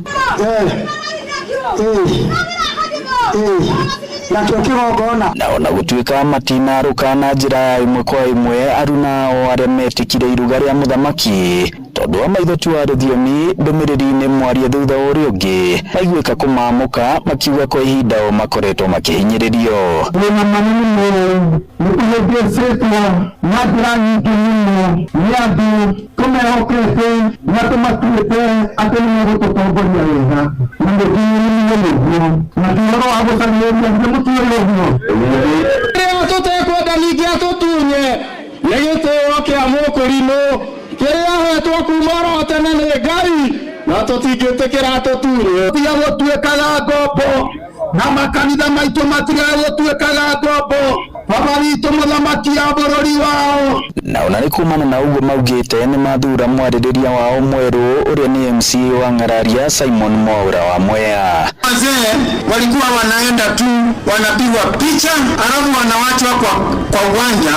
Na ona gũtuĩka matinarũka na njĩra ya ĩmwe kwa ĩmwe, aruna ao arĩa metĩkire iruga rĩa mũthamaki tondũ wa maitho tu wa rũthiomi ndũmĩrĩri-inĩ mwaria thutha wa ũrĩa ũngĩ maiguĩka kũmamũka makiuga kwa ihinda o makoretwo makĩhinyĩrĩrio. Wĩna manene mũno nĩtũhĩngĩcĩtwo na njĩra nyingĩ mũno nĩ andũ tũmehokete na tũmatuĩte atĩ nĩmegũtũtongoria wega na mũkinyĩrĩrie nĩguo na ti ũhoro wa gũcarĩria nĩ mũtuĩre ũguo. Rĩrĩa tũtekwenda ningĩ atũtunye nĩ gĩtĩo kĩa mũkũrinũ kĩrĩa ahetwo kuma oro tene nĩ Ngai, na tũtingĩtĩkĩra tũtunye. Tiga gũtuĩkaga ngombo na makanitha maitũ matigage gũtuĩkaga ngombo, baba witũ mũthamaki ya bũrũri wao. Na ona nĩ kumana na ũguo maugĩte nĩ mathura mwarĩrĩria wao mwerũ ũrĩa nĩ MCA wa Ng'araria Simon Mwaura wa Mwea. Wazee walikuwa wanaenda tu wanapigwa picha alafu wanawachwa kwa uwanja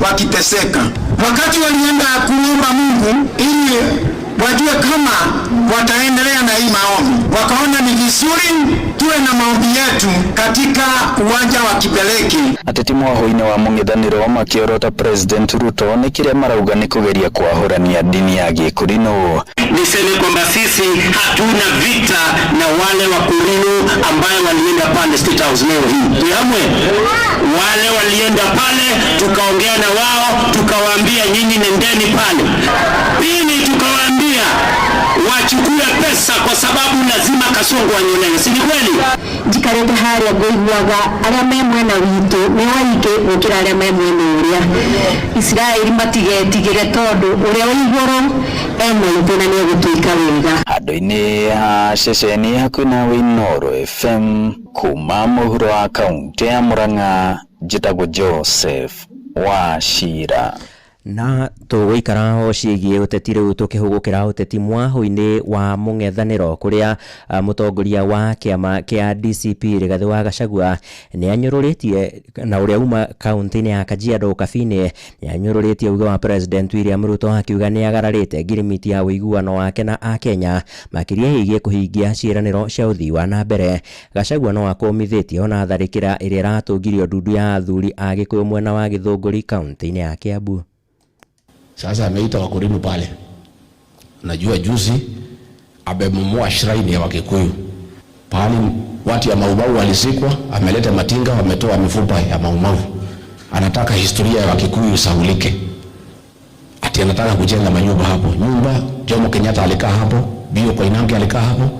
wakiteseka. Wakati walienda kuomba Mungu ili wajue kama wataendelea na hii maombi, wakaona ni vizuri tuwe na maombi yetu katika uwanja wa Kibeleki. Ateti mwaho-inĩ wa mũng'ethanĩro makĩorota President Ruto nĩ kĩrĩa marauga nĩ kũgeria kwahũrania ndini ya gĩkũrinũ. Niseme kwamba sisi hatuna vita na wale Wakorino ambayo walienda pale State House leo hii. Tuamwe wale walienda pale, tukaongea na wao, tukawaambia nyinyi nendeni pale. Pili tukawaambia Wachukue pesa kwa sababu lazima Kasongo anyolewe, si ni kweli? Njikarĩte harĩa ngũiguaga arĩa me mwena witũ nĩ aingĩ gũkĩra arĩa me mwena ũrĩa. Isiraeli matigetigĩre tondũ ũrĩa wĩ igũrũ ena ithuĩ na nĩegũtwĩka wega. Handũ-inĩ ha ceceni hakuhĩ nawe Inooro FM kuma mũhuro wa kaunti ya Murang'a, njĩtagwo Joseph Wachira. Na tũgũikara o ciĩgiĩ ũteti rĩu tũkĩhũgũkĩra ũteti mwahũ-inĩ wa mũng'ethanĩro kũrĩa mũtongoria wa kĩama kĩa DCP Rigathĩ wa Gachagua nĩ anyũrũrĩtie na ũrĩa uma kaunti-inĩ ya Kajiado Ũkabi-inĩ nĩ anyũrũrĩtie uge wa President William Ruto akiuga nĩ agararĩte ngirimiti ya ũiguano wake na Akenya makĩria ĩgiĩ kũhingia ciĩranĩro cia ũthii wa na mbere. Gachagua no akũmithĩtie ona tharĩkĩra ĩrĩa ĩratũngirio ndundu ya athuri a Gĩkũyũ mwena wa Gĩthũngũri kaunti-inĩ ya Kiambu. Sasa ameita Wakorino pale. Najua juzi amemomoa shrine ya Wakikuyu. Pahali watu ya Maumau walizikwa, ameleta matinga, wametoa mifupa ya Maumau. Anataka historia ya Wakikuyu isaulike. Ati anataka kujenga manyumba hapo. Nyumba Jomo Kenyatta alikaa hapo, Bio Koinange alikaa hapo.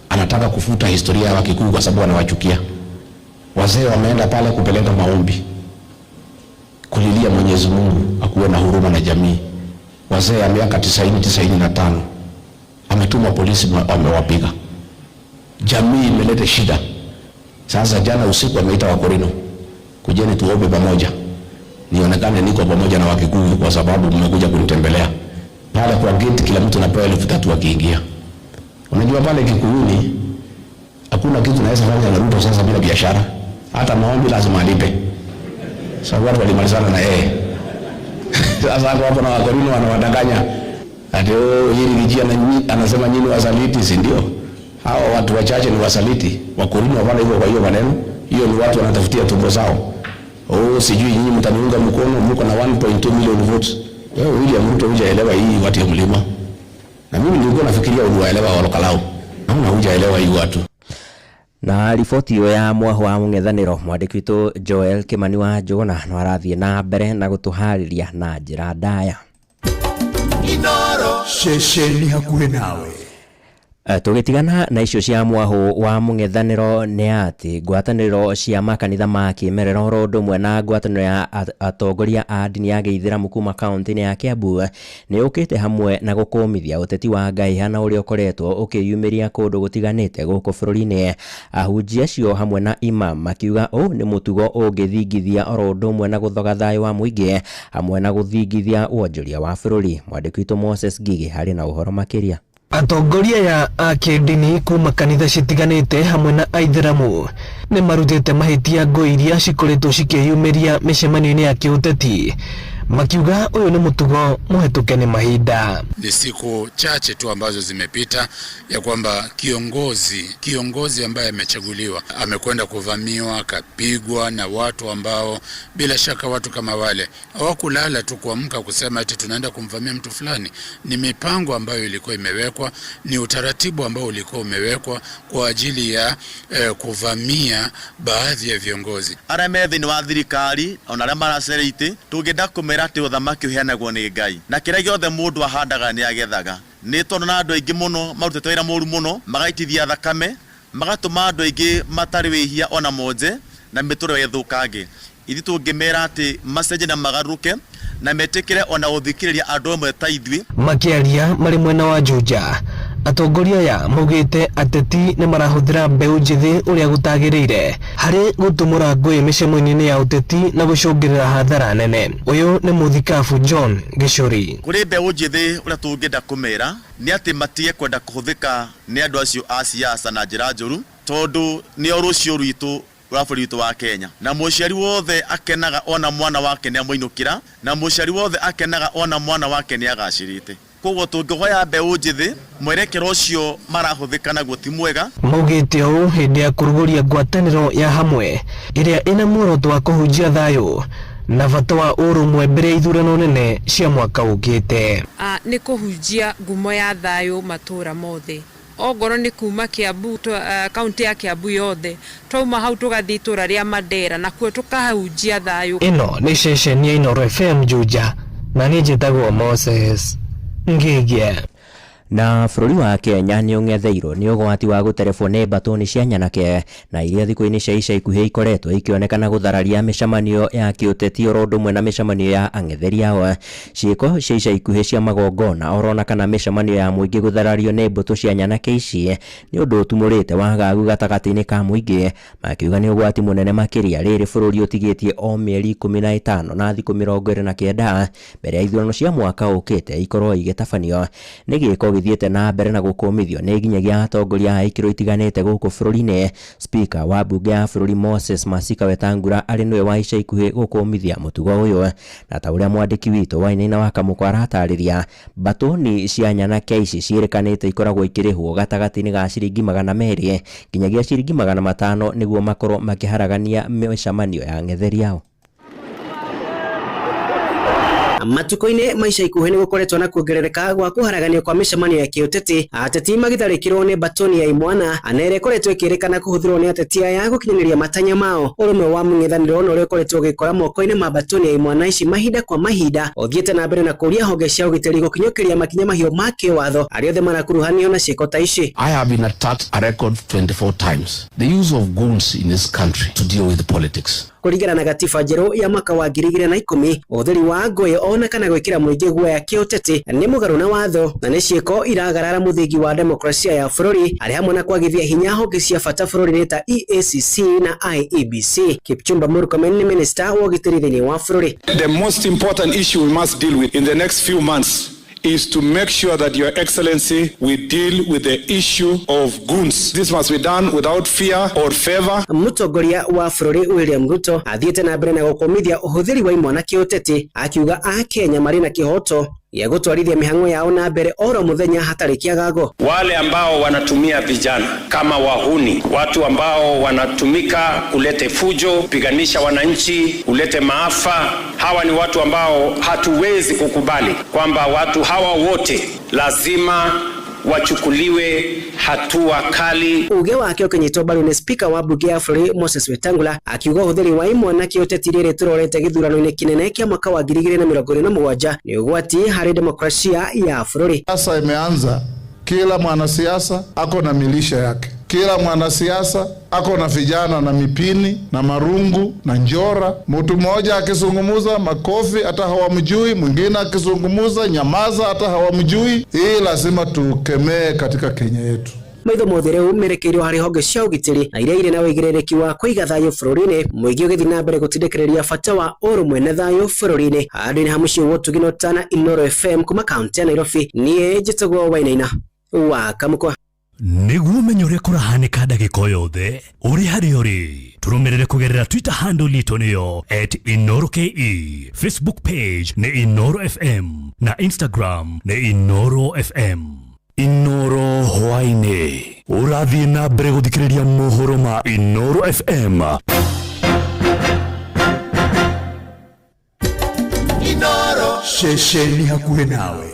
Anataka kufuta historia ya Wakikuyu kwa sababu anawachukia. Wazee wameenda pale kupeleka maombi, kulilia Mwenyezi Mungu akuwe na huruma na jamii. Wazee ya miaka 90, 95 ametuma polisi wamewapiga. Jamii imeleta shida. Sasa jana usiku ameita Wakorino, kujeni tuombe pamoja, nionekane niko pamoja na Wakikuyu kwa sababu mmekuja kunitembelea. Pale kwa gate kila mtu anapewa 3,000 akiingia. Unajua pale Kikuyuni hakuna kitu naweza fanya na Ruto sasa bila biashara. Hata maombi lazima alipe. Sababu watu walimalizana na yeye. Sasa hapo na Wakorino wanawadanganya. Ati hili kijia na nyinyi, anasema nyinyi wasaliti, si ndio? Hao watu wachache ni wasaliti. Wakorino hapana hivyo kwa hiyo maneno. Hiyo ni watu wanatafutia tumbo zao. Oh, sijui nyinyi mtaniunga mkono, mko na 1.2 million votes. Wewe William Ruto hujaelewa hii watu ya mlima. Na mimi nilikuwa nafikiria unaelewa walokalao. Naona hujaelewa hii watu. Na riboti ĩyo ya mwahũ wa mũng'ethanĩro mwandĩki witũ Joel Kimani wa Njũgũna no arathiĩ na mbere na gũtũharĩria na njĩra ndaya. Inooro ceceni hakuhĩ nawe. Tũgĩtigana na icio cia mwahũ wa mũng'ethanĩro nĩ atĩ ngwatanĩro cia makanitha ma kĩmerera oro ũndũ ũmwe na ngwatanĩro ya atongoria a ndini ya gĩithĩramu kuma kaunti-inĩ ya Kiambu nĩ ũkĩte hamwe na gũkũmithia ũteti wa ngaiha na ũrĩa ũkoretwo ũkĩyumĩria kũndũ gũtiganĩte gũkũ bũrũri-inĩ. Ahunjia acio hamwe na imam makiuga ũũ nĩ mũtugo ũngĩthingithia oro ũndũ ũmwe na gũthoga thayũ wa mũingĩ hamwe na gũthingithia wonjoria wa bũrũri. Mwandĩki witũ Moses Ngigĩ harĩ na ũhoro makĩria. Atongoria ya a kĩndini kuma kanitha citiganĩte hamwe na aithĩramu nĩ marutĩte mahĩtia ngũ iria cikoretwo cikĩyumĩria mĩcemanio-inĩ ya kĩũteti makiuga ũyũ nĩ mũtugo mũhetũke nĩ mahinda. Ni siku chache tu ambazo zimepita ya kwamba kiongozi ambaye amechaguliwa amekwenda kuvamiwa akapigwa na watu ambao bila shaka watu kama wale hawakulala tu kuamka kusema eti tunaenda kumvamia mtu fulani. Ni mipango ambayo ilikuwa imewekwa, ni utaratibu ambao ulikuwa umewekwa kwa ajili ya kuvamia baadhi ya viongozi. Arĩa me thĩinĩ wa thirikari ona arĩa maracereite tũngĩenda kũmera atĩ ũthamaki ũheanagwo nĩ Ngai na kĩrĩa gĩothe mũndũ ahandaga nĩ agethaga. Nĩ tondũ na andũ aingĩ mũno marutĩte wĩra mũru mũno magaitithia thakame magatũma andũ aingĩ matarĩ wĩhia ona monje na mĩtũrĩre ĩthũkange. Ithuĩ tũngĩmera atĩ macenjie na magarũrũke na metĩkĩre ona gũthikĩrĩria andũ amwe ta ithuĩ. Makĩaria marĩ mwena wa Juja, atongoria aya maugĩte ateti nĩ marahũthĩra mbeũ njĩthĩ ũrĩa gũtagĩrĩire harĩ gũtumũra ngũĩ mĩcemanio-inĩ ya ũteti na gũcũngĩrĩra hathara nene. Ũyũ nĩ mũthikabu John Gĩcũri. Kũrĩ mbeũ njĩthĩ ũrĩa tũngĩenda kũmera nĩ atĩ matige kwenda kũhũthĩka nĩ andũ acio a siasa na njĩra njũru tondũ nĩo rũciũ rwitũ rwa bũrũri witũ wa Kenya. Na mũciari wothe akenaga ona mwana wake nĩ amũinũkĩra, na mũciari wothe akenaga ona mwana wake nĩ agacĩrĩte. Koguo tũngĩhoya mbeũ njĩthĩ mwerekero ũcio marahũthĩka naguo ti mwega. Maugĩte ũũ hĩndĩ ya kũrugũria ngwatanĩro ya hamwe ĩrĩa ĩna muoroto wa kũhunjia thayũ na bata wa ũrũmwe mbere ya ithurano nene cia mwaka ũkĩte. Nĩ kũhunjia ngumo ya thayũ matũra mothe. Ongorwo nĩ kuma Kiambu, kaunti ya Kiambu yothe twauma hau tũgathiĩ itũra rĩa Mandera nakuo tũkahunjia thayũ. Ĩno nĩ ceceni ya Inooro FM Juja na niĩ njĩtagwo Moses Ngĩgĩa. Na bũrũri wa Kenya nĩ ũng'etheirwo nĩ ũgwati wa gũterebwo nĩ mbatũni cia nyanake na iria thikũ-inĩ cia ica ikuhĩ ikoretwo ikĩonekana gũthararia mĩcemanio ya kĩũteti oro ũndũ ũmwe na mĩcemanio ya ang'etheri ao. Ciĩko cia ica ikuhĩ cia magongona orona kana mĩcemanio ya mũingĩ gũtharario nĩ mbũtũ cia nyanake ici nĩ ũndũ ũtumũrĩte wagagu gatagatĩ-inĩ ka mũingĩ, makiuga nĩ ũgwati mũnene makĩria rĩrĩ bũrũri ũtigĩtie o mĩeri 15 na thikũ 29 mbere ya ithurano cia mwaka ũkĩte ikorwo igĩtabanio. Nĩ gĩko gĩthiĩte na mbere na gũkũmithio nĩ nginyagia atongoria a ikĩro itiganĩte gũkũ bũrũri-inĩ. Speaker wa mbunge ya bũrũri Moses Masika Wetangula arĩ nĩwe wa ica ikuhĩ gũkũmithia mũtugo ũyũ, na ta ũrĩa mwandĩki witũ Wainaina wa Kamũkwa aratarĩria, mbatũni cia nyanake ici ciĩrĩkanĩte ikoragwo ikĩrĩhwo gatagatĩ-inĩ ga ciringi 200 nginyagia ciringi 500 nĩguo makorwo makĩharagania mĩcemanio ya ang'etheri ao. Matukũ-inĩ ma ica ikuhĩ nĩ gũkoretwo na kuongerereka gwa kũharaganio kwa mĩcemanio ya kĩũteti, ateti magĩtharĩkĩrwo nĩ mbatũni ya imwana na ĩrĩa ĩkoretwo ĩkĩrĩkana kũhũthĩrwo nĩ ateti aya gũkinyanĩria matanya mao. Ũrũmwe wa mũng'ethanĩro na ũrĩa ũkoretwo ũgĩkora moko-inĩ ma mbatũni ya imwana ici mahinda kwa mahinda ũthiĩte na mbere na kũũria honge cia ũgitĩri gũkinyũkĩria makinya mahiũ ma kĩwatho arĩa othe marakuruhanio na ciĩko ta ici. I have been attacked a record 24 times. The use of guns in this country to deal with politics. Kũringana na gatiba njerũ ya mwaka wa 2010 ũhũthĩri wa ngũĩ ona kana gwĩkĩra mũingĩ guoya kĩũteti nĩ mũgarũ na watho na nĩ ciĩko iragarara mũthingi wa demokrasia ya bũrũri arĩ hamwe na kwagithia hinya honge cia bata bũrũri-inĩ ta EACC na IEBC. Kipchumba Murkomen nĩ minista wa ũgitĩri thĩinĩ wa bũrũri. The most important issue we must deal with in the next few months is to make sure that, Your Excellency, we deal with the issue of goons. This must be done without fear or favor. Mũtongoria wa bũrũri William Ruto athiĩte na mbere na gũkũmithia ũhũthĩri wa imwana kĩũteti akiuga Akenya marĩ na kĩhoto ya gũtwarithia mĩhang'o yao na mbere oro mũthenya hatarĩ kĩagago. Wale ambao wanatumia vijana kama wahuni, watu ambao wanatumika kulete fujo, kupiganisha wananchi, kulete maafa, hawa ni watu ambao hatuwezi kukubali kwamba watu hawa wote lazima wachukuliwe hatua kali. Uge wake ũkĩnyitwo mbaru nĩ speaker wa mbunge ya bũrũri Moses Wetangula akiuga ũhũthĩri wa imwana kĩũteti rĩrĩ tũrorete gĩthurano-inĩ kĩnene kĩa mwaka wa 2027 nĩ ũgwati harĩ demokrasia ya bũrũri. Sasa imeanza, kila mwanasiasa ako na milisha yake, kila mwanasiasa ako na vijana na mipini na marungu na njora. Mtu mmoja akizungumuza makofi hata hawamjui, mwingine akizungumuza nyamaza hata hawamjui. Hii lazima tukemee katika Kenya yetu. Maitho mothe rĩu merekeirio harĩ honge cia ũgitĩri na iria irĩ na ũigĩrĩrĩki wa kũiga thayũ bũrũri-inĩ, mũingĩ ũgĩthiĩ na mbere gũtindĩkĩrĩria bata wa ũrũmwe na thayũ bũrũri-inĩ. Handũ-inĩ ha mũciĩ wa Ũtugi na Ũtana, Inooro FM kuma kaunti ya Nairobi, niĩ njĩtagwo Wainaina wa Kamũkwa. Nĩguo ũmenye ũrĩa kũrahanĩka ndagĩka o yothe ũrĩ harĩa ũrĩ, tũrũmĩrĩre kũgerera Twitter handle itũ nĩyo @InooroKE, Facebook page nĩ Inooro FM na Instagram nĩ Inooro FM. Inooro hwaĩ-inĩ ũrathiĩ na mbere gũthikĩrĩria mohoro ma Inooro FM. Inooro ceceni hakuhĩ nawe.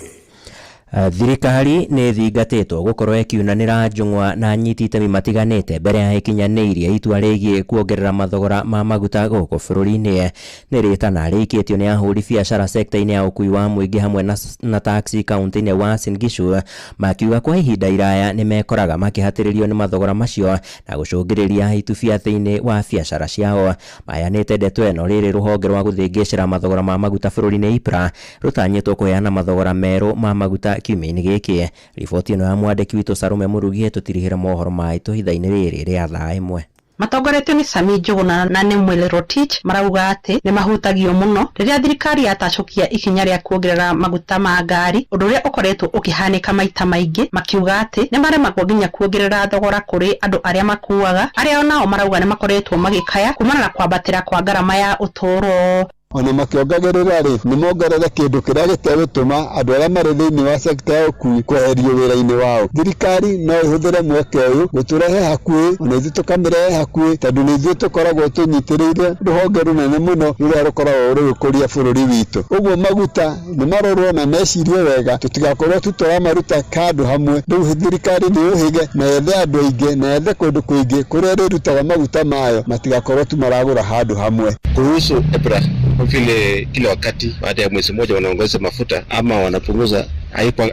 Thirikari nĩ ĩthingatĩtwo gũkorwo ĩkiunanĩra njũng'wa na anyiti itemi matiganĩte mbere ya ĩkinyanĩirie itua rĩgiĩ kuongerera mathogora ma maguta gũkũ bũrũri-inĩ. Nĩ rĩtana rĩikĩtio nĩ ahũri biacara sekta-inĩ ya ũkui wa mũingĩ hamwe na taxi kaunti-inĩ ya Uasin Gishu, makiuga kwa ihinda iraya nĩ mekoraga makĩhatĩrĩrio nĩ mathogora macio na gũcũngĩrĩria itubia thĩinĩ wa biacara ciao. Maheanĩte ndeto ĩno rĩrĩ rũhonge rwa gũthĩngĩcĩra mathogora ma maguta bũrũri-inĩ IPRA rũtanyĩtwo kũheana mathogora merũ ma maguta kiumia-inĩ gĩkĩ. Riboti ĩno ya mwandĩki witũ Sarume Mũrugi ĩtũtirihĩre mohoro maitũ ithaa-inĩ rĩrĩ rĩa thaa 1. Matongoretio nĩ Sami Njuguna na Nemwele Rotich marauga atĩ nĩ mahutagio mũno rĩrĩa thirikari yatacũkia ikinya rĩa kuongerera maguta ma ngari, ũndũ ũrĩa ũkoretwo ũkĩhanĩka maita maingĩ, makiuga atĩ nĩ maremagwo nginya kuongerera thogora kũrĩ andũ arĩa makuaga, arĩa onao marauga nĩ makoretwo magĩkaya kumana na kwambatĩra kwa ngarama ya ũtũũro. Ona makĩongagĩrĩra rĩ, nĩ mongerere kĩndũ kĩrĩa gĩtegũtũma andũ arĩa marĩ thĩinĩ wa sekta ya ũkui kweherio wĩra-inĩ wao. Thirikari no ĩhũthĩre mweke ũyũ gũtũrehe hakuhĩ, ona ithuĩ tũkamĩrehe hakuhĩ, tondũ nĩ ithuĩ tũkoragwo tũnyitĩrĩire rũhonge rũnene mũno rũrĩa rũkoragwo rũgĩkũria bũrũri witũ. Ũguo maguta nĩ marorwo na mecirie wega, tũtigakorwo tu tũramaruta kandũ hamwe. Rĩu thirikari nĩ yũhĩge na yethe andũ aingĩ na yethe kũndũ kũingĩ kũrĩa ĩrĩrutaga maguta mayo, matigakorwo tu maragũra handũ hamwe. Kuhusu EPRA, vile kila wakati baada ya mwezi mmoja wanaongeza mafuta ama wanapunguza,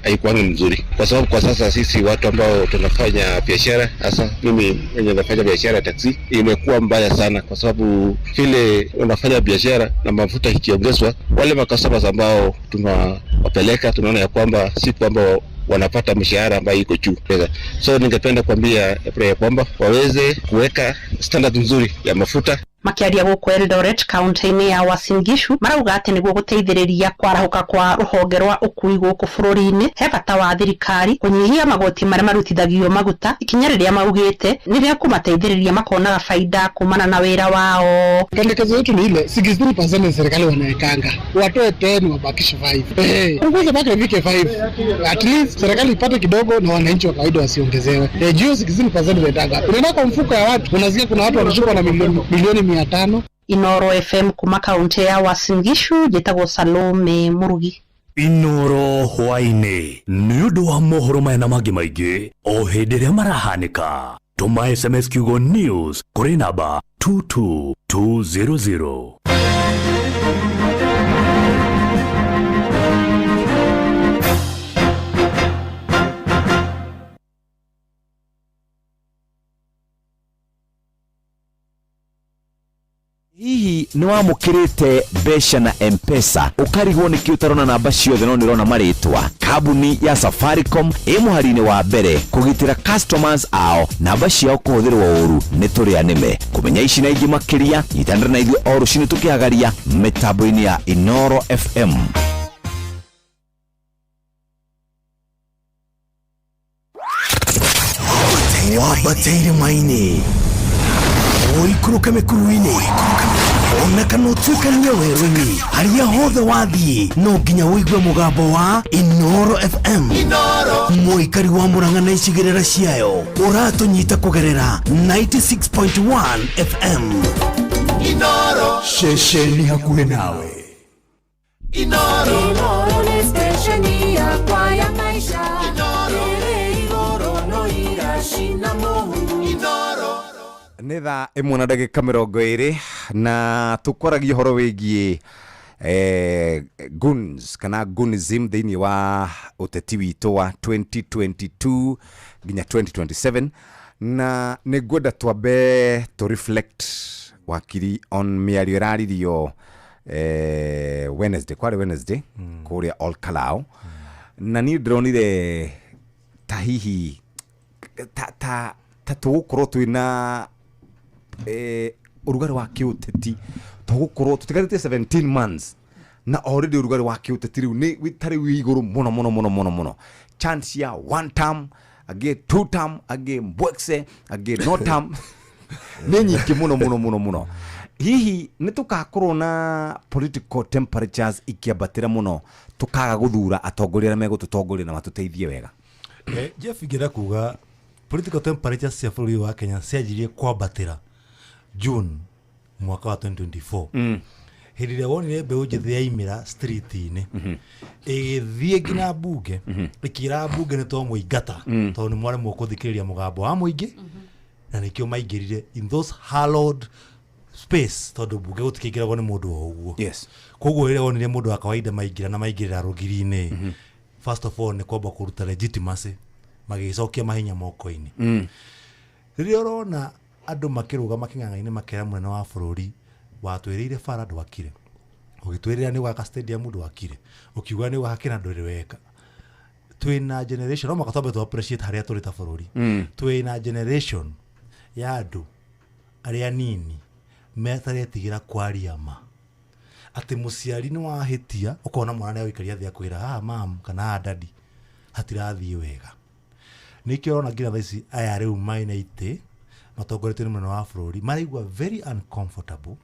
Haikuangi mzuri, kwa sababu kwa sasa sisi watu ambao tunafanya biashara, hasa mimi mwenye nafanya biashara ya taksi, imekuwa mbaya sana, kwa sababu vile unafanya biashara na mafuta ikiongezwa, wale makastomers ambao tunawapeleka tunaona ya kwamba si kwamba wanapata mshahara ambayo iko juu. So ningependa kuambia EPRA ya kwamba waweze kuweka standard nzuri ya mafuta. Makiaria gũkũ Eldoret kaunti-inĩ ya Uasin Gishu marauga atĩ nĩguo gũteithĩrĩria kwarahũka kwa rũhonge rwa ũkui gũkũ bũrũri-inĩ he bata wa thirikari kũnyihia magoti marĩa marutithagio maguta, ikinya rĩrĩa maugĩte nĩ rĩa kũmateithĩrĩria makonaga faida kumana na wĩra wao. Pendekezo yetu ni ile 63% ya serikali wanaekanga, watoe 10 wabakishe 5, punguze mpaka ifike 5, at least serikali ipate kidogo na wananchi wa kawaida wasiongezewe. Juu 63% inaendanga, unaenda kwa mfuko ya watu, unasikia kuna watu wanashukwa na milioni 500. Inoro FM kuma kaunti ya Uasin Gishu, njĩtagwo Salome Murugi. Inoro hwaĩ-inĩ nĩ ũndũ wa mohoro maya na mangĩ maingĩ o hĩndĩ ĩrĩa marahanĩka, tũma SMS kiugo news kũrĩ namba 22200. Hihi nĩ wamũkĩrĩte mbeca na M-Pesa ũkarigwo nĩkĩ ũtarona namba ciothe no nĩũrona marĩtwa? Kambuni ya Safaricom ĩ mũhari-inĩ wa mbere kũgitĩra customers ao namba ciao kũhũthĩrwo ũru nĩ tũrĩa nĩme. Kũmenya ici na ingĩ makĩria nyitanĩra na ithuĩ o rũcinĩ tũkĩhagaria mĩtambo-inĩ ya Inoro FM. Wambateire maini ũikũrũke mĩkuru-inĩ ona kana ũtuĩkanie werũ-inĩ, harĩa hothe wathiĩ no nginya ũigue mũgambo wa Inoro FM. Mũikari wa Murang'a na icigĩrĩra ciayo ũratũnyita kũgerera 96.1 FM. Inoro ceceni hakuhĩ nawe. Inoro nĩ stesheni yakwa ya maisha. Ĩrĩ igũrũ no iracina mũhu. Nĩ thaa ĩmwe na ndagĩka mĩrongo ĩrĩ na tũkwaragia ũhoro wĩgiĩ guns kana gunism thĩinĩ wa ũteti witũ wa 2022 nginya 2027, na nĩ ngwenda twambe tũ reflect wakiri on mĩario ĩraririo Wednesday, kwarĩ Wednesday kũrĩa Ol Kalou, na niĩ ndĩronire ta hihi ta tũgũkorwo twĩna ũrugarĩ wa kĩũteti, tũgũkorwo tũtigarĩte 17 months na already ũrugarĩ wa kĩũteti rĩu nĩ tarĩ wĩ igũrũ mũno mũno mũno mũno mũno. Chance ya one term, angĩ two term, angĩ mbwekse, angĩ no term nĩ nyingĩ mũno mũno mũno mũno. Hihi nĩ tũgakorwo na political temperatures ikĩambatĩra mũno tũkaga gũthura atongoria arĩa megũtũtongoria na matũteithie wega? Jeff, ingĩenda kuga political temperatures cia bũrũri wa Kenya cianjirie kwambatĩra June mwaka wa 2024. Hĩndĩ ĩrĩa wonire mbeũ njĩthĩ yaimĩra street-inĩ ĩgĩthiĩ nginya mbunge ĩkĩra mbunge nĩ twamũingata tondũ nĩ mwaremwo kũthikĩrĩria mũgambo wa mũingĩ, na nĩkĩo maingĩrire in those hallowed space tondũ mbunge gũtikĩingĩragwo nĩ mũndũ o ũguo. Yes. Koguo rĩrĩa wonire mũndũ wa kawaida maingĩra na maingĩrĩra rũgiri-inĩ, first of all nĩ kwamba kũruta legitimacy, magĩcokia mahinya moko-inĩ. Rĩrĩa ũrona andũ makĩrũgama kĩng'ang'a-inĩ makera mũnene wa bũrũri watwĩrĩire bara ndwakire, ũgĩtwĩrĩra nĩ ũgaka stadium ndwakire, ũkiuga nĩ ũgaka ndũrĩ weka. Twĩna generation no mũhaka twambe tũ appreciate harĩa tũrĩ ta bũrũri. Twĩna generation ya andũ arĩa nini metaretigĩra kwaria ma, atĩ mũciari nĩ wahĩtia ũkona mwana nĩ agũikaria thĩ akwĩra haha mam kana haha daddy hatirathiĩ wega. Nĩkĩo ũrona nginya thaa ici aya rĩu maina itĩ matongoretio nĩ mũnene wa bũrũri maraigua very uncomfortable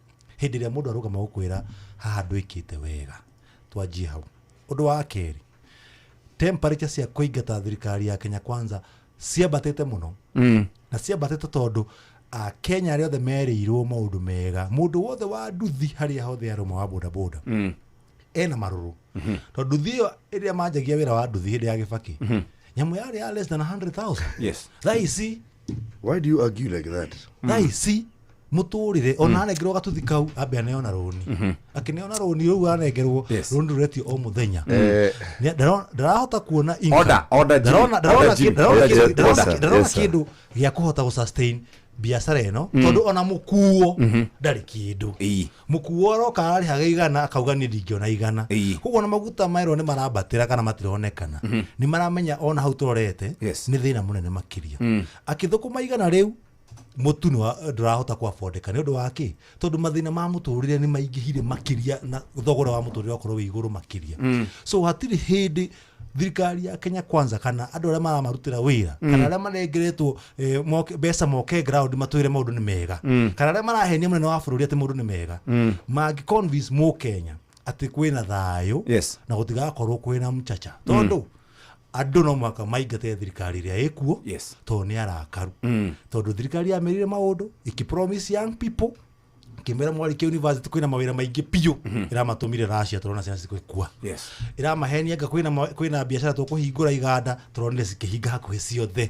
hĩndĩ ĩrĩa mũndũ arũgama gũkwĩra haha ndwĩkĩte wega. Twanjie hau. Ũndũ wa kerĩ, temperature cia kũingata thirikari ya Kenya Kwanza ciambatĩte mũno. Na ciambatĩte tondũ Akenya arĩa othe merĩirwo maũndũ mega, mũndũ wothe wa nduthi harĩa hothe arũma wa bodaboda ena marũrũ, tondũ nduthi ĩyo ĩrĩa manjagia wĩra wa nduthi hĩndĩ ya Gĩbakĩ nyamũ yarĩ ya less than 100,000. Yes. Thaa ici Why do you argue like that? Thaa ici Mũtũrĩre ona anengerwo gatuthi kau ambe aneo na rũni. Akĩneo na rũni rũu anengerwo rũni rũretio o mũthenya. Ndarahota kuona income. Order, order, Jimmy. Ndarona Order, Jimmy. ndarona Order, Jimmy. Order. ndarona Yes, sir. kĩndũ gĩa kũhota gũ sustain biacara ĩno tondũ ona mũkuo ndarĩ kĩndũ. Mũkuo aroka ararĩhaga 100 akauga niĩ ndingĩona 100. Koguo ona maguta maerwo nĩ marambatĩra kana matironekana, nĩ maramenya ona hau tũrorete nĩ thĩna mũnene makĩria. Akĩthũkũma 100 rĩu mũtu ndũrahota kũ affordeka nĩ ũndũ wa kĩ? Tondũ mathĩna ma mũtũrĩre nĩ maingĩhire makĩria na thogora wa mũtũrĩre ũkorwo wĩ igũrũ makĩria. So hatirĩ hĩndĩ thirikari ya Kenya Kwanza kana andũ arĩa maramarutĩra wĩra kana arĩa manengeretwo mbeca moke ground matwĩre maũndũ nĩ mega kana arĩa marahenia mũnene wa bũrũri atĩ maũndũ nĩ mega mangĩ convince mũkenya atĩ kwĩna thayũ na gũtigakorwo kwĩna mchacha, tondũ andũ no mũhaka maingate thirikari ĩrĩa ĩkuo tondũ nĩ arakaru, tondũ thirikari yamerire maũndũ ĩkĩ promise young people ĩkĩmera mwarĩkia university kwĩna mawĩra maingĩ biũ, ĩramatũmire Russia tũrona ciana cigĩkua. Ĩramahenia anga kwĩna biacara tũkũhingũra iganda, tũronire cikĩhinga hakuhĩ ciothe.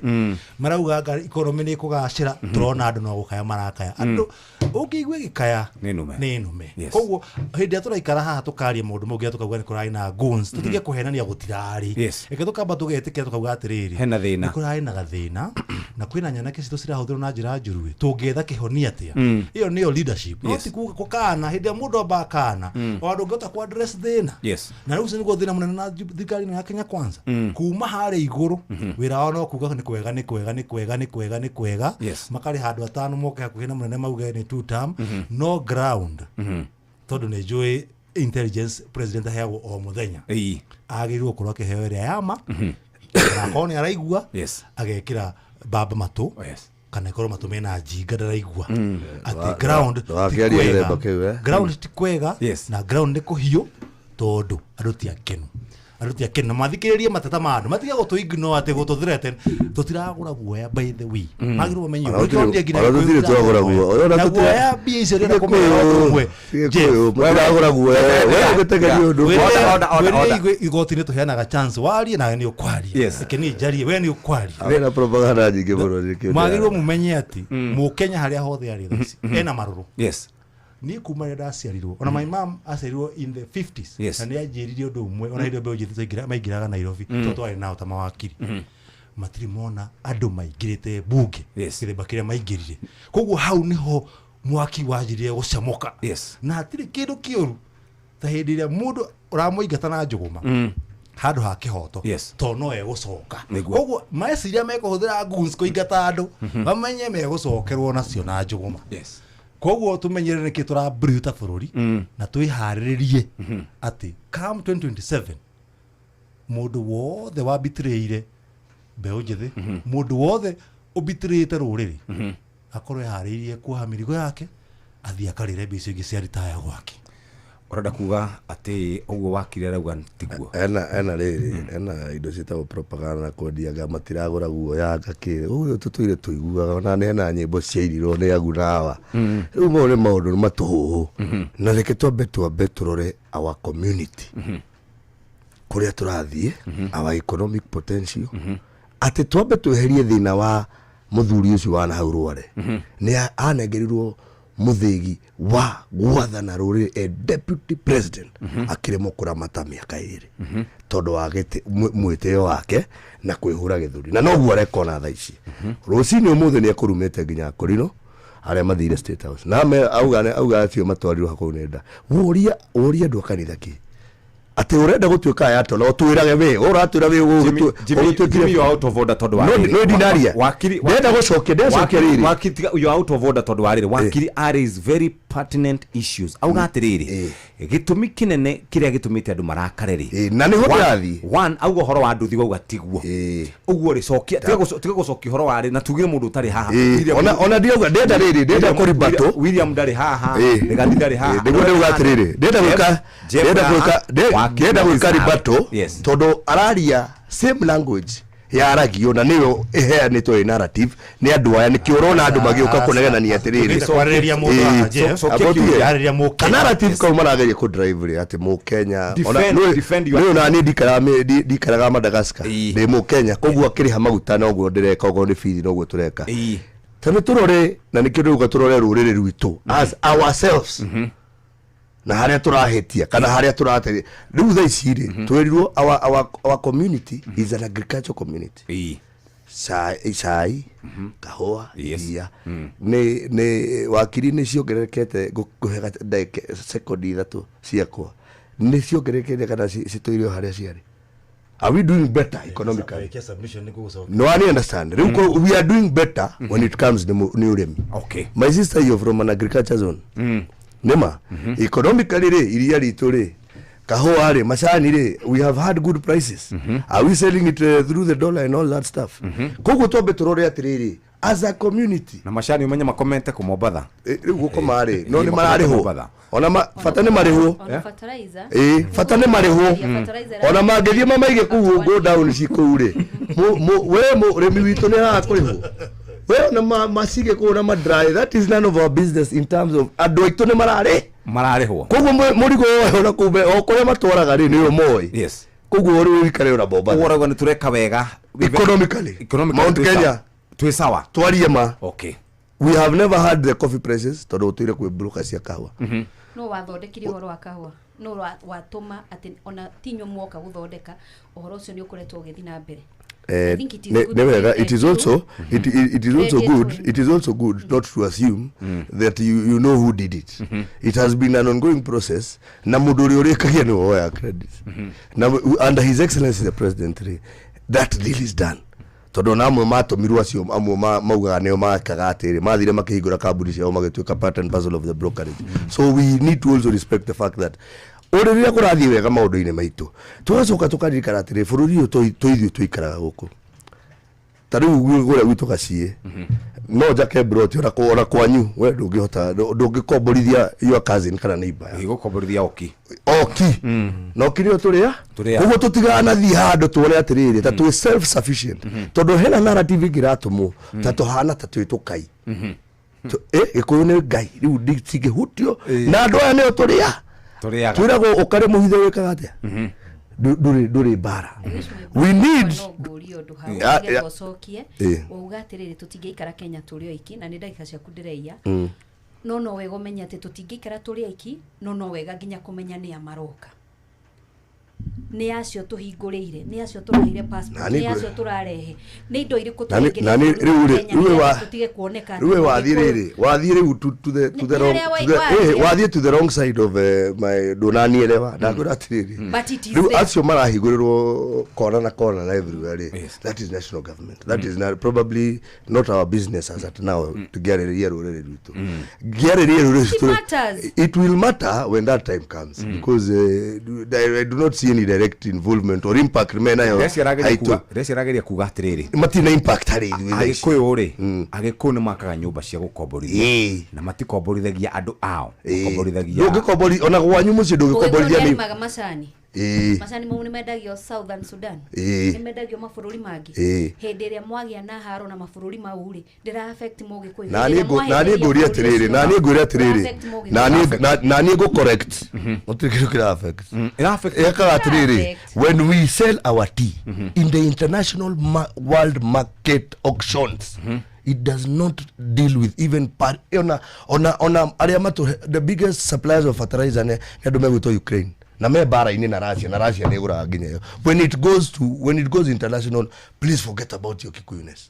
Marauga anga economy nĩ ĩkũgacĩra, tũrona andũ no gũkaya marakaya. Andũ ũngĩigua ĩgĩkaya nĩ nũme. Nĩ nũme. Koguo hĩndĩ ĩrĩa tũraikara haha tũkaria maũndũ mau nginya tũkauga nĩ kũrarĩ na goons, tũtige kũhenania gũtirarĩ. Reke tũkamba tũgetĩkĩra tũkauga atĩrĩrĩ, Hena thĩna. Nĩ kũrarĩ na gathĩna na kwĩna nyanake citũ cirahũthĩrwo na njĩra njũru ĩ, tũngĩetha kĩhonia atĩa? Ĩyo nĩyo leadership. No ti kuga kũkana hĩndĩ ĩrĩa mũndũ amba akana o andũ ũngĩhota kũ address thĩna. Na rĩu ũcio nĩguo thĩna mũnene na thirikari ĩno ya Kenya Kwanza. Kuma harĩa igũrũ wĩra wao no kuga nĩ kwega nĩ kwega nĩ kwega nĩ kwega nĩ kwega. Makarĩha andũ atano moke hakuhĩ na mũnene mauge nĩ two term, no ground tondũ nĩ njũĩ intelligence president aheagwo o mũthenya, agĩrĩirwo gũkorwo akĩheo ĩrĩa yama na akorwo nĩ araigua agekĩra mbamba matũ kana ĩkorwo matũ mena njinga ndaraigua atĩ ground ti Ndũgakĩarie kwega. gĩthemba kĩu, eh? Ground ti kwega na ground nĩ kũhiũ tondũ andũ ti akenu, andũ ti akenu na mathikĩrĩrie mateta ma andũ matige gũtũ ignore atĩ gũtũ threaten. Tũtiragũra guoya, by the way. Magĩrĩirwo mamenye Ona ũguo. Nĩkĩo nginya ona tũtirĩ Gĩkũyũ twagũra guoya. Ona na tũtirĩ- guoya mbia icio ndĩrenda kũmenya Gĩkũyũ- ũndũ ũmwe. Gĩkũyũ, mũtiragũra guoya. We ũgĩtegeria ũndũ. Order. Igoti-inĩ tũheanaga chance warie nawe nĩ ũkwaria. Reke niĩ njarie, we nĩ ũkwaria. Wĩna propaganda nyingĩ mũno nĩkĩo Magĩrĩirwo mũmenye atĩ mũkenya harĩa hothe arĩ thaa ici ena marũrũ. Niĩ kuma rĩrĩa ndaciarirwo, ona my mom aciarirwo in the 50s, na nĩ anjĩrire ũndũ ũmwe ona hĩndĩ ĩyo mbeũ njĩthĩ maingĩraga Nairobi tondũ twarĩ nao ta mawakiri, matirĩ mona andũ maingĩrĩte mbunge gĩthemba kĩrĩa maingĩrire. Koguo hau nĩho mwaki wanjirie gũcamũka. Na hatirĩ kĩndũ kĩũru ta hĩndĩ ĩrĩa mũndũ ũramũingata na njũgũma handũ ha kĩhoto tondũ no egũcoka. Koguo meciria mekũhũthĩra goons kũingata andũ bamenye megũcokerwo nacio na njũgũma. Koguo tũmenyere nĩkĩ tũramburu ta bũrũri na twĩharĩrĩrie atĩ come 2027 mũndũ wothe wambitirĩire mbeũ njĩthĩ, mũndũ wothe ũmbitirĩte rũrĩrĩ akorwo eharĩirie kuoha mĩrigo yake athiĩ akarĩre mbia icio ingĩ cia ritaya gwake. Ũrenda kuga atĩ ũguo wakiri arauga tiguo? Ena rĩrĩ ena indo ciĩtagwo propaganda na kwendia anga matiragũra guoya anga kĩ ũguo tũtũire tũiguaga ona nĩ hena nyĩmbo ciairirwo nĩ agunawa. Rĩu mau nĩ maũndũ nĩ matũhũhũ na reke twambe tũrore our community kũrĩa tũrathiĩ, our economic potential, atĩ twambe tweherie thĩna wa mũthuri ũcio wa nahau rware nĩ anengerirwo mũthĩgi wa gwathana rũrĩrĩ a deputy president akĩremwo kũramata mĩaka 2 tondũ wa mwĩtĩo wake na kwĩhũra gĩthũri na noguo areka ona thaa ici. Rũcinĩ ũmũthĩ nĩ ekũrumĩte nginya kũrino arĩa mathire State House na auga acio matwarirwo hakũu nenda woria andũ a kanitha kĩ atĩ ũrenda gũtuĩka ayatollah ũtwĩrage we ũratwĩra we Jimmy, you are out of order tondũ wa rĩrĩ. No ndinaria Wakiri ndenda gũcokia ndecokia rĩrĩ. Wakiri tiga, you are out of order tondũ wa rĩrĩ. Wakiri raise very pertinent issues. Auga atĩrĩrĩ, gĩtũmi kĩnene kĩrĩa gĩtũmĩte andũ marakare rĩ, na nĩho ndĩrathiĩ. One, auga ũhoro wa nduthi wauga tiguo ũguo rĩ, cokia tiga gũcokia ũhoro wa rĩ na tugire mũndũ ũtarĩ haha. Ona ndirauga ndenda rĩrĩ ndenda kũribatũ. William ndarĩ haha, Rigathi ndarĩ haha. Nĩguo ndĩrauga atĩrĩrĩ ndenda gwĩka Jeff ndenda haha, gwĩka Wakiri ndenda gwĩka haha. ribatũ tondũ araria same language yaragio na nĩyo ĩheanĩtwo ĩ narrative nĩ andũ aya nĩkĩo ũrona andũ magĩũka kũnegenania atĩrĩrĩ. Tũgĩte kwarĩrĩria mũndũ haha, Jeff. Yarĩrĩria Mũkenya. Ka narrative kau marageria kũ drive rĩ atĩ Mũkenya ona Defend your- nĩ ona niĩ ndikaraga Madagascar ndĩ Mũkenya koguo akĩrĩha maguta noguo ndĩreka okorwo nĩ bithi noguo tũreka. Ta nĩ tũrore, na nĩkĩo ndĩrauga tũrore rũrĩrĩ rwitũ as ourselves na harĩa tũrahĩtia kana harĩa tũrate. Rĩu thaa ici rĩ, twerirwo our community is an agricultural community. Cai, cai, kahũa, iria nĩ wakiri nĩ ciongererekete. Ngũhe ndagĩka sekondi 3 ciakwa. Nĩ ciongererekete kana citũire o harĩa ciarĩ? Are we doing better economically? Wĩke submission nĩ gũgũcokia. No, I understand. Rĩu we are doing better when it comes nĩ ũrĩmi. My sister, you're from an agriculture zone. Nĩma economically rĩ, iria ritũ rĩ, kahũa rĩ, macani rĩ, we have had good prices. Are we selling it through the dollar and all that stuff? Koguo twambe tũrore atĩrĩrĩ, as a community. Na macani ũmenye makomete kũ Mombatha. Rĩu gũkoma rĩ, no nĩ Makomete mararĩhwo. Mombatha. Ona bata nĩ marĩhwo. Ona fertilizer. Ĩ, bata nĩ marĩhwo. Ona mangĩthiĩ mamaige kũu go down ci kũu rĩ, we mũrĩmi witũ nĩ araga kũrĩhwo. We ona macige kũu na madry, that is none of our business in terms of andũ aitũ nĩ mararĩ mararĩhwo. Koguo mũrigo woe ona kũu o kũrĩa matwaraga rĩ, nĩo moĩ. Koguo rĩu ũikare ona Mombatha. Ũguo ũrauga nĩ tũreka wega economically? Economically Mount twĩ Kenya sawa. Twĩ sawa. Twarie ma. We have never had the coffee prices tondũ gũtũire kwĩ broker cia kahũa. No wathondekire ũhoro wa kahũa, no watũma atĩ ona ti inyuĩ muoka gũthondeka ũhoro ũcio, nĩ ũkoretwo ũgĩthiĩ na mbere. I think it is good nĩ wega. to It is also it is also Credit good to it is also good not to assume that you know who did it. It has been an ongoing process, na mũndũ ũrĩa ũrĩkagia nĩwe woya credit. Na under His Excellency the President rĩ, that deal is done, tondũ ona amwe matũmirwo acio amwe maugaga nĩo makaga atĩrĩ, mathire makĩhingũra kambuni ciao, magĩtuĩka part and parcel of the brokerage. So we need to also respect the fact that ũrĩ rĩrĩa kũrathiĩ wega maũndũ-inĩ maitũ, tũgacoka tũkaririkana atĩrĩ, bũrũri ũyũ to ithuĩ tũikaraga gũkũ. Ta rĩu kũrĩa gwitũ gaciĩ no njake broti, ona kwanyu we ndũngĩhota, ndũngĩkomborithia your cousin kana neighbor yaku. Gũkomborithia oki. Oki na oki nĩyo tũrĩa. Tũrĩa. Koguo tũtiganathiĩ handũ tuone atĩrĩrĩ, ta twĩ self sufficient, tondũ hena narrative ĩngĩ ĩratũmwo ta tũhana ta twĩ tũkai. Gĩkũyũ nĩ ngai rĩu cingĩhutio na andũ aya nĩo tũrĩa. Tũrĩaga. Twĩragwo ũkarĩ mũhithe wĩkaga atĩa? Ndũrĩ mbara. We need Ngũrie ũndũ hau Ya, ya. nĩgetha ũcokie. Wauga atĩrĩrĩ, tũtingĩikara Kenya tũrĩ oiki, na nĩ ndagĩka ciaku ndĩreiya. No wega ũmenye atĩ tũtingĩikara tũrĩ aiki, no wega nginya kũmenya nĩa maroka, nĩ acio tũhingũrĩire, nĩ acio tũraheire passport, Nani nĩ acio tũrarehe, nĩ indo irĩkũ Nani tũraingĩria nani bũrũri rĩu wa rĩ Kenya rĩu nĩgetha wa tũtige kuoneka atĩ rĩu we wathiĩ Mũgĩkũyũ- rĩrĩ, wathiĩ rĩu to the Nĩ wrong harĩa to the wathiĩ. wathiĩ to the wrong side of my, ndũnanielewa. Ndakwĩra atĩrĩrĩ, But it is rĩu there. acio marahingũrĩrwo kona na kona na everywhere rĩ, that is national government. That is not, probably not our business as at now. Tũngĩarĩrĩria rũrĩrĩ rwitũ, ngĩarĩrĩria rũrĩrĩ It rwitũ matters. It will matter when that time comes, because I do not see any direct involvement or impact menayo. Ndeci arageria kuga atĩrĩrĩ, matina impact harĩ ithuĩ thaa ici. Agĩkũyũ rĩ, agĩkũyũ nĩ makaga nyũmba cia gũkomborithia na matikomborithagia andũ ao, makomborithagia Ndũngĩkombori ona gwanyu mũciĩ, Mũgĩkũyũ ndũngĩkomborithia nĩ nĩarĩmaga macani. Macani mau nĩ mendagio Southern Sudan, nĩ mendagio mabũrũri mangĩ. Hĩndĩ ĩrĩa mwagĩa na haro na mabũrũri mau rĩ, ndĩra affect Mũgĩkũyũ. Na Hĩndĩ niĩ ĩrĩa na niĩ mwahĩtĩria ngũria bũrũri atĩrĩrĩ, ũcio, na niĩ ngũria atĩrĩrĩ, ũra affect Mũgĩkũyũ. na niĩ ngũ correct, gũtirĩ kĩndũ kĩra affect. Ĩkaga atĩrĩrĩ, when we sell our tea in the international world market auctions, it does not deal with even ona arĩa matũ the biggest suppliers of fertilizer nĩ andũ megwĩtwo Ukraine na me mbara-inĩ na Russia, na Russia nĩ ĩgũraga nginya ĩyo. When it goes international, please forget about your Kikuyuness.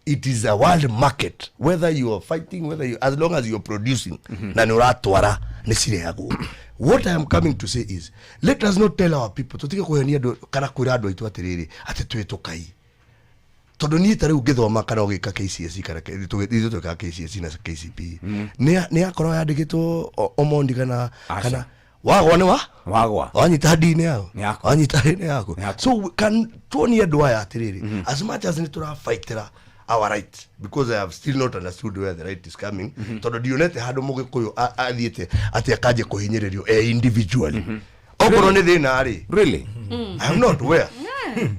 It is a world market, whether you are fighting, whether you, as long as you are producing na nĩ ũratwara, nĩ cireagwo. What I am coming to say is, let us not tell our people, tũtige kũhenia andũ kana kwĩra andũ aitũ atĩrĩrĩ, atĩ twĩ tũkai, tondũ niĩ ta rĩu ngĩthoma kana ũgĩka KCSE kana ithuĩ twĩkaga KCSE na KCPE, nĩ yakorwo yandĩkĩtwo Omondi kana Aca. kana wagwa nĩ wa wagwa wanyita ndini yao, Nĩ yaku. wanyita ndini yaku. Nĩ yaku. So we can tuonie andũ aya atĩrĩrĩ, as much as nĩ tũrabaitĩra our right, because I have still not understood where the right is coming, tondũ ndionete handũ mũgĩkũyũ athiĩte atĩ akanjia kũhinyĩrĩrio e individually. Okorwo nĩ thĩna rĩ, really? I am not where.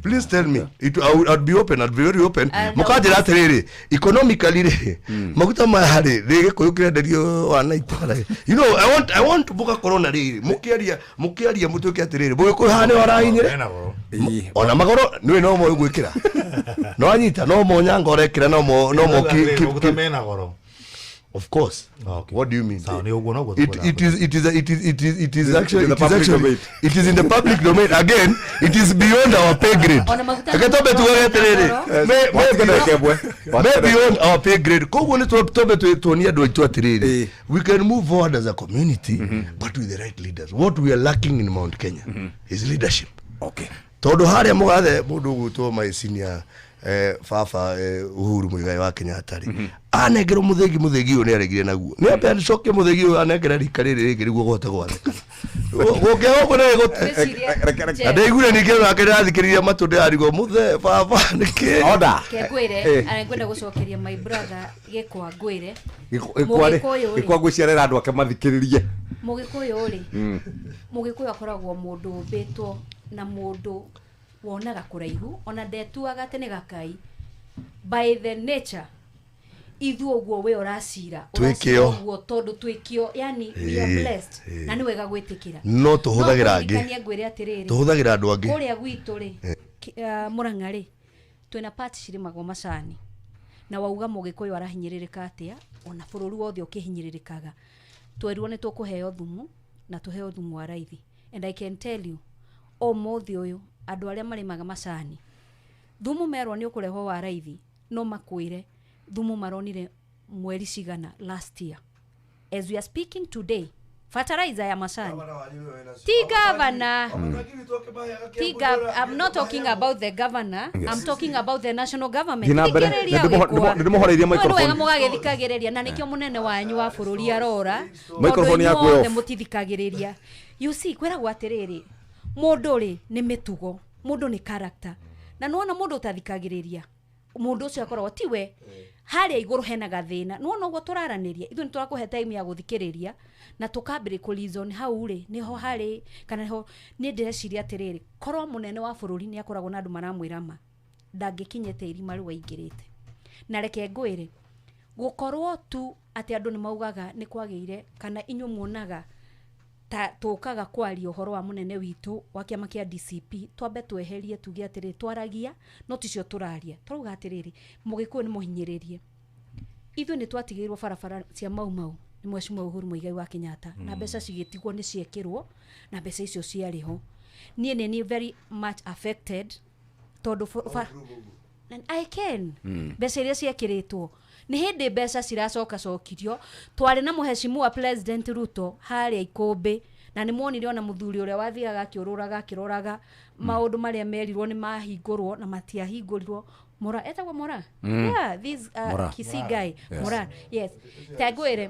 Please tell me. I'd be open. I'd be very open. Mũkanjĩra atĩrĩrĩ, economically rĩ, maguta maya rĩ, nĩ gĩkũyũ kĩrenderio 190 kana I want mũgakorwo na rĩrĩ, mũkĩaria mũtuĩke atĩrĩrĩ, mũgĩkũyũ haha nĩho arahinyĩrĩ. Ona magoro nĩ no mo gwĩkĩra. No anyita no mo nyango rekĩra no mo no mo maguta mena goro. Of course. Okay. What do you mean? Sawa, ni ũguo noguo It is actually it is actually it is in the public domain again. It is beyond our pay grade. Reke twambe tuge atĩrĩrĩ, may beyond our pay grade. Koguo nĩ twambe tuonie andũ aitũ atĩrĩrĩ, we can move forward as a community, but with the right leaders. What we are lacking in Mount Kenya is leadership. Okay. Tondũ harĩa mũgathe mũndũ ũgwĩtwo my senior baba Uhuru Muigai wa Kenyatta rĩ, anengerwo mũthĩgi, mũthĩgi ũyũ nĩ aregire naguo, nĩ ambe acokie mũthĩgi ũyũ anengere rika rĩrĩ rĩngĩ nĩguo kũhota gwathĩka gũkĩa gũkũ nĩ gũte. Na ndaiguire ningĩ nake ndĩrathikĩrĩria matũ ndĩrarigwo mũthee baba nĩkĩ. Order. Ke ngwĩre, ngwenda gũcokeria my brother Gĩkwa ngwĩre. Mũgĩkũyũ rĩ. Gĩkwa ngwĩciarĩra andũ ake mathikĩrĩrie. Mũgĩkũyũ rĩ, mũgĩkũyũ akoragwo mũndũ ũmbĩtwo na mũndũ wonaga kũraihu, ona ndetuaga atĩ nĩ gakai. By the nature ithuĩ ũguo we ũracira, Twĩkĩo. ũguo tondũ twĩkĩo, yani we are blessed, na nĩ wega gwĩtĩkĩra. No tũhũthagĩra angĩ. Ngwĩre atĩrĩrĩ, Tũhũthagĩra andũ angĩ. Kũrĩa gwitũ rĩ, Mũrang'a rĩ, twĩna part cirĩmagwo macani, na wauga mũgĩkũyũ arahinyĩrĩrĩka atĩa, ona bũrũri wothe ũkĩhinyĩrĩrĩkaga. Twerirwo nĩ tũkũheo thumu, na tũheo thumu wa raithi. And I can tell you, ũmũthĩ ũyũ andũ arĩa marĩmaga macani, thumu merwo nĩ ũkũrehwo wa raithi, no makwĩre thumu maronire mweri cigana last year. As we are speaking today, fertilizer ya macani ti governor, ti I'm not talking about the governor. Yes. I'm talking about the national government. Thiĩ na mbere. Thikĩrĩria Nĩ ndĩmũhoreirie wega microphone. mũgagĩthikagĩrĩria, na nĩkĩo mũnene wanyu wa bũrũri arora, Microphone yaku ĩ inyuothe off. mũtithikagĩrĩria. You see, kwĩragwo atĩrĩrĩ, mũndũ rĩ nĩ mĩtugo, mũndũ nĩ character, na nĩwona mũndũ ũtathikagĩrĩria, mũndũ ũcio akoragwo tiwe harĩa igũrũ hena gathĩna. Nĩwona ũguo tũraranĩria, ithuĩ nĩtũrakũhe time ya gũthikĩrĩria na tũkambĩrĩria kũ reason hau rĩ nĩho harĩ kana nĩho. Niĩ ndĩreciria atĩrĩrĩ, korwo mũnene wa bũrũri nĩ akoragwo na andũ maramwĩra ma, ndangĩkinyĩte irima rĩu aingĩrĩte. Na reke ngwĩre, gũkorwo tu atĩ andũ nĩ maugaga nĩ kwagĩire, kana inyuĩ muonaga ta tũkaga kwaria ũhoro wa mũnene witũ wa kĩama kĩa DCP, twambe tweherie tuge atĩrĩrĩ, twaragia no ticio tũraria. Tũrauga atĩrĩrĩ, mũgĩkũyũ nĩ mũhinyĩrĩrie. Ithuĩ nĩ twatigĩirwo barabara cia Mau Mau nĩ Mheshimiwa Uhuru Muigai wa Kenyatta, na mbeca cigĩtigwo nĩ ciekĩrwo, na mbeca icio ciarĩ ho. Niĩ nĩ niĩ very much affected tondũ I can mbeca iria ciekĩrĩtwo nĩ hĩndĩ mbeca ciracoka cokirio. Twarĩ na mũheshimiwa President Ruto harĩa Ikũmbĩ, na nĩ muonire ona mũthuri ũrĩa wathiaga akĩũrũraga akĩroraga maũndũ marĩa merirwo nĩ mahingũrwo na matiahingũrirwo. Mora etagwo Mora. Yeah, this Mora. Kisii guy. Yes. Mora, yes. Tangwĩre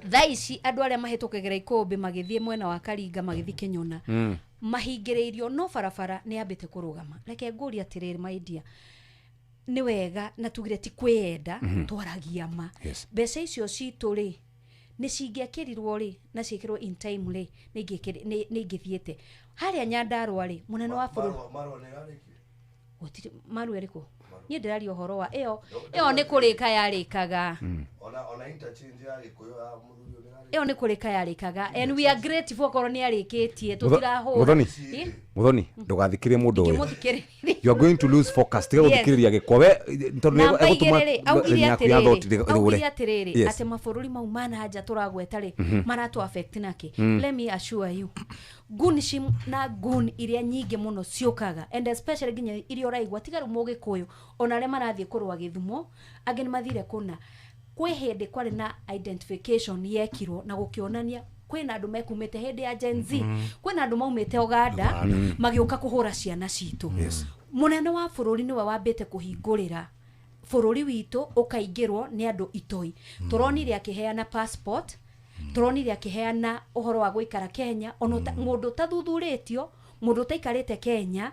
thaa ici andũ arĩa mahĩtũkagĩra Ikũmbĩ magĩthiĩ mwena wa Karinga magĩthiĩ Kĩnyona, mahingĩrĩirio, no barabara nĩ yambĩte kũrũgama. Reke ngũrie atĩrĩrĩ, my dear, nĩ wega na tugire ti kwĩyenda, twaragia ma. Yes. Mbeca icio citũ rĩ nĩ cingĩakĩrirwo rĩ na ciĩkĩrwo in time rĩ, nĩ ingĩthiĩte harĩa Nyandarũa rĩ, mũnene wa bũrũri gũtirĩ Marua ĩrĩkũ. Niĩ ndĩraria ũhoro wa ĩyo, ĩyo nĩ kũrĩka yarĩkaga, Ona interchange ya Gĩkũyũ ya mũthuri ũyũ nĩ ĩyo nĩ kũrĩka yarĩkaga, and we are grateful okorwo nĩ yarĩkĩtie, tũtirahũra. Muthoni. Ĩ? Muthoni, ndũgathikĩrĩrie mũndũ ũyũ. Ndingĩmũthikĩrĩria. You are going to lose focus. Tiga Yes. gũthikĩrĩria gĩkwa we tondũ nĩ Namba egũtũma igĩrĩ rĩ, augire line yaku ya thought atĩrĩrĩ, ĩthũre. augire atĩrĩrĩ, Yes. atĩ mabũrũri mau ma na nja tũragweta rĩ, maratũ affect nake. Let me assure you, gunship na gun iria nyingĩ mũno ciũkaga, and especially nginya iria ũraigua tiga rĩu mũgĩkũyũ, ona arĩa marathiĩ kũrũa Gĩthumo, angĩ nĩ mathire kũna. Kwĩ hĩndĩ kwarĩ na identification yekirwo na gũkĩonania kwĩna andũ mekumĩte hĩndĩ ya Gen Z, kwĩna andũ maumĩte Uganda magĩũka kũhũra ciana citũ. Mũnene wa bũrũri nĩwe wambĩte kũhingũrĩra bũrũri witũ ũkaingĩrwo nĩ andũ itoi. Tũronire akĩheana passport, tũronire akĩheana ũhoro wa gũikara Kenya, ona mũndũ ũtathuthurĩtio, mũndũ ũtaikarĩte Kenya,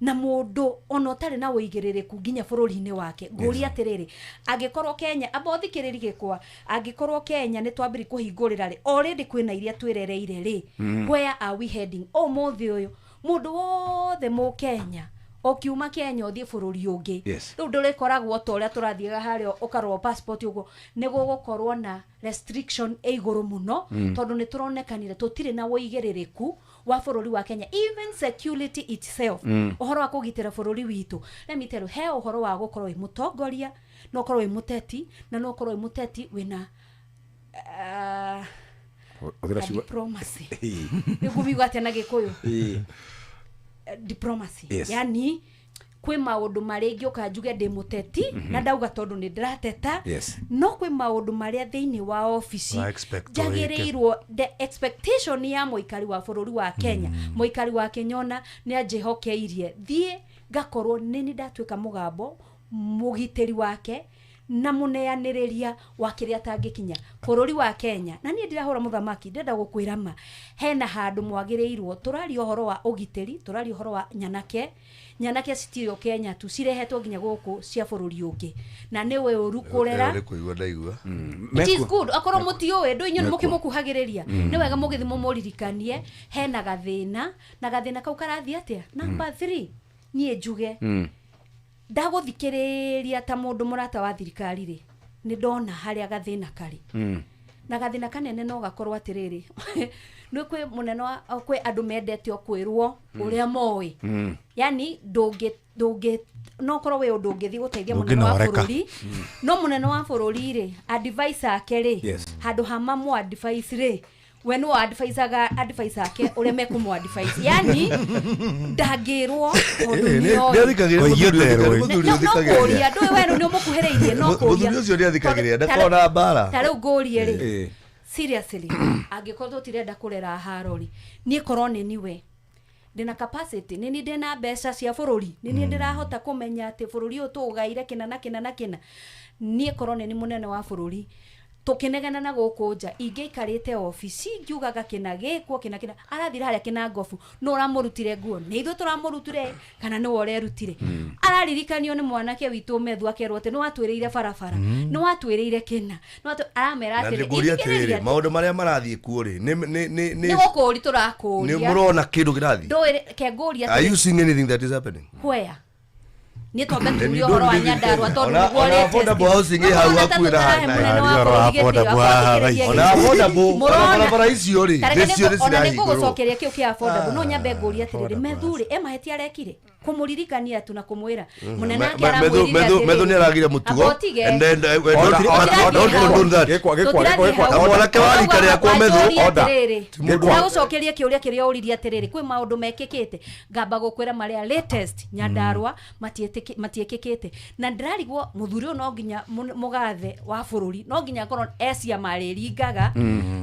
na mũndũ ona ũtarĩ na ũigĩrĩrĩku nginya bũrũri-inĩ wake. Ngũria atĩrĩrĩ, angĩkorwo Kenya, amba ũthikĩrĩri gĩkwa, angĩkorwo Kenya nĩ twambĩrĩria kũhingũrĩra rĩ, already kwĩna iria twĩrereire rĩ, where are we heading? Ũmũthĩ ũyũ mũndũ wothe mũkenya ũkiuma Kenya ũthiĩ bũrũri ũngĩ, Yes. rĩu ndũrĩkoragwo ta ũrĩa tũrathiaga harĩa ũkarorwo passport ũguo, nĩ gũgũkorwo na restriction ĩ igũrũ mũno, tondũ nĩ tũronekanire tũtirĩ na ũigĩrĩrĩku wa bũrũri wa Kenya, even security itself, ũhoro wa kũgitĩra bũrũri witũ. Let me tell you, he ũhoro wa gũkorwo wĩ mũtongoria, no ũkorwo wĩ mũteti, na no ũkorwo wĩ mũteti wĩna diplomacy. Nĩngũmiuga atĩa na Gĩkũyũ? Diplomacy. Yes. Yani kwĩ maũndũ marĩa ingĩũka njuge ndĩ mũteti, na ndauga tondũ nĩ ndĩrateta, no kwĩ maũndũ marĩa thĩinĩ wa obici njagĩrĩirwo, the expectation ya mũikari wa bũrũri wa Kenya, mũikari wa Kĩnyona nĩ anjĩhokeirie thiĩ ngakorwo nĩ nĩ ndatuĩka mũgambo mũgitĩri wake na mũneanĩrĩria wa kĩrĩa atangĩkinya bũrũri wa Kenya. Na niĩ ndirahũra mũthamaki, ndĩrenda gũkwĩra ma hena handũ mwagĩrĩirwo. Tũraria ũhoro wa ũgitĩri, tũraria ũhoro wa nyanake. Nyanake citirĩ o Kenya tu, cirehetwo nginya gũkũ cia bũrũri ũngĩ, na nĩwe ũru kũrera. Nĩ kũigua ndaigua. It is good akorwo mũtiũĩ ndũ inyuĩ mũkĩmũkuhagĩrĩria, nĩ wega mũgĩthiĩ mũmũririkanie hena gathĩna, na gathĩna kau karathiĩ atĩa. Number 3, niĩ njuge ndagũthikĩrĩria ta mũndũ mũrata wa thirikari rĩ, nĩ ndona harĩa gathĩna karĩ, na gathĩna kanene no gakorwo atĩrĩrĩ, nĩ kwĩ mũnene wa kwĩ andũ mendete o kwĩrwo ũrĩa moĩ, yani ndũngĩ no korwo wĩ ũndũ ũngĩthiĩ gũteithia mũnene wa bũrũri, no mũnene wa bũrũri rĩ, advice ake rĩ, handũ ha mamũ advice rĩ, we no advisaga advice ake ũrĩa mekũmũ advice, yani ndangĩrwo tondũ nĩoĩ. No kũria ndũĩ we nĩ ũmũkuhĩrĩirie, no kũria mũthuri ũcio nĩathikagĩrĩria, ndakorwo na mbara. Ta rĩu ngũrie rĩ, seriously, angĩkorwo tũtirenda kũrera haro rĩ, niĩ korwo nĩ niwe ndĩna capacity, nĩ niĩ ndĩna mbeca cia bũrũri, nĩ niĩ ndĩrahota kũmenya atĩ bũrũri ũyũ tũũgaire kĩna na kĩna na kĩna, niĩ korwo nĩ niĩ mũnene wa bũrũri tũkĩnegena na gũkũ nja, ingĩikarĩte obici ngiugaga kĩna gĩkwo kĩna kĩna, arathira harĩa kĩna ngobu, no ũramũrutire nguo, nĩ ithuĩ tũramũrutire kana nĩwe ũrerutire. Araririkanio nĩ mwanake witũ Methu akerwo atĩ nĩ watwĩrĩire barabara, nĩ watwĩrĩire kĩna, aramera atĩrĩ, maũndũ marĩa marathiĩ kuo rĩ, nĩ gũkũri tũrakũria, nĩ mũrona kĩndũ kĩrathiĩ. Ndũĩ ke ngũria, are you seeing anything that is happening? Where? Nĩ twambe turie ũhoro wa Nyandarua tondũ nĩguo latest. Affordable housing ĩ hau hakuhĩ na ona affordable barabara icio rĩ, nĩcio nĩ ona nĩngũgũcokeria kĩu kĩa affordable, no nyambe ngũrie atĩrĩrĩ, Methu rĩ, e mahĩtia arekire kũmũririkania tu na kũmwĩra mũnene ake aramwĩrire atĩrĩrĩ, Methu nĩ aragire mũtugo, and then don't condone that. Mwanake wa rika rĩakwa Methu, ndagũcokeria kĩũria kĩrĩa ũririe atĩrĩrĩ, kwĩ maũndũ mekĩkĩte, ngamba gũkwĩra marĩa latest Nyandarua matiĩkĩkĩte, na ndĩrarigwo mũthuri ũyũ no nginya mũgathe wa bũrũri no nginya akorwo e ciama rĩringaga,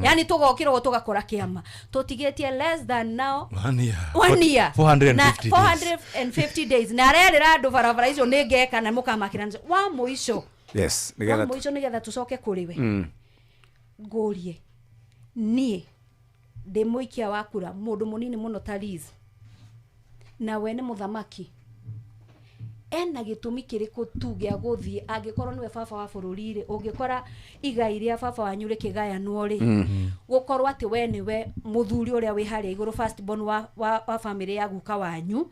yani tũgokĩra ũguo tũgakora kĩama tũtigĩtie less than now one year 450 days, na arerĩra andũ barabara icio nĩ ngeka na mũkamakĩra wa mũico. Yes, wa mũico nĩgetha tũcoke kũrĩ we. Ngũrie niĩ ndĩ mũikia wa kura, mũndũ mũnini mũno ta Liz, na we nĩ mũthamaki, ena gĩtũmi kĩrĩkũ tu gĩa gũthiĩ angĩkorwo nĩwe baba wa bũrũri rĩ, ũngĩkora igai rĩa baba wanyu rĩkĩgayanwo rĩ, gũkorwo atĩ we nĩwe mũthuri ũrĩa wĩ harĩa igũrũ, first born wa family ya guka wanyu,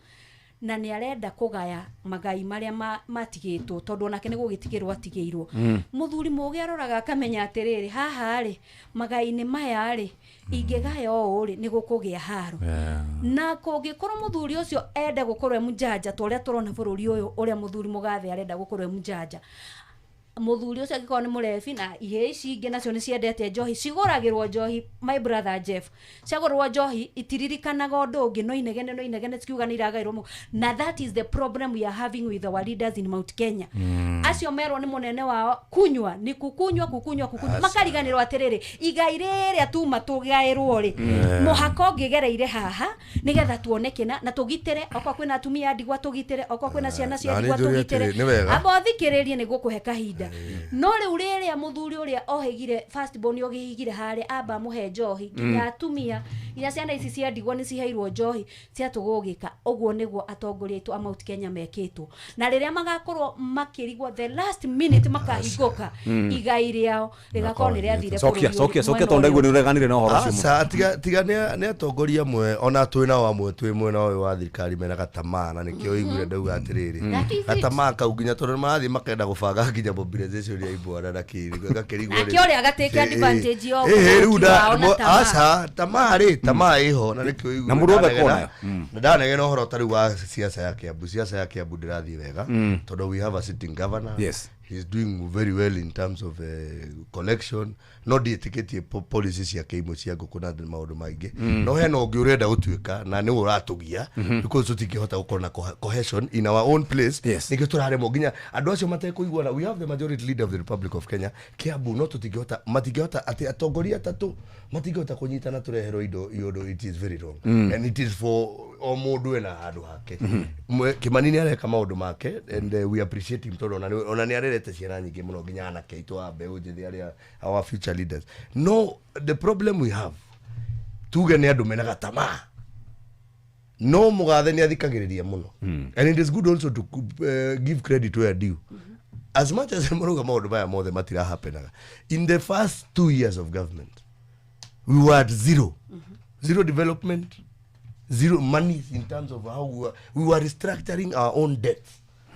na nĩ arenda kũgaya magai marĩa matigĩtwo tondũ onake nĩ gũgĩtigĩrwo atigĩirwo. Mũthuri mũgĩ aroraga akamenya atĩrĩrĩ, haha rĩ magai-inĩ maya rĩ, ingĩgaya ũũ rĩ, nĩ gũkũgĩa haro. Na kũngĩkorwo mũthuri ũcio ende gũkorwo e mũnjanja ta ũrĩa tũrona bũrũri ũyũ ũrĩa mũthuri mũgathe arenda gũkorwo e mũnjanja, mũthuri ũcio angĩkorwo nĩ mũrebi na ihĩĩ ici ingĩ nacio nĩ ciendete njohi, cigũragĩrwo njohi, my brother Jeff, ciagũrwo njohi itiririkanaga ũndũ ũngĩ, no inegene cikiuga nĩ iragairwo, na that is the problem we are having with our leaders in Mount Kenya. Acio merwo nĩ mũnene wao kunywa ni kukunywa kukunywa kukunywa, makariganĩrwo atĩrĩrĩ, igai rĩrĩa tuma tũgaĩrwo rĩ, mũhaka ũngĩgereire haha nĩgetha tuone kĩna na tũgitĩre, okorwo kwĩna atumia a ndigwa tũgitĩre, okorwo kwĩna ciana cia ndigwa tũgitĩre, amba ũthikĩrĩrie nĩguo kũhe kahinda. No rĩu rĩrĩa mũthuri ũrĩa ohĩgire first born ũgĩhigire harĩa amba mũhe njohi, nginya atumia nginya ciana ici cia ndigwa nĩ ciheirwo njohi ciatũgũgĩka. Ũguo nĩguo atongoria aitũ a Mount Kenya mekĩtwo, na rĩrĩa magakorwo makĩrigwo the last minute makahingũka igai rĩao rĩgakorwo nĩ rĩathire. Cokia cokia tondũ ndaigua nĩ ũreganire na ũhoro ũcio. Tiga nĩ atongoria amwe ona twĩ nao amwe twĩ mwena ũyũ wa thirikari mena gatamaa, na nĩkĩo ũiguire ndauga atĩrĩrĩ, gatamaa kau nginya tondũ nĩ marathiĩ makenda gũbanga nginya Mobilization ya ibwana na kĩ gakĩrigwo. Nake ũrĩa agatake advantage ya rĩu ũgũrũki wao na tamaa. Aca, tamaa rĩ, tamaa ĩho na nĩkĩo Na mũndũ wothe akorwo nayo. Na ndanegena ũhoro ta rĩu wa siasa ya Kiambu. Siasa ya Kiambu ndĩrathiĩ wega tondũ we have a sitting governor. He's doing very well in terms of collection, no ndiĩtĩkĩtie policy ciake imwe cia ngũkũ na maũndũ maingĩ. No hena ũngĩ ũrenda gũtuĩka na nĩwe ũratũgia because tũtingĩhota gũkorwo na cohesion in our own place. Nĩkĩo tũraremwo nginya andũ acio matekũiguana. We have the majority leader of the Republic of Kenya Kiambu, no tũtingĩhota, matingĩhota atĩ atongoria atatũ matingĩhota kũnyitana tũreherwo indo iũndũ. It is very wrong and it is for o mũndũ ena handũ hake. Kimani nĩ areka maũndũ make and we appreciate him tondũ ona nĩ arerete ciana nyingĩ mũno, nginya anake aitũ a mbeũ njĩthĩ arĩa our future leaders. No the problem we have, tuge nĩ andũ menaga tamaa, no mũgathe nĩ athikagĩrĩria mũno and it is good also to give credit where due. As much as marauga maũndũ maya mothe matirahapenaga, in the first 2 years of government we were at zero, zero development, zero money in terms of how we were restructuring our own debts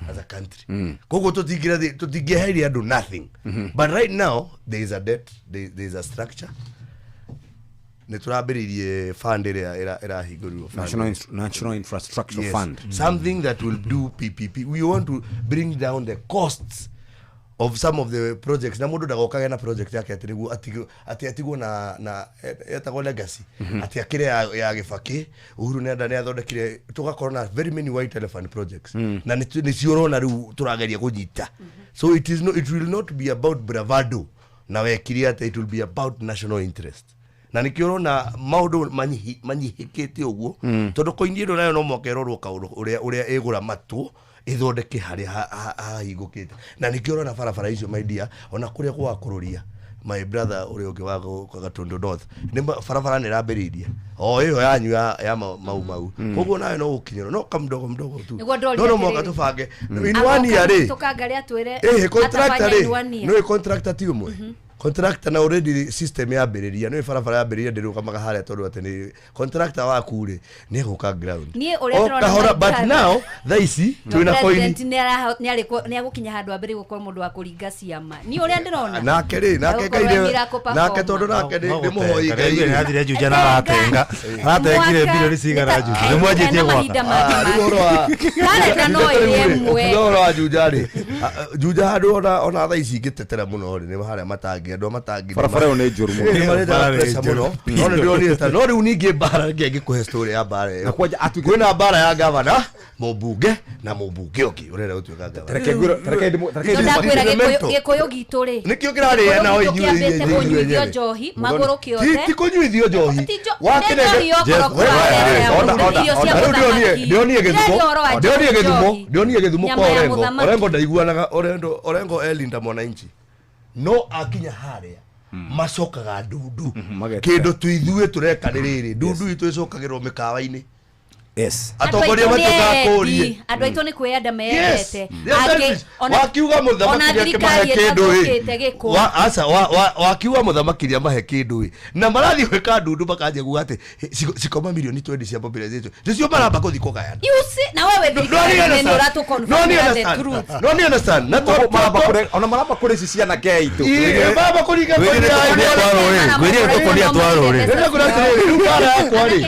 as a country. Koguo tũtingĩeheria andũ nothing, but right now there is a debt, there is a structure. Nĩ tũrambĩrĩirie fund ĩrĩa ĩrahingũrirwo fund. National Infrastructure Yes. Fund. Something that will do PPP. We want to bring down the costs of some of the projects, na mundu ndagokage na project yake atĩ nĩguo atĩ atigwo na etagwo legacy, atĩ akĩre ya Gĩbakĩ. Uhuru nĩ athondekire, tũgakorwo na very many white elephant projects na nĩcio ũrona rĩu tũrageria kũnyita. So it is no, it will not be about bravado na wekire atĩ, it will be about national interest, na nĩkĩo ũrona maũndũ manyihĩkĩte ũguo tondũ koini ĩno nayo no mwaka ĩrorwo kaũndũ ũrĩa ĩgũra matũ ĩthondeke harĩa hahingũkĩte, na nĩkĩo ũrona barabara icio, my dear, ona kũrĩa gwa kũrũria my brother ũrĩa ũngĩ wa Gatundu North nĩ barabara nĩ ĩrambĩrĩirie o ĩyo yanyu ya mau mau. Koguo nawe no gũkinyĩrwo no kamdogo mdogo tu. Nĩguo ndoria no mwaka atĩrĩrĩ. tũbange in one year rĩ. Tũkangari atwĩre Ĩhĩ, contractor atafanya rĩ in one year. Nĩ contractor ti ũmwe, contractor na already system yambĩrĩria, nĩ barabara yambĩrĩria, ndĩrũgamaga harĩa tondũ atĩ nĩ contractor waku rĩ, nĩ egũka ground Niĩ ũrĩa o ndĩrona, kahora, my but brother, now thaa ici twĩna koini. President nĩ agũkinya handũ ambĩrĩrie gũkorwo mũndũ wa kũringa ciama. Niĩ ũrĩa ndĩrona Nake rĩ, nake Egũkorwo Ngai e miracle nake performer. tondũ nake nĩ mũhoi Ngai Ngai rĩ. athire Juja na aratengire Mwaka- bilioni cigana Juja nĩ Ena mwanjĩtie mahinda gwaka. mangĩ Ah, rĩu ũhoro wa Karenda no ĩrĩ ĩmwe. Ũkiuga ũhoro wa Juja rĩ, Juja handũ ona thaa ici ingĩtetera mũno rĩ, nĩ harĩa matangi, andũ a matangi Barabara ĩyo nĩ njũru mũno. Ĩ, nĩ maretaga Barabara nĩ pressure njũru. mũno, no nĩ ndĩronire no rĩu ningĩ mbara reke ngĩkũhe story ya mbara ĩyo. Na kwanja atuĩke- Kwĩna mbara ya gavana, mũmbunge na mũmbunge ũngĩ ũrenda gũtuĩka gavana. Tareke ngwĩre- tareke ndĩmũ- tareke Tondũ ndĩmũ- ndakwĩra Mental. gĩkũyũ gitũ rĩ, Nĩkĩo kĩrarĩa nao gĩkũyũ gitũ inyuĩ kĩambĩte inyuĩ kũnyuithio enyewe. njohi magũrũ Ti kĩothe. ti kũnyuithio njohi. Ti nĩ njohi yokorwo Ona, irio cia ona, rĩu mũthamaki. ndĩronire gĩthumo Ndĩrendia ũhoro wa ndĩronire gĩthumo njohi. ndĩronire gĩthumo Nyama kwa ya Orengo. mũthamaki. Orengo ndaiguanaga, Orengo elinda mwananchi, no akinya harĩa macokaga ndundu. Magetĩka. Kĩndũ tu ithuĩ tũreka nĩ rĩrĩ, ndundu itũ ĩcokagĩrwo mĩkawa-inĩ. Atongoria Andũ aitũ nĩ matuĩkaga endi. kũrie. Andũ aitũ nĩ kwĩyenda Yes, meyendete. they are selfish. Wakiuga mũthamaki Ona nĩakĩmahe thirikari kĩndũ ĩ. ĩtathũkĩte gĩkũ. Aca, wakiuga mũthamaki nĩamahe kĩndũ ĩ, na marathiĩ gwĩka ndundu makanjia kuga atĩ cikoma milioni 20 cia mobilization nĩcio maramba gũthiĩ kũgayana. You see, na wewe thirikari nĩ ũratũ-confirm the truth. No nĩ understand na Maramba ona maramba kũrĩ ici ciana ke itũ. Ĩ, maramba kũringa Ngwĩrire kũria- tũkonia twa rũrĩrĩ. Ngwĩrire tũkonia twa rũrĩrĩ. Rĩrĩa ngũra atĩrĩrĩ, rĩu mbara yakwa rĩ,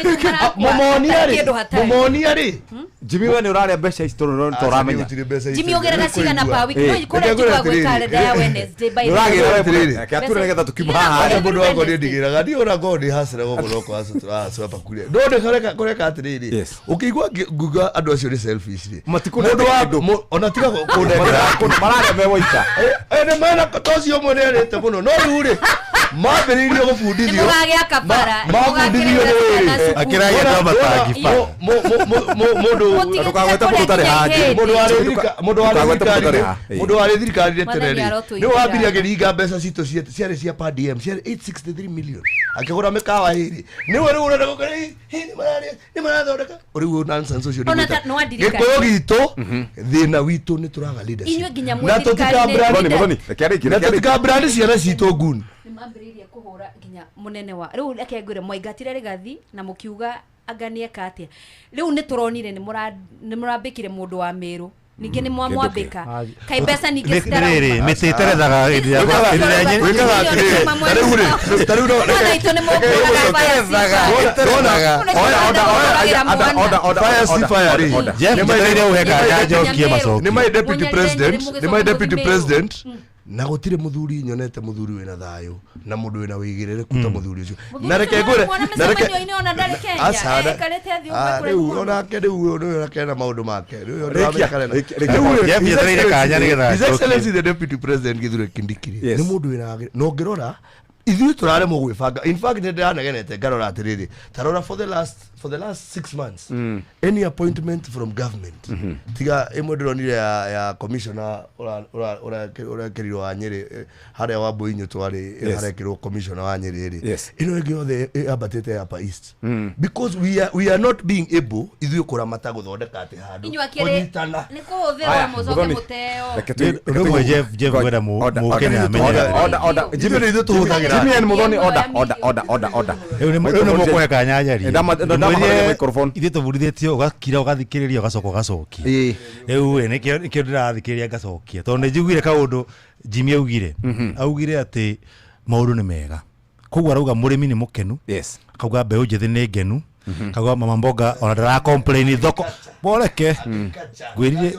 mũmonia rĩ, Kĩndũ hatarĩ. mũmonia rĩ. Jimmy, we nĩ ũrarĩa mbeca ici tondũ nĩ tũramenya. Jimmy ũgeraga cigana per week? No kũrĩa njiguaga gwĩ kalenda ya Wednesday, by the way. Nĩũragĩra Atĩrĩrĩ. Reke ature nĩgetha tũkiuma haha. Acha mũndũ wakwa niĩ ndigĩraga niĩ ona ngorwo ndĩ hasira gũkũ no kũhacũ tũrahacũ hapa kũrĩa no nĩ kũreka kũreka atĩrĩrĩ, ũkĩigua nguga andũ acio nĩ selfish rĩ, mũndũ wa ona tiga kũnengera. Mararĩa me woika. Nĩ mena ta ũcio ũmwe nĩ arĩte mũno, no rĩu rĩ mambĩrĩirie gũbundithio Nĩmũgagĩaka bara, mabundithio nĩmũgakĩrĩra nĩ ciana rĩrĩ cukuru. Akĩragia ta matangi bara. Mũndũ Ndũkagwete mũndũ ũtarĩ haha, Jimmy. mũndũ warĩ mũndũ warĩ Ndũkagwete mũndũ ũtarĩ thirikari haha. mũndũ warĩ thirikari tene Mwathani rĩ, arotũigĩra. nĩ wambirie akĩringa mbeca citũ ciarĩ cia per diem, ciarĩ 863 million, akĩgũra mĩkawa ĩrĩ nĩwe rĩu ũrenda gũkora "Ĩ, nĩ mararĩa nĩ marathondeka rĩu nonsense ũcio." Ona Nĩ ta- no wandirikania. gĩkũyũ gitũ thĩna witũ nĩ tũraga leadership Inyuĩ nginya mwĩ na thirikari-inĩ. Muthoni, Muthoni, reke arĩkie, na reke arĩkie. tũtikabrand ciana citũ nguni. Nĩmambĩrĩirie kũhũra nginya mũnene wa rĩu, reke ngwĩre, mwaingatire Rigathi na mũkiuga anga nĩeka atĩa. Rĩu nĩ tũronire nĩ mũrambĩkire mũndũ wa Mĩrũ. Ningĩ nĩ mwamwambĩka. Kaĩ mbeca ningĩ Rĩrĩ, citarauma. mĩtĩ ĩterethaga hĩndĩ ĩrĩa hĩndĩ ĩrĩa Wĩkaga atĩrĩrĩ, tarĩu rĩ, tarĩu no- Mwana itũ nĩ mũkũraga fire si fire. Fire si fire rĩ. Jeff, Nĩ my- njetereire ũhe kanya njokie macokio. Nĩ my deputy Mũnyarire president, nyĩrĩ nĩ my deputy mũgĩcoka president na gũtirĩ mũthuri nyonete mũthuri wĩna thayũ na mũndũ wĩna wĩigĩrĩrĩku ta mũthuri ũcio. Na reke ngwĩre, Mwana na reke mĩcemanio-inĩ ona ndarĩ Kenya. Aca, na- Aikarĩte athiĩ Ah, ũmwe rĩu kũraihu mũno. onake rĩu rĩu onake ena maũndũ make. Rĩu Rĩkia, ndĩramenya kana- rĩkia, rĩkia. Rĩu rĩ, Jeff, His njetereire kanya nĩgetha His njokie. Excellency the Deputy President Kithure Kindiki rĩ, Yes. nĩ mũndũ wĩna wagĩrĩru. Na ũngĩrora ithuĩ tũraremwo gwĩbanga. In fact nĩ ndĩranegenete ngarora atĩrĩrĩ, tarora for the last 6 months any appointment from government tiga ĩmwe ndĩronire ya commissioner ũrekĩrirwo wa Nyĩrĩ, harĩa wa Mboinyo twarĩ harekĩrwo commissioner wa Nyĩrĩ rĩ, ĩno ĩngĩ yothe yambatĩte Upper East because we are not being able ithuĩ kũramata gũthondeka atĩ handũ Inyuĩ akĩrĩ kũnyitana. nĩ kũhũthĩrwo mũcoke mũteo. Reke Ũndũ ũmwe Jeff ngwenda mũkenya amenye Order, order, order. Ithuĩ nĩ ithuĩ tũhũthagĩra. Jimmy and Muthoni, order, order, order, order, order. Rĩu nĩ mũkũhe kanya njarie. Ndamahoria microphone. Ithuĩ tũbundithĩtio ũgakira ũgathikĩrĩria ũgacoka ũgacokia. Rĩu ĩ nĩkĩo ndĩrathikĩrĩria ngacokia tondũ nĩ njiguire kaũndũ Jimmy augire atĩ maũndũ nĩ mega, koguo arauga mũrĩmi nĩ mũkenu, akauga mbeũ njĩthĩ nĩ ngenu, akauga mama mboga ona ndara complain, thoko boreke ngwĩrire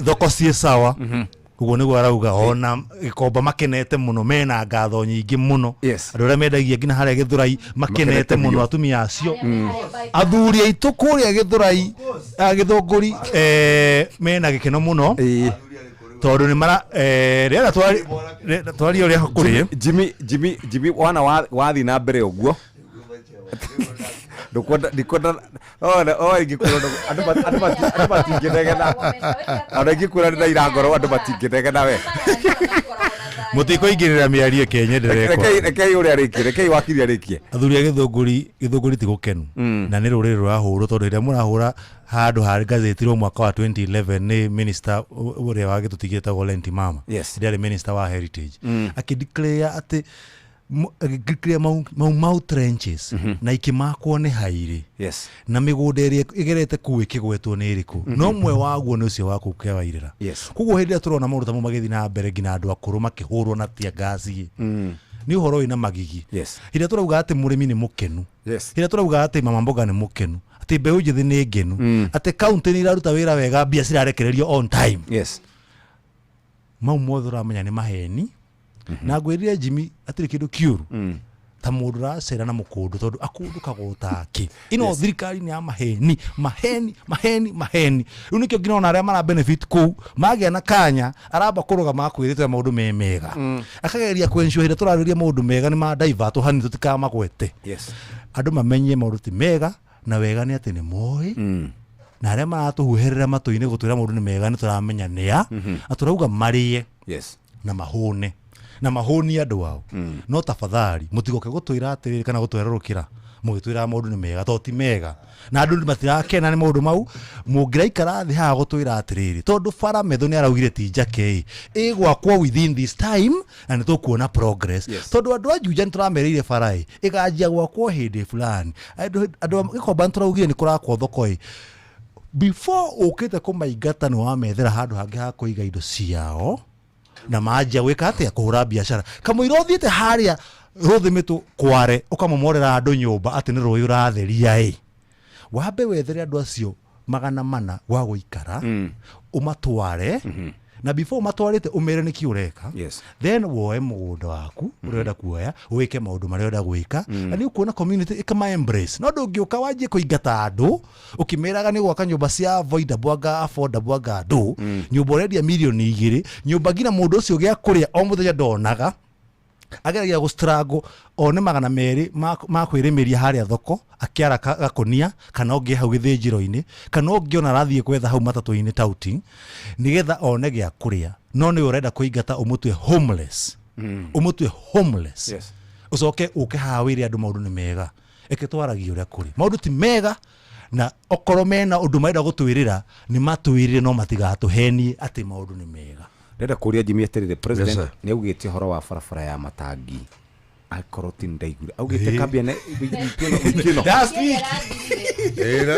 thoko ciĩ sawa. Ũguo nĩguo arauga ona gĩkomba makenete mũno, mena ngatho nyingĩ mũno. Andũ arĩa mendagia nginya harĩa Gĩthũrai makenete Makenete mũno, biũ. Atumia acio, athuri aitũ kũrĩa Gĩthũrai, Gĩthũngũri, mena gĩkeno mũno tondũ nĩ mara rĩera twaria ũrĩa kũrĩ. Jimmy, Jimmy, Jimmy, wana wathiĩ na mbere ũguo ndũkwenda, ndikwenda ona o ingĩkwĩra andũ matingĩnegena, ona ingĩkwĩra nĩ ndaira ngoro andũ matingĩnegena we. Mũtikũingĩrĩra mĩario ĩkenyenderere. Rekei ũrĩa arĩkie, rekei wakiri arĩkie. Athuri a Gĩthũngũri, Gĩthũngũri ti gũkenu na nĩ rũrĩrĩ rũrahũrwo tondũ rĩrĩa mũrahũra handũ harĩ gazetirwo mwaka wa 2011 nĩ minister ũrĩa wagĩtũtigire etagwo Lenti Mama, rĩrĩa arĩ minister wa heritage, akĩdeclare atĩ agĩdeclare Mau Mau trenches na ikĩmakwo nĩ hairĩ na mĩgũnda ĩrĩa ĩgerete kũu ĩkĩgwetwo nĩ ĩrĩkũ, no ũmwe waguo nĩ ũcio wa kũu Kĩawairĩra. Koguo hĩndĩ ĩrĩa tũrona maũndũ ta mau magĩthiĩ na mbere nginya andũ akũrũ makĩhũrwo na tear gas ĩ, nĩ ũhoro wĩna magigi. Hĩndĩ ĩrĩa tũrauga atĩ mũrĩmi nĩ mũkenu, hĩndĩ ĩrĩa tũrauga atĩ mama mboga nĩ mũkenu, atĩ mbeũ njĩthĩ nĩ ngenu, atĩ kaunti nĩ iraruta wĩra wega, mbia cirarekererio on time, mau mothe ũramenya nĩ maheni. Na ngwĩrire Jimmy atirĩ kĩndũ kĩũru ta mũndũ ũracera na mũkũndũ tondũ akũndũkaga ũtake ĩno. Thirikari nĩ ya maheni, maheni, maheni, maheni. Rĩu nĩkĩo nginya ona arĩa mara benefit kũu magĩa na kanya aramba kũrũgama akwĩrĩte maũndũ me mega, akageria kũensure hĩndĩ tũrarĩria maũndũ mega nĩ ma divert hani tũtikamagwete. Andũ mamenye maũndũ ti mega na wega nĩ atĩ nĩ moĩ na arĩa maratũhuherera matũ-inĩ gũtwĩra maũndũ nĩ mega nĩ tũramenya nĩa na tũrauga marĩe na mahũne na mahũnie andũ ao. No tafadhali mũtigoke gũtwĩra atĩrĩrĩ kana gũtwerũrũkĩra mũgĩtwĩra maũndũ nĩ mega tondũ ti mega na andũ matirakena nĩ maũndũ mau. Mũngĩraikara thĩ haha gũtwĩra atĩrĩrĩ tondũ bara metho nĩ araugire ti njake ĩ ĩgwakwo within this time na nĩ tũkuona progress, tondũ andũ a Juja nĩ tũramerĩire bara ĩ ĩganjia gwakwo hĩndĩ fulani, andũ a Gĩkomba nĩ tũraugire nĩ kũrakwo thoko ĩ before ũkĩte kũmaingata nĩ wamethera handũ hangĩ ha kũiga indo ciao na manjia gwĩka atĩa kũhũra biacara kamũira ũthiĩte harĩa rũthimĩtũ kware ũkamomorera andũ nyũmba atĩ nĩ rũĩ ũratheria ĩ wambe wethere andũ acio 400 gwa gũikara ũmatware na before ũmatwarĩte ũmere nĩkĩ ũreka, then woe mũgũnda waku ũrĩa ũrenda kuoya wĩke maũndũ marĩa ũrenda gwĩka na nĩ ũkuona community ĩkama embrace. No ndũngĩũka wanjie kũingata andũ ũkĩmeraga nĩ gwaka nyũmba cia avoidable anga affordable anga andũ nyũmba ũrendia mirioni 2, nyũmba nginya mũndũ ũcio gĩa kũrĩa o mũthenya ndonaga, ageragia gũ struggle one 200 ma kwĩrĩmĩria harĩa thoko akĩara gakũnia kana ũngĩ hau gĩthĩnjĩro-inĩ kana ũngĩ ona arathiĩ gwetha hau matatũ-inĩ touting nĩgetha one gĩa kũrĩa, no nĩ ũrenda kũingata ũmũtue homeless, ũmũtue homeless, ũcoke ũke haha wĩre andũ maũndũ nĩ mega. Eke twaragie ũrĩa kũrĩ, maũndũ ti mega na okorwo mena ũndũ marenda gũtwĩrĩra nĩ matwĩrĩre no matigatũhenie atĩ maũndũ nĩ mega. Ndĩrenda kũria Jimmy atĩrĩrĩ, president Yes, sir. nĩ augĩte ũhoro wa barabara ya matangi Akorwo ti ndaiguire augĩte kambia ne wiki ĩno. Last week.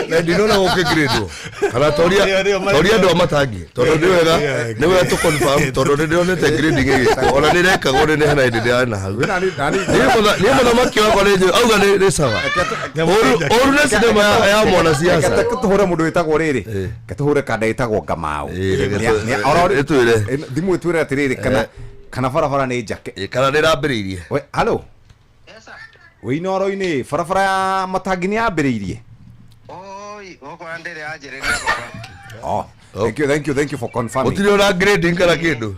Na ndinona gũkĩngirĩndwo kana toria toria andũ a matangi tondũ nĩ wega nĩ wega tũ confirm tondũ nĩ ndĩronete grading ĩgĩkwo ona nĩ ĩrekagwo nĩ hena hĩndĩ ndĩrarĩ hau. Niĩ mũthamaki wakwa nĩ njũĩ auga nĩ sawa. Ũru nĩ cinema ya mwanasiasa. Reke tũhũre mũndũ wĩtagwo rĩrĩ, reke tũhũre kanda ĩtagwo Ngamau. Reke ĩtwĩre. Thimũ ĩtwĩre atĩrĩrĩ kana barabara nĩ njake kana nĩ ĩrambĩrĩirie. We halo, wĩ Inooro-inĩ, barabara ya Matangi nĩ yambĩrĩirie? Oh, thank you, thank you, thank you for confirming. Gũtirĩ ona grading kana kĩndũ.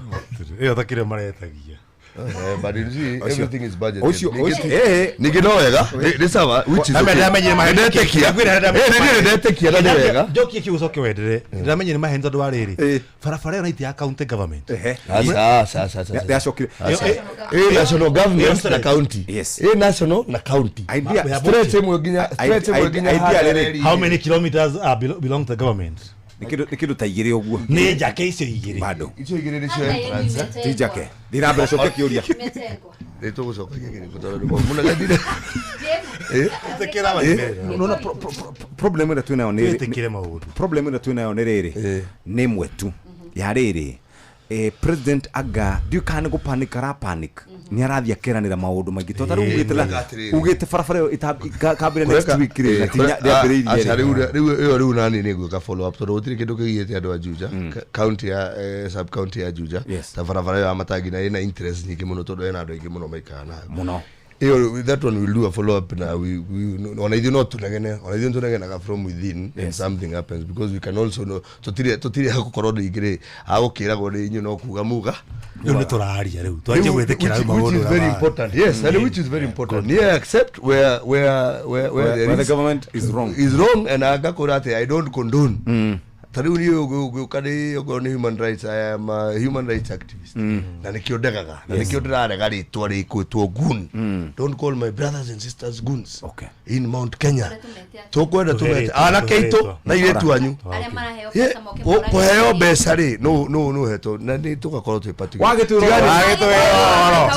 Ĩyo ta kĩrĩa maretagia. But you see, everything is budgeted. Ũcio Ningĩ no wega nĩ sawa, which is okay. Ndamenyire maheni. Nĩndetĩkia. Nĩ ndetĩkia na nĩ wega. Njokie kiugo coke wendere. Ndamenyire maheni tondũ wa rĩrĩ. Barabara ĩyo na ya county government. Aca, aca, aca, aca. Yacokire. Aca. Ĩ national government na county. Yes. Ĩ national na county. Idea- Stretch ĩmwe nginya stretch ĩmwe nginya Idea rĩrĩ. harĩa How many kilometers are belong to the government? Nĩ kĩndũ ta igĩrĩ ũguo. Nĩ njake icio igĩrĩ. Bado. Icio igĩrĩ nĩcio entrance. Ti njake. Thiĩ na mbere cokia kĩũria. Nĩ tũgũcokagia kĩrĩko tondũ mũnagathire. Ĩtĩkĩra Nona problem ĩrĩa twĩnayo nĩ Twĩtĩkĩre maũndũ. Problem ĩrĩa twĩnayo nĩ rĩrĩ nĩ ĩmwe tu ya rĩrĩ, president aga ndiũ kana nĩ gũpanic ara panic, nĩ arathiĩ akeranĩra maũndũ maingĩ tondũ ta rĩu ugĩte barabara ĩyo kambĩre next week rĩ, na ti ndĩambĩrĩirie Aca, rĩ. rĩu ĩyo rĩu nani nĩ ngwĩka follow up tondũ gũtirĩ kĩndũ kĩgiĩte andũ a Juja, county ya sub county ya Juja ta barabara ĩyo ya Matangi, na ĩna interest nyingĩ mũno tondũ ĩna andũ aingĩ mũno maikaraga nayo mũno. Ĩyo, that one will do a follow up na we ona ithuĩ no tunegene, ona ithuĩ tunegenaga from within and something happens because we can also know tũtirĩ hagũkorwo rĩngĩ rĩ agũkĩragwo nĩ inyuĩ no kuga muga. Rĩu nĩ tũraria rĩu. Twanjie gwĩtĩkĩra rĩu which maũndũ is very ũrĩa important, yes, and which is very important. Yeah, accept where there Where the is government is wrong. Is wrong, and agakora atĩ I don't condone. Ta rĩu niĩ ũgĩũka nĩ okorwo nĩ human rights, I am a human rights activist na nĩkĩo ndegaga na nĩkĩo ndĩrarega rĩtwa rĩkwĩtwo goon. Don't call my brothers and sisters goons. Okay. In Mount Kenya tũkwenda tũmete Tũheretwo, anake aitũ tũheretwo. na airĩtu anyu. Arĩa maraheo Yeah, mbeca moke kũheo mbeca rĩ no hetwo na nĩ tũgakorwo twĩ particular. Wagĩtwĩra Tigani-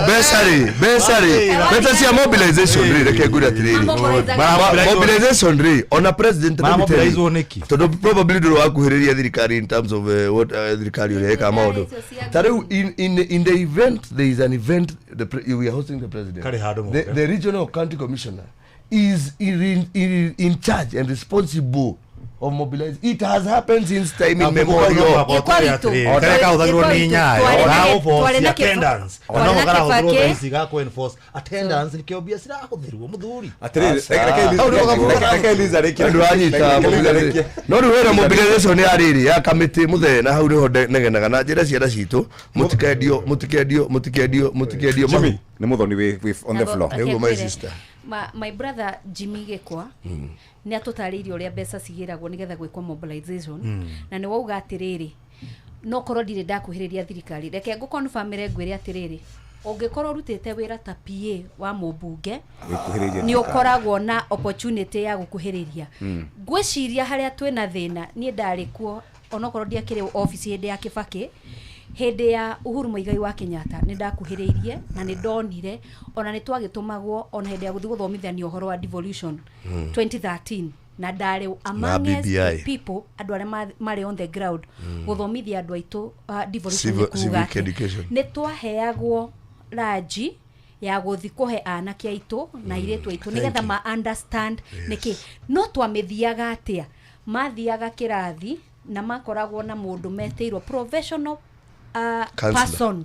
Mbeca rĩ mbeca rĩ mbeca cia mobilization rĩ, reke ngwĩre atĩrĩrĩ, mobilization rĩ, ona president let me tell you, Maramobilizwo nĩkĩ? tondũ probably ndũrĩ wakuhĩrĩria thirikari in terms of what thirikari ũrĩa ĩkaga maũndũ ta rĩu in the event there is an event, we are hosting the president, Karĩ handũ the, moke. the regional county commissioner is in charge and responsible of mobilizing. It has happened since time immemorial. Karĩa kahũthagĩrwo nĩ Nyayo Twarĩ na ga attendance twarĩ no na karahũthĩrwo Kibaki. thaa ici ga kũ-enforce attendance nĩkĩo mbia cirahũthĩrwo mũthuri. Atĩrĩrĩ, reke reke Eliza arĩkie. Andũ anyita Reke Eliza arĩkie. no rĩu wĩra mobilization ya rĩrĩ ya kamĩtĩ mũthee na hau nĩho negenaga na njĩra ciana citũ mũtikendio mũtikendio mũtikendio mũtikendio mahu. Jimmy nĩ mũthoni wĩ on the floor. Reke Nĩguo, my ngwĩre, sister. My brother Jimmy Gĩkwa nĩ atũtarĩirie ũrĩa mbeca cigĩragwo nĩgetha gwĩkwo mobilization na nĩ wauga atĩrĩrĩ, no korwo ndirĩ ndakuhĩrĩria thirikari, reke ngũconfirmĩre ngwĩre atĩrĩrĩ, ũngĩkorwo ũrutĩte wĩra ta PA wa mũmbunge, Wĩkuhĩrĩirie nĩ thirikari. ũkoragwo na opportunity ya gũkuhĩrĩria. Ngwĩciria harĩa twĩna thĩna, niĩ ndarĩ kuo onokorwo ndiakĩrĩ obici hĩndĩ ya Kĩbakĩ, hĩndĩ ya Uhuru Muigai wa Kenyatta nĩ ndakuhĩrĩirie na nĩ ndonire ona nĩ twagĩtũmagwo ona hĩndĩ ya gũthiĩ gũthomithania ũhoro wa devolution 2013 na ndarĩ amongst BBI. the people andũ arĩa marĩ on the ground gũthomithia andũ aitũ devolution nĩ kuga Civic atĩ education. nĩ twaheagwo ranji ya gũthi kũhe anake aitũ na airĩtu aitũ nĩgetha ma understand nĩkĩ no twamĩthiaga atĩa. Mathiaga kĩrathi na makoragwo na mũndũ metĩirwo professional Counselor. person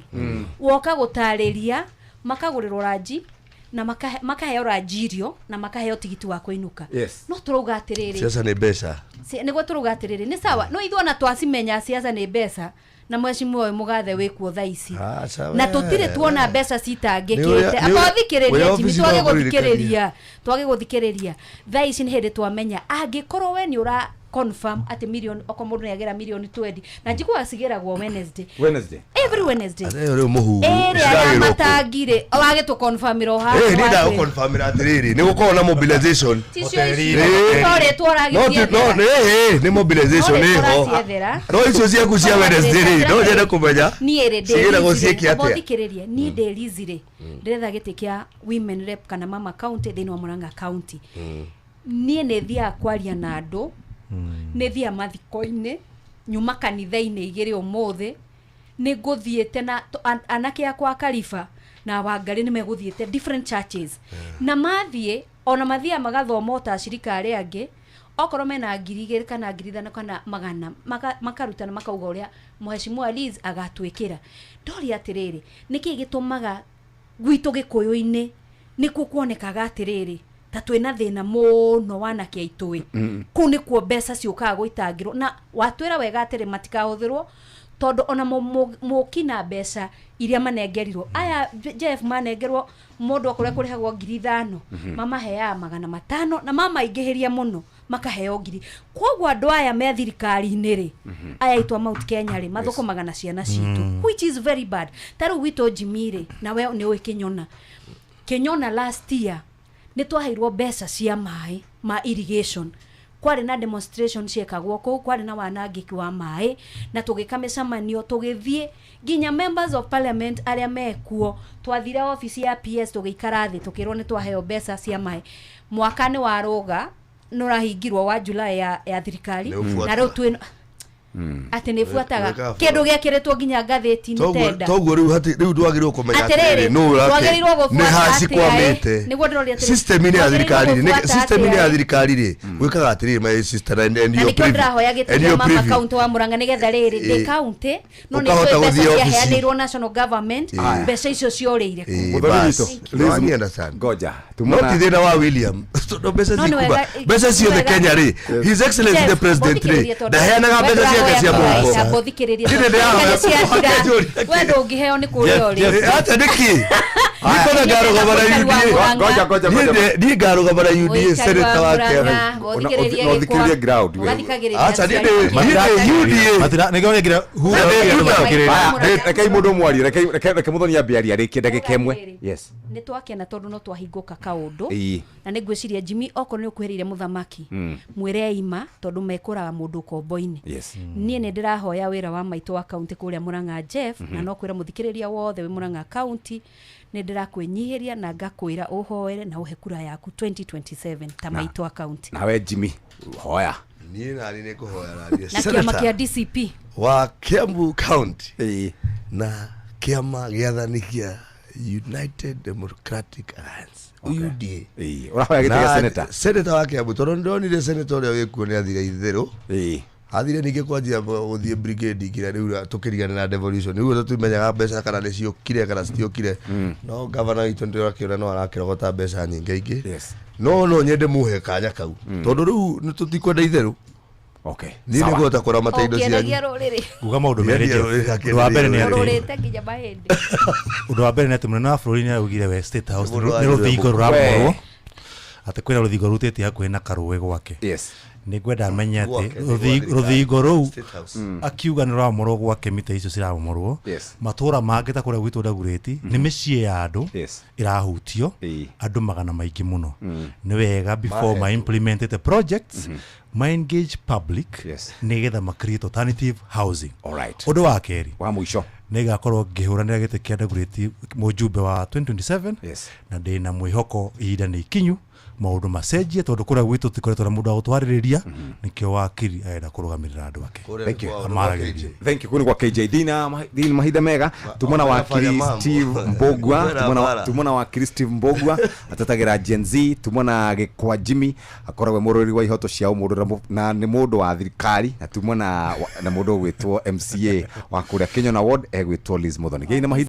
woka gũtarĩria, makagũrĩrwo ranji na makaheo ranji irio na makaheo tigiti wa kũinũka. Yes. No tũrauga atĩrĩrĩ, Siasa nĩ mbeca. Nĩguo tũrauga atĩrĩrĩ, nĩ sawa no ithuĩ ona twacimenya siasa nĩ mbeca na mheshimiwa ũyũ mũgathe wĩkuo thaa ici Aca na we. tũtirĩ tuona mbeca Nĩ citangĩkĩte. ũrĩa- Akothikĩrĩria ũrĩa Jimmy, obici twage no kũririkania. gũthikĩrĩria, twage gũthikĩrĩria thaa ici nĩ hĩndĩ twamenya angĩkorwo we nĩ ũra confirm atĩ million okorwo mũndũ nĩagera milioni 20 na njiguaga cigĩragwo Wednesday, Wednesday. Every Wednesday. Ĩyo rĩu mũhuhu ĩrĩa ya ciragĩrwo kũ? matangi rĩ wagĩtũconfirmĩra o haha Ĩ, niĩ watĩ- ndagũconfirmĩra atĩrĩrĩ, nĩ gũkorwo na mobilization. Ticio icio. Ĩ. No rĩtwa No ti- no, ũragĩciethera. ĩ, nĩ mobilization No rĩtwa ĩho. ũraciethera. No icio ciaku cia Wednesday rĩ, no nyende kũmenya niĩ rĩ cigĩragwo ciĩke atĩa. Thikĩrĩrie, niĩ ndĩ Liz rĩ, ndĩretha gĩtĩ kĩa women rep kana mama county thĩinĩ wa Murang'a county. Niĩ nĩ thiaga kwaria na andũ, nĩ thiaga mathiko-inĩ, nyuma kanitha-inĩ igĩrĩ ũmũthĩ, nĩ ngũthiĩte na anake akwa a Kariba na Wangarĩ nĩ megũthiĩte different churches, na mathiĩ ona mathiaga magathoma o ta acirika arĩa angĩ, okorwo mena 2,000 kana 5,000 kana magana makarutana makauga ũrĩa Mheshimiwa Liz agatwĩkĩra. Ndoria atĩrĩrĩ, nĩkĩĩ gĩtũmaga gwitũ gĩkũyũ-inĩ nĩkuo kuonekaga atĩrĩrĩ ta twĩna thĩna mũno wanake aitũ ĩ? Kũu nĩkuo mbeca ciũkaga gũitangĩrwo, na watwĩra wega atĩrĩ matikahũthĩrwo tondũ ona mũkina mbeca iria manengerirwo aya Jeff manengerwo mũndũ okorwo ekũrĩhagwo 5,000, mamaheaga 500 na mamaingĩhĩria mũno makaheo ngiri. Koguo andũ aya me thirikari-inĩ rĩ, aya aitũ a Mount Kenya rĩ, mathũkũmaga na ciana citũ, which is very bad. Ta rĩu gwitũ Jimmy rĩ, na we nĩ ũĩ Kĩnyona, Kĩnyona last year nĩ twaheirwo mbeca cia maĩ ma irrigation, kwarĩ na demonstration ciekagwo kũu, kwarĩ na wanangĩki wa maĩ, na tũgĩka mĩcemanio, tũgĩthiĩ nginya members of parliament arĩa mekuo, twathire obici ya PS tũgĩikara thĩ tũkĩrwo nĩ twaheo mbeca cia maĩ. Mwaka nĩ warũga, nĩ ũrahingirwo wa July ya thirikari, Nĩ ũbuata. na rĩu twĩ atĩ nĩ buataga Nĩ kĩndũ gĩekĩrĩtwo nginya ngathĩti-inĩ tenda. Toguo rĩu rĩu ndwagĩrĩirwo kũmenya Atĩrĩrĩ, atĩrĩrĩ, nũ ũrate twagĩrĩirwo gũbuata nĩ ha atĩa, cikwamĩte. ĩ? Nĩguo ndĩroria atĩrĩ, System-inĩ ya twagĩrĩirwo thirikari rĩ, gũbuata system-inĩ ya atĩa, ĩ? thirikari rĩ, gwĩkaga atĩrĩrĩ, my sister, and Na you're nĩkĩo privy. ndĩrahoya gĩtĩ And kĩa you're mama privy. county wa Murang'a nĩgetha rĩrĩ ndĩ Ĩ. county no nĩ Ũkahota njũĩ mbeca gũthiĩ obici. ciaheanĩirwo national government, Ĩ. mbeca icio ciorĩire kũ? Ĩ, Mũthoni bas. witũ, No, Liz, I understand. ngoja No ti thĩna wa William, tondũ mbeca No, nĩ cikuma wega- mbeca nĩ ciothe wega- Kenya rĩ, His Excellency Jeff, the President rĩ, mũthikĩrĩrie tondũ ndaheanaga we mbeca ciake cia ndũrahoya mũhuko. kura, mũthikĩrĩrie Niĩ tondũ ndĩrahoya mbeca ciathira, kũhoya we ndũngĩheo nĩ kũrĩa ũrĩ. Ata nĩkĩ? Niĩ kwanza ngarũgama na UDA. Ngoja, ngoja, Niĩ ngoja. niĩ ngarũgama na UDA Mũikari senator wa wa Murang'a, Kiambu. mũthikĩrĩrie No ũthikĩrĩrie gĩkwa. ground we. Mũgathikagĩrĩria Aca, niĩ aciari. ndĩ UDA. Matira nĩkĩo nĩkĩra hura Ndĩ andũ UDA. mathikĩrĩrie. Aya, rekei mũndũ mwarie, reke mũthoni ambe arie arĩkie ndagĩka ĩmwe. Yes. Nĩ twakena tondũ no twahingũka kaũndũ, Ĩĩ. na nĩ ngwĩciria Jimmy okorwo nĩ ũkuhĩrĩire mũthamaki, mwĩre ima tondũ mekũraga mũndũ ũkombo-inĩ. Yes. Niĩ nĩ ndĩrahoya wĩra wa maitũ wa kaunti kũrĩa Murang'a Jeff, na no kwĩra mũthikĩrĩria wothe wĩ Murang'a kaunti, nĩ ndĩrakwĩnyihĩria na ngakwĩra ũhoere na ũhe kura yaku 2027 ta maitũ wa kaunti. Nawe Jimmy, hoya. Niĩ nani nĩ ngũhoya naniĩ Na kĩama kĩa DCP wa Kiambu County Ĩĩ. na kĩama gĩathani kĩa United Democratic Alliance, UDA. Ĩĩ. Ũrahoya gĩtĩ gĩa Na senator. senator wa Kiambu, tondũ nĩndonire senator ũrĩa wĩkuo nĩ athire itherũ. Ĩĩ. Athire ningĩ kwanjia gũthiĩ brigade nginya rĩu tũkĩrigana na devolution, rĩu tũtimenyaga mbeca kana nĩ ciũkire kana citiũkire, no gavana witũ nĩndĩrakĩona no arakĩrogota mbeca nyingĩ ingĩ. Yes. No nyende mũhe kanya kau tondũ rĩu nĩ tũtikwenda itherũ. Okay. Niĩ Sawa. nĩngũhota kũramata indo ũkĩendagia cianyu. rũrĩrĩ. Nguga maũndũ merĩ Nĩendia Jeff. rũrĩrĩ, Ũndũ wa mbere nĩ atĩ ũrũrĩte nginya mahĩndĩ. Ũndũ wa mbere nĩ atĩ mũnene wa bũrũri nĩ augire we State House Mũndũ nĩ wa rũthingo We. rũramomorwo, atĩ kwĩna rũthingo rutĩtie hakuhĩ na karũĩ gwake. Yes. Nĩ ngwenda menye atĩ Gwake, nĩ gwa rũthingo thirikari. rũu State House. akiuga nĩ rũramomorwo gwake, mita icio ciramomorwo. Yes. Matũra mangĩ ta kũrĩa gwitũ Ndagurĩti nĩ mĩciĩ ya andũ Yes. ĩrahutio, Ĩĩ. andũ magana maingĩ mũno. Nĩ wega before ma implemented projects ma engage public, Yes. nĩgetha ma create alternative housing. All right. Ũndũ wa kerĩ, Wa mũico. Nĩ ngakorwo ngĩhũranĩra gĩtĩ kĩa Ndagurĩti mũjumbe wa 2027, Yes. na ndĩna mwĩhoko ihinda nĩ ikinyu maũndũ macenjie tondũ kũrĩa gwitũ tũtikoretwo na mũndũ wa gũtwarĩrĩria, nĩkĩo wakiri arenda kũrũgamĩrĩra andũ ake. Kũrĩa Thank you. nĩ kwao, Amaragĩrĩrie. Thank you. Kũu nĩ kwa KJ thina mahinda mega tumona wanafanya wakiri mambo. Steve Mbogwa. Kwera Tumona bara. tumona wakiri Steve Mbogwa atetagĩra Gen Z, tumona Gĩkwa Jimmy akoragwo e mũrũĩrĩri wa ihoto cia ũmũndũ na nĩ mũndũ wa thirikari, na tumona na mũndũ ũgwĩtwo MCA wa kũrĩa Kĩnyona Ward egwĩtwo Liz Muthoni. Gĩi na mahinda.